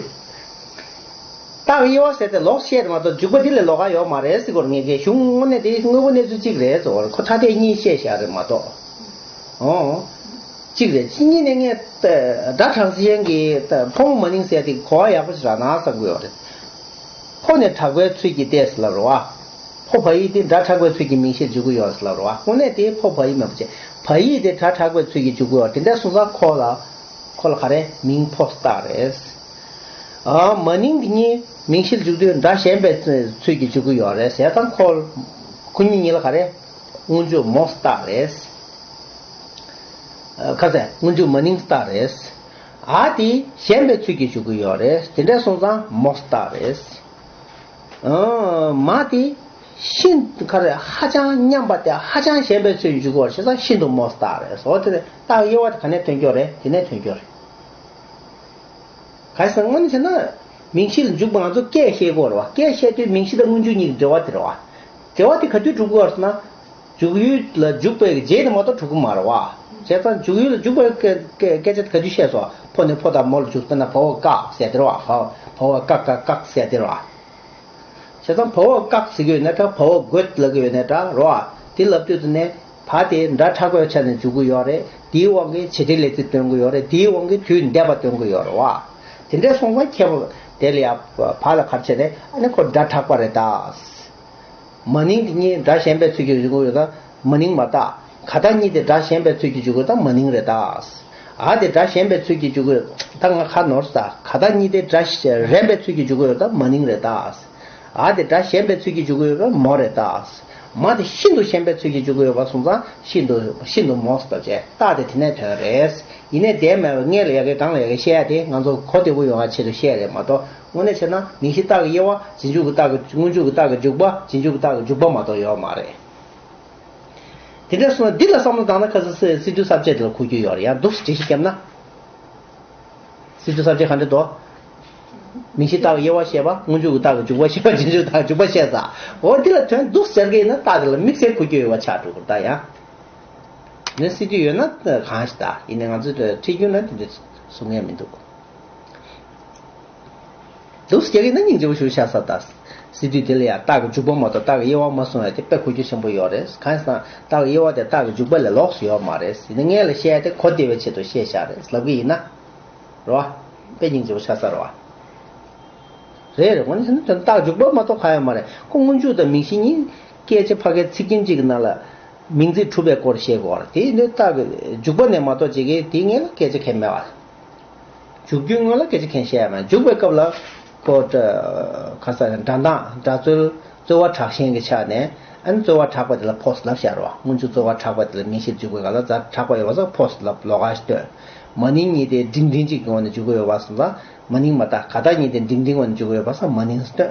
རྟགས་དབྱེ་བ་ཟེར་ཏེ་ལོག་བཤད་མ་གཏོགས་འཇུག་པ་འདི་ལས་ལོགས་ཀ་ཡོད་མ་རེད་ཟེར་གོ། ངས་གལ་གཞུང་དངོས་གནས་དེ་དངོས་པོ་གནས་ཚུལ་གཅིག་རེད་ཟེར་བ་ཁོ་ཐ་དད་གཉིས་བཤད་བཞག་རེད་མ་གཏོགས། ཨོ། གཅིག་རེད། གཉིས་ནས་ངས་སྒྲ་དྲག་ཟིན་གྱི་ཕོ་མོ་མ་ནིང་ཟེར་དེ་གོ་བ་ཡག་པོ་ཞིག་རག་ན་བསམ་གྱི་ཡོད་རེད། ཕོ་ནས་དྲག་པའི་ཚུལ་གྱིས་ཏེས་ལབ་རེད་བ། ཕོ་བ་ཡིག་དེ་སྒྲ་དྲག་པའི་ཚུལ་གྱིས་མིང་གཞིར་འཇུག་གི་ཡོད་ལབ་རེད་བ། དངོས་གནས་དེ་ཕོ་བ་ཡིག་མིན་པ་བྱས། བ་ཡིག་དེ་སྒྲ་དྲག་པའི་ཚུལ་གྱིས་འཇུག་གི་ཡོད་རེད། དེ་འདྲ་སོང་ཙང་ཁོ་ལ། ཁོ་ལ་ག་རེ་མིང་ཕོ་རྟགས་རེད། ཨ། མ་ནིང་དེ་གཉིས་མིང་གཞིར་འཇུག་དུས་སྒྲ་གཞན་པའི་ཚུལ་གྱིས་འཇུག་གི་ཡོད་རེད་ཟེར་ཙང་ཁོ། ཁོ་གཉིས་གཉིས་ལ་ག་རེ། སྔོན་འཇུག་མོ་རྟགས་རེད། ཨ། ག་ཟེར། སྔོན་འཇུག་མ་ནིང་རྟགས་རེད། འ་དེ་གཞན་པའི་ཚུལ་གྱིས་འཇུག་གི་ཡོད་རེད། དེ་འདྲ་སོང་ཙང་མོ་རྟགས་རེད། ཨ། མ་དེ་ཤིན་ཏུ་ག་རེ་ཧ་ཅང་མཉམ་པ་དེ་ཧ་ཅང་གཞན་པའི་ཚུལ་གྱིས་འཇུག་གི་ཡོད་རེད། བྱས་ཙང་ཤིན་ཏུ་མོ་རྟགས་རེད། འོ་དེ་རེད། རྟགས་དབྱེ་བ་དེ་ག་ནས་ཐོན་རྒྱུ་རེད། དེ་ནས་ཐོན་རྒྱུ་རེད། ག་རེ་ཟེར་ན་དངོས་གནས་བྱས་ན། མིང་གཞིར་འཇུག་པ་ང་ཚོ་སྐད་བཤད་དགོས་རེད་བ། སྐད་བཤད་དུས་མིང་གཞི་དང་སྔོན་འཇུག་གཉིས་ཀྱི་འབྲེལ་བ་དེ་རེད་བ། འབྲེལ་བ་དེ་ག་དུས་གྲུབ་དགོས་རེད་ཟེར་ན། འཇུག་ཡུལ་ལ་འཇུག་པའི་རྗེས་དེ་མ་གཏོགས་གྲུབ་ཀྱི་མ་རེད་བ། བྱས་ཙང་འཇུག་ཡུལ་ལ་འཇུག་པའི་སྐད་སྐད་སྐད་ཆ་དེ་ག་དུས་བཤད་སོང་། ཕོ་ནས་ཕོ་དང་མོ་ལ་འཇུག་དཔེར་ན་བ་འོག་བཀག་ཟེར་དེ་རེད་བ། བ་བ་འོག་བཀག་བཀག་བཀག་ཟེར་དེ་རེད་བ། བྱས་ཙང་བ་འོག་བཀག་ཟེར་གྱི་ཡོད་ན་འདྲ། བ་འོག་དགོད་ལབ་ཀྱི་ཡོད་ན་འདྲ་རོ། དེ་ལབ་དུས་དེ་ནས་བ་དེ་སྒྲ་དྲག་པོའི་ཆ་ནས་འཇུག་གི་ཡོད་རེད། དེའི་དབང་གིས་བྱེད་འབྲེལ་ལས་ཚིག་སྟོན་གྱི་ཡོད་རེད། དེའི་དབང་གིས་དུས་འདས་པ་སྟོན་གྱི་ཡོད་རེད་བ། དེ་འདྲ་སོང་ཙང་ཁྱད་པར་དེ་ལ་ཡ་བ་ལ་ག་རེ་བྱས་ཏེ་ཨ་ནི་ཁོ་སྒྲ་དྲག་པ་རེད་ད། མ་ནིང་དེ་གཉིས་སྒྲ་གཞན་པའི་ཚུལ་གྱིས་འཇུག་གི་ཡོད་ད། མ་ནིང་མ་རྟགས། ག་དང་གཉིས་དེ་སྒྲ་གཞན་པའི་ཚུལ་གྱིས་འཇུག་གི་ཡོད་ད། མ་ནིང་རེད་ད། འ་དེ་སྒྲ་གཞན་པའི་ཚུལ་གྱིས་འཇུག་གི་ཡོད་ད། ང་ཁ་ནོར་ས། ག་དང་གཉིས་དེ་སྒྲ་རན་པའི་ཚུལ་གྱིས་འཇུག་གི་ཡོད་ད། མ་ནིང་རེད་ད། འ་དེ་སྒྲ་གཞན་པའི་ཚུལ་གྱིས་འཇུག་གི་ཡོད་པས་མོ་རེད་ད། མ་དེ་ཤིན་ཏུ་གཞན་པའི་ཚུལ་གྱིས་འཇུག་གི་ཡོད་པ་སོང་ཙང་ཤིན་ཏུ་ཤིན་ཏུ་མོ་ཟེར་བྱས་རྟགས་དེ་དེ་ནས་ཐོན་རེད། ཡིན་ནའི་དེ་མེད་པར་སྔོན་ལ་ཡ་གི་གང་ལ་ཡ་གི་བཤད་ཡ་དེ་ང་ཚོ་གོ་བདེ་པོ་ཡོང་བ་ཆེད་དུ་བཤད་རེད་མ་གཏོགས། དངོས་གནས་བྱས་ན་མིང་གཞི་རྟགས་ཀྱི་དབྱེ་བ་རྗེས་འཇུག་གི་རྟགས་ཀྱི་སྔོན་འཇུག་གི་རྟགས་ཀྱི་འཇུག་པ། རྗེས་འཇུག་གི་རྟགས་ཀྱི་འཇུག་པ་མ་གཏོགས་ཡོད་མ་རེད། དེ་འདྲ་སོང་ན་འདི་ལ་བསམ་བློ་བཏང་ན་ཁ་སང་སི་སི་ཏུ་ས་བཅད་དེ་ལ་གོ་རྒྱུ་ཡོད་རེད། ཡང་འདུག་སེ་འགྲེལ་བཤད་བརྒྱབ་ན། སི་ཏུ་ས་བཅད་ག་འདྲ་འདུག་མིང་གཞི་རྟགས་ཀྱི་དབྱེ་བ་བཤད་པ། སྔོན་འཇུག་གི་རྟགས་ཀྱི་འཇུག་པ་བཤད་པ། རྗེས་འཇུག་རྟགས་ཀྱི་འཇུག་པ་བཤད་ས། འོ་འདི་ལ་དོན་འདུག་སེ་བྱ་གི་ཡིན་ན་རྟགས་དེ་ལ་དམིགས་བསལ་གོ་རྒྱུ་ཡོད་པ་ཆགས་འགྲོ་གི་རེད་ད་ཡང་། ནས་སི་ཏུ་ཡོད་ན་གང་ཞིག་ད་ཡིན་ནའི་ང་ཚོས་ཁྲིད་རྒྱུ་ན་དེ་འདྲ་གསུང་མཁན་མི་འདུག་འདུག་སེ་རྒྱག་གི་ན་སྙིང་རྗེ་པོ་ཞིག་ཤར་ས་ད། སི་ཏུ་དེ་ལ་ཡང་རྟགས་ཀྱི་འཇུག་པ་མ་གཏོགས་རྟགས་ཀྱི་དབྱེ་བ་མ་གསུངས་ཡ་དེ་དཔེ་གོ་རྒྱུ་ཆེན་པོ་ཡོད་རེད། གང་ཡིན་ཟེར་ན་རྟགས་ཀྱི་དབྱེ་བ་དེ་རྟགས་ཀྱི་འཇུག་པ་ལས་ལོགས་སུ་ཡོད་མ་རེད། ཡིན་ན་སྔོན་ལ་བཤད་ཡ་དེ་གོ་བདེ་བའི་ཆེད་དུ་བཤད་བཞག་རེད་ལབ་གི་ཡིན་ན། རེད་བ། དཔེ་སྙིང་རྗེ་པོ་ཆགས་ས་རེད་བ། རེད་རེད། འོ་ན་བྱས་ན་དོན་རྟགས་འཇུག་པ་མ་གཏོགས་གང་ཡང་མ་རེད། ཁོ་སྔོན་འཇུག་དང་མིང་གཞི་གཉིས་སྐད་ཆ་ཕ་གའི་ཚིག་རྒྱན་གཅིག་གི་ནང་ལ་མིང་ཚིག་གྲུབ་པའི་སྐོར་བཤད་དགོས་རེད། དེ་ཡིན་དུས་རྟགས་ཀྱི་འཇུག་པ་ནས་མ་གཏོགས་བྱེད་ཀྱི་དེ་སྔོན་ལ་སྐད་ཆ་གང་ཡང་མེད་བ། འཇུག་རྒྱུའི་སྔོན་ལ་སྐད་ཆ་གང་ཡང་བཤད་ཡ་མེད། འཇུག་པའི་སྐབས་ལ་ཁོ་ག་ས་སྒྲ་གདངས་སྒྲ་རྩོལ་རྩོལ་བ་དྲག་ཞན་གྱི་ཆ་ནས་ཨ་ནི་རྩོལ་བ་དྲག་པ་དེ་ལ་ཕོ་ཟེར་ལབ་བཞག་རེད་བ། སྔོན་འཇུག་རྩོལ་བ་དྲག་པ་དེ་ལ་མིང་གཞིར་འཇུག་པའི་སྐབས་ལ་རྩོལ་བ་དྲག་པ་ཡོད་པ་སོགས་ཕོ་ཟེར་ལབ་ལོགས་ཀ་ཞིག་སྟོན། མ་ནིང་གཉིས་དེ་འབྲིང་འབྲིང་གཅིག་གི་ངོས་ནས་འཇུག་གི་ཡོད་པ་སོང་ཙང་། མ་ནིང་མ་རྟགས། ག་དང་གཉིས་དེ་འབྲིང་འབྲིང་ངོས་ནས་འཇུག་གི་ཡོད་པ་སོང་ཙང་མ་ནིང་སྟོན།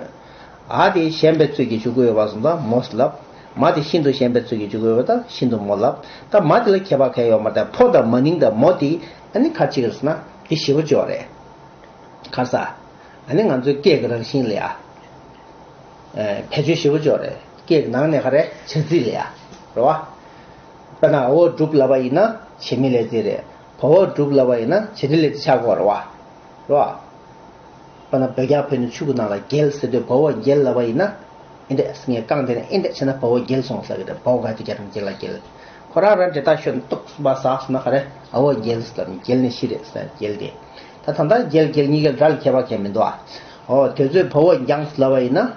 འ་དེ་ཞན་པའི་ཚུལ་གྱིས་འཇུག་གི་ཡོད་པ་སོང་ཙང་མོ་ལབ། མ་དེ་ཤིན་ཏུ་ཞན་པའི་ཚུལ་གྱིས་འཇུག་གི་ཡོད་པ་དང་ཤིན་ཏུ་མོ་ལབ། ད་མ་དེ་ལ་ཁྱད་པར་གང་ཡང་ཡོད་མ་རེད། ཕོ་དང་མ་ནིང་དང་མོ་དེ་ཨ་ནི་ཁ་ཅིག་རེད་ཟེར་ན་དེ་ཞེ་པོ་ཅིག་ཡོད་རེད། ག་རེ་ཟེར། ཨ་ནི་ང་ཚོའི་སྐད་ཀྱི་རང་བཞིན་ལ་ཡ། ཨེ། བེད་སྤྱོད་ཞེ་པོ་ཅིག་ཡོད་རེད། སྐད་ཀྱི་ནང་ནས་ག་རེ་བྱ་ཚིག་ལ་ཡ། རེད་བ། དཔེར་ན་འ་འོག་སྒྲུབ་ལབ་པ་ཡིན་ན་བྱེད་མེད་ལས་ཚིག་རེད། བ་འོག་སྒྲུབ་ལབ་པ་ཡིན་ན་བྱེད་འབྲེལ་ལས་ཚིག་ཆགས་ཀྱི་ཡོད་རེད་བ། རེད་བ། དཔེར་ན་བོད་རྒྱ་བོད་ནས་ཆུ་གི་ནང་ལ་རྒྱལ་ཟེར་དུས་བ་འོག་རྒྱལ་ལབ་པ་ཡིན་ན། ཨེ་འདྲས་ངས་རྐང་དེ་ནས་ཨེ་འདྲས་བྱས་ན་བ་འོག་རྒྱལ་སོང་ཟེར་གི་རེད། བ་འོག་ག་ཅིག་རྒྱལ་རང་རྒྱལ་ལ་རྒྱལ། ཁོ་རང་རང་འདྲེ་ཐག་ཤོད་ནས་ཏོག་ཙམ་ཟགས་སོང་ན་ག་རེ་འ་འོག་རྒྱལ་ཟེར་ལབ་ནས་རྒྱལ་ནས་ཤི་རེད་ཟེར་རྒྱལ་དེ། ད་ད་ལྟ་རྒྱལ་རྒྱལ་གཉིས་ཀའི་སྒྲ་ལ་ཁྱད་པར་གང་ཡང་མི་འདུག་ཨ། འོ་དེ་ཚོས་བ་འོག་འགྱངས་ལབ་པ་ཡིན་ན།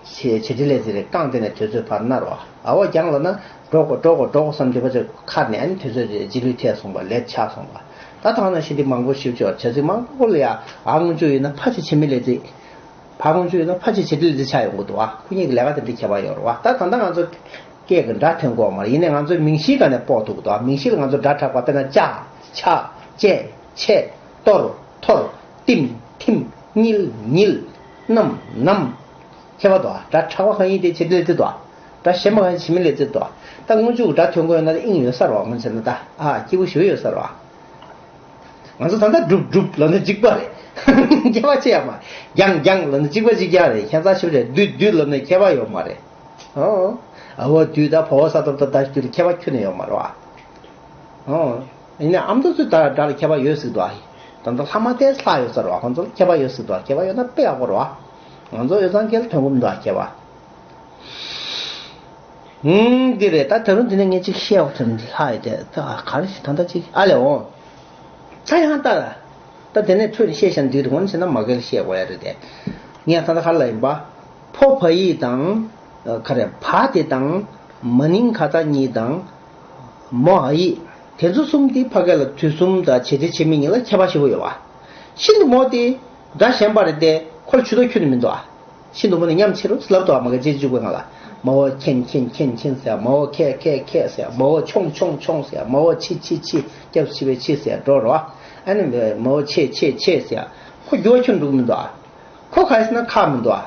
བྱེད་བྱེད་ལས་ཟེར་རེ་རྐང་དེ་ནས་དུས་ཚོད་བར་ན་རོ། ཨ་བ་རྒྱང་ལ་ན་འགྲོ་དགོ་འགྲོ་དགོ་འགྲོ་དགོ་བསམ་དུས་པ་ཚོད་ཁར་ནས་ཨ་ནི་དུས་ཚོད་རྗེས་ལུས་ཐལ་སོང་བ་ལེད་ཆགས་སོང་བ། ད་ཐང་ན་ཤི་འདི་མང་པོ་ཞིག་ཅོག་བྱ་ཚིག་མང་པོ་ལ་ཡ་ཨ་སྔོན་ཆུ་ཡིན་ན་ཕ་ཆེ་ཆེ་མི་ལས་ཚིག་ཕ་སྔོན་ཆུ་ཡིན་ན་ཕ་ཆེ་ཆེ་དི་ལས་ཚིག་ཆགས་ཡོང་གི་འདུག་ཨ། ཁོ་གཉིས་ཀྱི་ལས་ཀ་དེ་འདྲ་ཁྱད་པར་ཡོད་རེད་བ། ད་ད་ལྟ་ང་ཚོ་སྐད་ཀྱི་སྒྲ་ཐོན་གོ་མ་རེད། ཡིན་ནའི་ང་ཚོའི་མིང་གཞིའི་སྒང་ནས་དཔོག་ཐུབ་ཀྱི་འདུག་ཨ། མིང་གཞི་ལ་ང་ཚོ་སྒྲ་གྲགས་པ་དཔེར་ན་ལྕགས་ཆག་བཅད་ཆད་གཏོར་ཐོར་ཏིམ་ཐིམ་གཉིལ་ཉིལ་གནམ་ནམ། ཁྱད་པར་འདུག་ཨ། སྒྲ་གྲགས་པ་གང་ཡིན་དེ་བྱེད་ལས་ཚིག་འདུག་ཨ། སྒྲ་གཞན་པ་གང་ཡིན་བྱེད་མི་ལས་ཚིག་འདུག་ཨ། ད་སྔོན་འཇུག་སྒྲ་ཐོན་གོ་ཡོད་ན་དེ་དབྱིངས་ཡོད་ས་རེད་བ། སྔོན་ཆད་ན་ད་ཨ་སྐྱིད་པོ་ཞུ་ཡོད་ས་རེད་བ། ང་ཚོ་ད་ལྟ་སྒྲུབ་སྒྲུབ་ལབ་ན་གཅིག་པ་རེད། ཁྱད་པར་ཆེ་ཡ་མ། རྒྱང་རྒྱང་ལབ་ན་གཅིག་པ་གཅིག་རྐྱང་རེད། ཁྱད་མཚར་ཞིག་རེད། བསྡུས་བསྡུས་ལབ་ན་ཁྱད་པར་ཡོད་མ་རེད། ཨོ། ཨ་བ་བསྡུས་ད་བ་བ་ས་ཏོ་ད་ད་བསྡུས་ཁྱད་པར་ཁྱོན་ནས་ཡོད་མ་རེད་བ། ཨོ། ཡིན་ནའི་ཨ་མདོ་ཚོའི་ད་སྒྲ་ལ་ཁྱད་པར་ཡོད་སྲིད་དོ་ཨ། ད་ལྟ་ལྷག་མ་དེ་ལྷག་ཡོད་ས་རེད་བ། ཁོང་ཚོ་ལ་ཁྱད་པར་ཡོད་སྲིད་དོ་ཨ། ཁྱད་པར་ཡོད་ན་དཔེ་ཡག་པོ་རེད་བ། ང་ཚོ་ཡོད་ཙང་སྐད་ལ་ཐོན་གོ་མི་འདུག་ཨ་ཁྱད་པར། ཧུམ། འདི་རེད། ད་ད་རུང་འདི་ནས་ངས་ཅིག་བཤད་འོ་ཐོན་འདི་ལྷག་ཡོད་དེ་ད་ག་རེ་ཞིག་ད་ལྟ་ཅིག་ཨ་ལས་འོང་། ད་ཡང་ལྟ་ལ། ད་དེ་ནས་འཕྲོས་ནས་བཤད་བཞག་འདི་རེད། འོ་ན་བྱས་ན་མ་གལ་བཤད་དགོས་ཡ་རེད་དེ། ངས་ད་ལྟ་ག་ལ་ཡིན་པ། ཕོ་བ་ཡིག་དང་། ག་རེ་བ་དེ་དང་། མ་ནིང་ག་ད་གཉིས་དང་། མོ་འ་ཡིག་དེ་ཚོ་གསུམ་དེ་ཕ་གི་ལ་དུས་གསུམ་དང་བྱེད་ཚིག་བྱེད་མིང་གཉིས་ལ་ཁྱད་པར་ཞེ་པོ་ཡོད་པ། ཤིན་ཏུ་མོ་དེ་སྒྲ་གཞན་པ་རེད་དེ་ཁོ་ལ་ཇུས་གཏོགས་ཁྱོན་ནས་མི་འདུག་ཨ། ཤིན་ཏུ་མོ་ནི་མཉམ་ཆེ་རུ་ལབ་ཏོ་མ་གི་ཅེས་བཅུག་པའི་ངང་ལ། མ་འོ་ཁྱེན་ཁྱེན་ཁྱེན་ཁྱེན་ཟེར། མ་འོ་ཁེ་ཁེ་ཁེ་ཟེར། མ་འོ་ཆོང་ཆོང་ཆོང་ཟེར། མ་འོ་ཆི་ཆི་ཆི་སྐྱབས་ཆི་བའི་ཆི་ཟེར་འགྲོ་རོ། ཨ་ནི་མ་འོ་ཆེ་ཆེ་ཆེ་ཟེར། ཁོ་འགྱུར་བ་ཁྱོན་འགྲོ་གི་མི་འདུག་ཨ། ཁོ་ག་རེ་ཟེར་ན་ཁག་མི་འདུག་ཨ།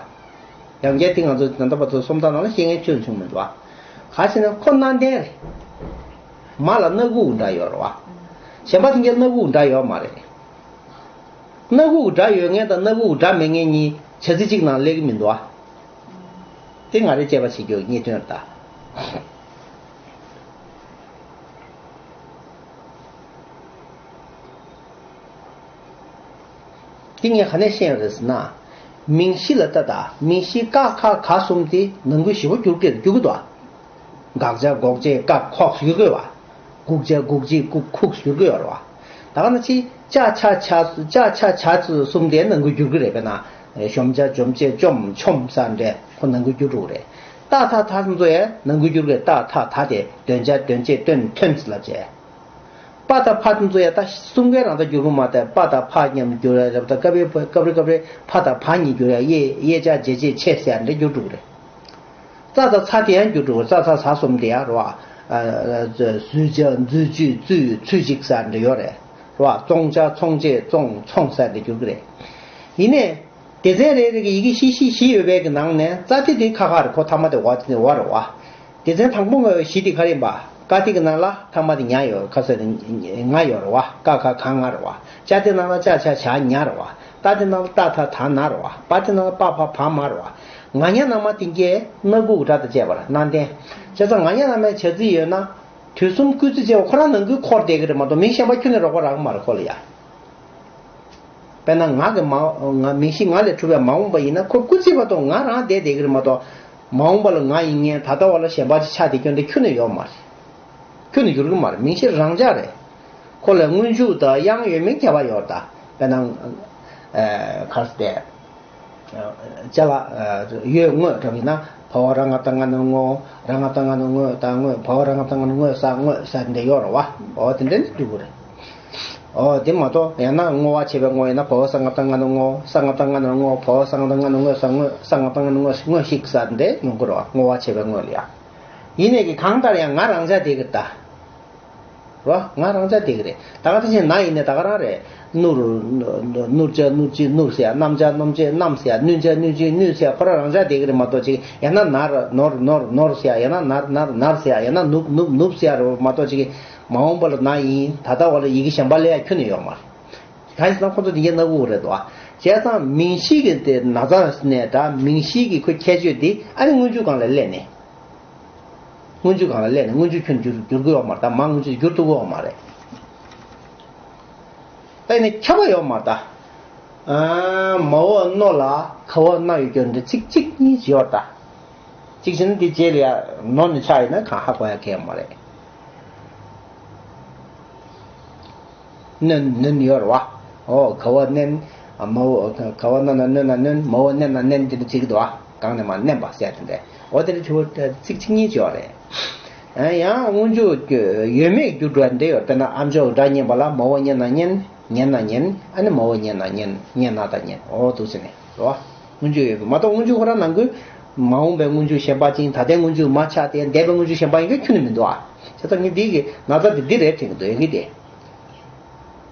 ཡང་བསྐྱར་དེ་ང་ཚོ་ད་ལྟ་བར་དུ་སོམ་རྟགས་ནང་ལ་ཤེས་མཁན་ཁྱོན་བྱུང་མི་འདུག་ཨ། ག་རེ་ཟེར་ན་ཁོ་སྣ་ལྡན་རེད། མ་ལ་སྣ་ཁུག་འདྲ་ཡོད་རེད་བ། གཞན་པ་དེ་འགའ་སྣ་ཁུག་འདྲ་ཡོད་མ་རེད། སྣ་ཁུག་སྒྲ་ཡོད་མཁན་དང་སྣ་ཁུག་སྒྲ་མེད་མཁན་གཉིས་བྱ་ཚིག་གཅིག་ནང་སླེབས་ཀྱི་མི་འདུག་ཨ། དེ་ང་རས་དཔྱད་པ་བྱེད་རྒྱུ་གི་རྙེད་དོན་རེད་ད། དེ་ངས་ག་ནས་ཤེས་ཡོད་རེད་ཟེར་ན། མིང་གཞི་ལ་ལྟ་ད། མིང་གཞི་ཀ་ཁ་ག་གསུམ་དེ་ནང་ཁུལ་ཞེ་པོ་འགྱུར་གྱི་འགྱུར་གྱི་འདུག་ཨ། དགག་བྱ་འགོག་བྱེད་བཀག་ཁོག་ཡོད་དགོས་བ། འགུག་བྱ་འགུག་བྱེད་བཀུག་ཁུག་ཡོད་དགོས་བ་རེད་བ། ད་ག་ན་ཅི་ཅ་ཆ་ཆ་ཅ་ཆ་ཆ་གསུམ་དེ་ནང་ཁུལ་འགྱུར་གྱི་རེད། དཔེར་ན་གཞོམ་བྱ་འཇོམས་བྱེད་བཅོམ་ཆོམ་ས་འདྲ་ཁོ་ནང་ཁུལ་འགྱུར་འགྲོ་གི་རེད། ཏ་ཐ་ཐ་གསུམ་ཚོ་ཡང་ནང་ཁུལ་འགྱུར་གྱི་རེད། ཏ་ཐ་ཐ་དེ་འདོན་བྱ་འདོན་བྱེད་འདོན་ཐོན་ལབ་བྱས། པ་དང་ཕ་དེ་ཚོ་ཡང་ད་གསུམ་ཀའི་རང་ད་འགྱུར་གི་མ་རེད། པ་དང་ཕ་མཉམ་འགྱུར་ཡ་རེད། ད་སྐབས་རེ་སྐབས་རེ་སྐབས་རེ་ཕ་དང་བ་གཉིས་འགྱུར་ཡ། གཡས་གཡས་ཆ་འཇལ་བྱེད་ཆེ་ཟེར་ཡ་འདྲ་འགྱུར་འགྲོ་གི་རེད། ཙ་དང་ཚ་དེ་ཡང་འགྱུར་འགྲོ་གི་རེད། ཙ་ཚ་ཟ་གསུམ་དེ་ཡང་རེད་བ། ཟུས་བྱ་འཛུས་བྱུས་བཙུས་ཚུས་གཅིག་ཟེར་ཡ་འདྲ་ཡོད་རེད། རེད་བ། བཙོང་བྱ་ཚོང་བྱེད་བཙོང་ཚོང་ཟེར་ཡ་འདྲ་འགྱུར་གི་རེད། ཡིན་ནའི། སྡེ་ཚན་རེ་རེ་གི་ཡི་གེ་བཞི་བཞི་བཞི་ཡོད་པའི་གི་ནང་ནས་ཙ་ཏི་དེ་ཁ་ཁ་རེད། ཁོ་ཐ་མ་དེ་ཝ་ཏི་དེ་ཝ་རེད་བ། སྡེ་ཚན་དང་པོ་ང་བཞི་དེ་ག་རེ་ཡིན་པ། ཀ་ཏི་གི་ནང་ལ་ཐ་མ་དེ་ཉ་ཡོད། ཁ་ས་དེ་ང་ཡོད་རེད་བ། ཀ་ཁ་ག་ང་རེད་བ། ཅ་ཏི་ནང་ལ་ཅ་ཆ་ཇ་ཉ་རེད་བ། ཏ་ཏི་ནང་ལ་ཏ་ཐ་ད་ན་རེད་བ། པ་ཏི་ནང་ལ་པ་ཕ་བ་མ་རེད་བ། ང་ཉ་ནང་མ་དེ་གས་སྣ་ཁུག་སྒྲ་དང་བཅས་པར་སྣ་ལྡན། བྱས་ཙང་ང་ཉ་ནང་མའི་བྱ་ཚིག་ཡོད་ན། དུས་གསུམ་སྐུལ་ཚིག་བཅས་པ་ཁོ་རང་ནང་ཁུལ་འཁོར་བསྡད་ཀྱི་རེད་མ་གཏོགས་མིང་གཞན་པ་ཁྱོན་ནས་རོགས་པ་རག་གི་མ་རེད་ཁོ་ལ་ཡ། དཔེར་ན་ང་གི་མ་ང་མིང་གཞི་ང་ལས་གྲུབ་པའི་མ་འོངས་པ་ཡིན་ན་ཁོ་སྐུལ་ཚིག་བར་དུ་ང་རང་བསྡད་བསྡད་ཀྱི་རེད་མ་གཏོགས། མ་འོངས་པ་ལ་ང་ཡིན་མཁན་ད་ལྟ་བ་ལ་གཞན་པ་ཅིག་ཆགས་བསྡད་རྒྱུ་འདི་ཁྱོན་ནས་ཡོད་མ་རེད། ཁྱོན་ནས་འགྱུར་གྱི་མ་རེད། མིང་གཞི་རང་འཇགས་རེད། ཁོ་ལ་སྔོན་འཇུག་དང་དབྱངས་ཡོད་མེད་ཁྱད་པར་ཡོད་རེད་ད། དཔེར་ན། ཨ། ག་རེ་ཟེར། ཅ་ལག་ཡོད་དངོས་འགྲོ་ཡིན་ན་བ་འོག་ར་ང་བཏགས་ང་ན་ངོ་། ར་ང་བཏགས་ང་ན་ངོ་ད་དངོས། བ་འོག་ར་ང་བཏགས་ང་ན་དངོས་ས་དངོས་ས་འདི་ཡོད་རེད་བ། འོ་དེ་འདྲ་ནི་འགྲིག་གི་རེད། འོ་དེ་མ་གཏོགས་ཡང་ན་བསྔོ་བ་བྱེད་པའི་བསྔོ་ཡིན་ན་བ་འོག་ས་ང་བཏགས་ང་ན་བསྔོ། ས་ང་བཏགས་ང་ན་བསྔོ། བ་འོག་ས་ང་བཏགས་ང་ན་དངོས་ས་དངོས། ས་ང་བཏགས་ང་ན་དངོས་དངོས་ཤིག་ས་འདི་ཡོང་གི་རེད་བ། བསྔོ་བ་བྱེད་པའི་བསྔོ་ལ་ཡ། ཡིན་ནའི་གི་གང་ལྟར་ཡང་ང་རང་འཇགས་བསྡད་ཀྱི་རེད་ད། རོ། ང་རང་འཇགས་བསྡད་ཀྱི་རེད། ད་ག་དེ་བཞིན་ན་ཡིན་ནའི་ད་ག་རང་རེད། ནུར། ནུར་བྱ་ནུར་གྱིས་ནུར་ཟེར་ཡ། བསྣམས་བྱ་བསྣམས་བྱེད་བསྣམས་ཟེར་ཡ། བསྣུན་བྱ་བསྣུན་གྱིས་བསྣུན་ཟེར་ཡ། ཁོ་རང་རང་འཇགས་བསྡད་ཀྱི་རེད་མ་གཏོགས་ཅིག་ཡང་ན་ནར་ནོར་ནོར་ནོར་ཟེར་ཡ། ཡང་ན་ནར་ནར་ནར་ཟེར་ཡ། ཡང་ན་ནུབ་ནུབ་ནུབ་ཟེར་ཡ་རེད་མ་གཏོགས་ཅིག་མ་འོངས་པ་ལ་ན་ཡིན། ད་ལྟ་བ་ལ་ཡི་གེ་གཞན་པ་ལ་ཡ་ཁྱོན་ནས་ཡོད་མ་རེད། གང་ཡིན་ཟེར་ན་ཁོ་ཚོ་དེ་གའི་སྣ་ཁུག་རེད་དོ། བྱས་ཙང་མིང་གཞི་གི་དེ་ན་ཚ་ནས་ད་མིང་གཞི་གི་ཁོའི་ཁྱད་ཆོས་དེ་ཨ་ནི་སྔོན་འཇུག་སྒང་ལ་སླེབས་ནས། སྔོན་འཇུག་སྒང་ལ་སླེབས་ནས་སྔོན་འཇུག་ཁྱོན་འགྱུར་འགྱུར་གི་ཡོད་མ་རེད་ད། མ་སྔོན་འཇུག་འགྱུར་ཐུབ་ཀྱི་ཡོད་མ་རེད། ད་ཡིན་ན་ཁྱབ་པ་ཡོད་མ་རེད་ད། ཨ། མ་འོག་རྣོ་ལ་ག་འོག་སྣ་ཡོད་རྒྱུ་འདི་གཅིག་གཅིག་གཉིས་ཡོད་ད། གཅིག་བྱས་ན་འདི་རྗེས་ལ་ཡ་ནོ་ནི་ཆགས་ཡིན་ན་གང་ཧ་གོ་ཡ་གལ་ཡོད་མ་རེད། ནོན་ནོན་ཡོད་རེད་བ། ཨོ་ག་འོག་ནན། མ་འོག་ག་འོག་ན་ན་ནོན་ན་ནོན། མ་འོག་ནན་ན་ནན་དེ་འདྲ་བྱེད་ཀྱི་འདུག་བ། གང་ནས་མ་མནན་པ་ཟེར་དེ་འདྲ། འོ་དེ་ལ་དྲི་བ་ཚིག་གཅིག་གཉིས་བྱས་པ་རེད། ཡང་སྔོན་འཇུག་ཡོད་མེད་རྒྱུ་འགྲོ་འདྲ་ཡོད། དཔེར་ན་ཨ་མཆོག་སྒྲ་སྙན་པ་ལ་མ་འོ་སྙན་ན་སྙན། སྙན་ན་སྙན། ཨ་ནི་མ་འོ་སྙན་ན་སྙན། སྙན་ན་ད་སྙན། འོ་འདུག་ཟེར་ནས་རེད་བ། སྔོན་འཇུག་ཡོད་པ་མ་གཏོགས་སྔོན་འཇུག་ཁོ་རང་ནང་ཁུལ་མ་འོངས་པའི་སྔོན་འཇུག་གཞན་པ་ཅན། ད་ལྟའི་སྔོན་འཇུག་མ་ཆགས་ཏེ་འདས་པའི་སྔོན་འཇུག་གཞན་པ་ཡིན་གྱི་ཁྱོན་ནས་མི་འདུག་ཨ། བྱས་ཙང་ངས་འདི་གི་ན་ཚ་དེ་འདི་རེད་དྲན་གྱི་འདུག་ཡིན་གྱི་དེ།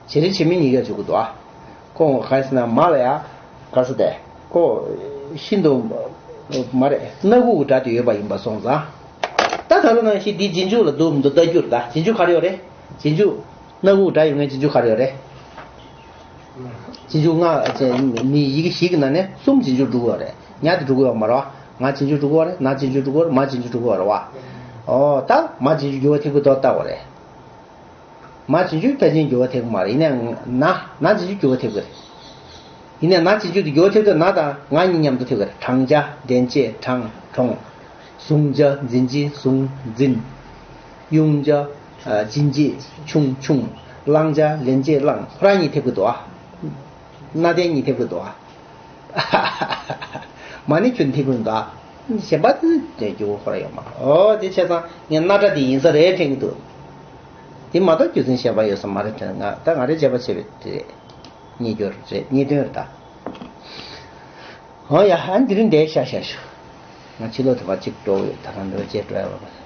བྱེད་རིགས་བྱེད་མིན་གཉིས་ཀ་འཇུག་གི་འདུག་ཨ། ཁོ་ག་རེ་ཟེར་ན་མ་ལ་ཡ། ག་རེ་ཟེར་དེ། ཁོ་ཤིན་ཏུ་མ་རེད། སྣ་ཁུག་གི་སྒྲ་དེ་ཡོད་པ་ཡིན་པ་སོང་ཙང་། ད་ད་ལོ་ནང་བཞིན་འདི་རྗེས་འཇུག་ལ་འདུག་མི་འདུག་ལྟ་རྒྱུ་རེད། ད་རྗེས་འཇུག་ག་རེ་ཡོད་རེད། རྗེས་འཇུག་སྣ་ཁུག་སྒྲ་ཡོད་མཁན་རྗེས་འཇུག་ག་རེ་ཡོད་རེད། རྗེས་འཇུག་ལྔ་ནི་ཡི་གེ་བཞི་གི་ནང་ནས་གསུམ་རྗེས་འཇུག་འགྲོ་གི་ཡོད་རེད། ཉ་དེ་འགྲོ་གི་ཡོད་མ་རེད་བ། ང་རྗེས་འཇུག་འགྲོ་གི་ཡོད་རེད། ན་རྗེས་འཇུག་འགྲོ་གི་ཡོད་རེད། མ་རྗེས་འཇུག་འགྲོ་གི་ཡོད་རེད་བ། ཨོ་ད་མ་རྗེས་འཇུག་འགྱུར་བ་ཐེབས་ཀྱི་འདུག་ལྟ་དགོས་རེད། མ་རྗེས་འཇུག་ཕལ་ཆེར་འགྱུར་བ་ཐེབས་ཀྱི་མ་རེད། ཡིན་ནའང་ན་ན་རྗེས་འཇུག་འགྱུར་བ་ཐེབས་ཀྱི་རེད། ཡིན་ནའང་ན་རྗེས་འཇུག་དེ་འགྱུར་བ་ཐེབས་དུས་ན་དང་ང་གཉིས་མཉམ་དུ་ཐེབས་ཀྱི་རེད། བགྲང་བྱ་འདྲེན་བྱེད་བགྲང་། བགྲོངས། བཟུང་བྱ་འཛིན་བྱེད་བཟུང་། འཛིན། དབྱུང་བྱ་ཨ་འབྱིན་བྱེད་ཆུང་། ཆུངས། བླང་བྱ་ལེན་བྱེད་བླངས། ཁོ་རང་གཉིས་ཐེབས་ཀྱི་འདུག་ཨ། ན་དེ་གཉིས་ཐེབས་ཀྱི་འདུག་ཨ། མ་ནི་ཁྱོད་ཐེབས་ཀྱི་འདུག་ཨ། གཞན་པ་དེ་འགྱུར་བ་ཁོ་རང་ཡོད་མ་རེད། ཨོ་དེ་བྱས་ཙང་ངས་ན་སྒྲ་དེ་ཡིན་ས་རེད་དྲན་གྱི་འདུག་དེ་མ་གཏོགས་རྒྱུ་མཚན་གཞན་པ་ཡོད་ས་མ་རེད་དྲན། ང་ད་ང་རེ་བྱས་པ་བྱས་པའི་དེ་རེད། རྙེད་རྒྱུ་རེད། རྙེད་དོན་རེད་ད། ཨོ་ཡ། ཨ་འདི་རིང་འདིར་བཞག་བཞག་ཞུ། ང་ཕྱི་ལོགས་དེ་པར་གཅིག་འགྲོ་གི་ཡོད། ད་གང་འདྲ་བྱས་འགྲོ་ཡ་ལ།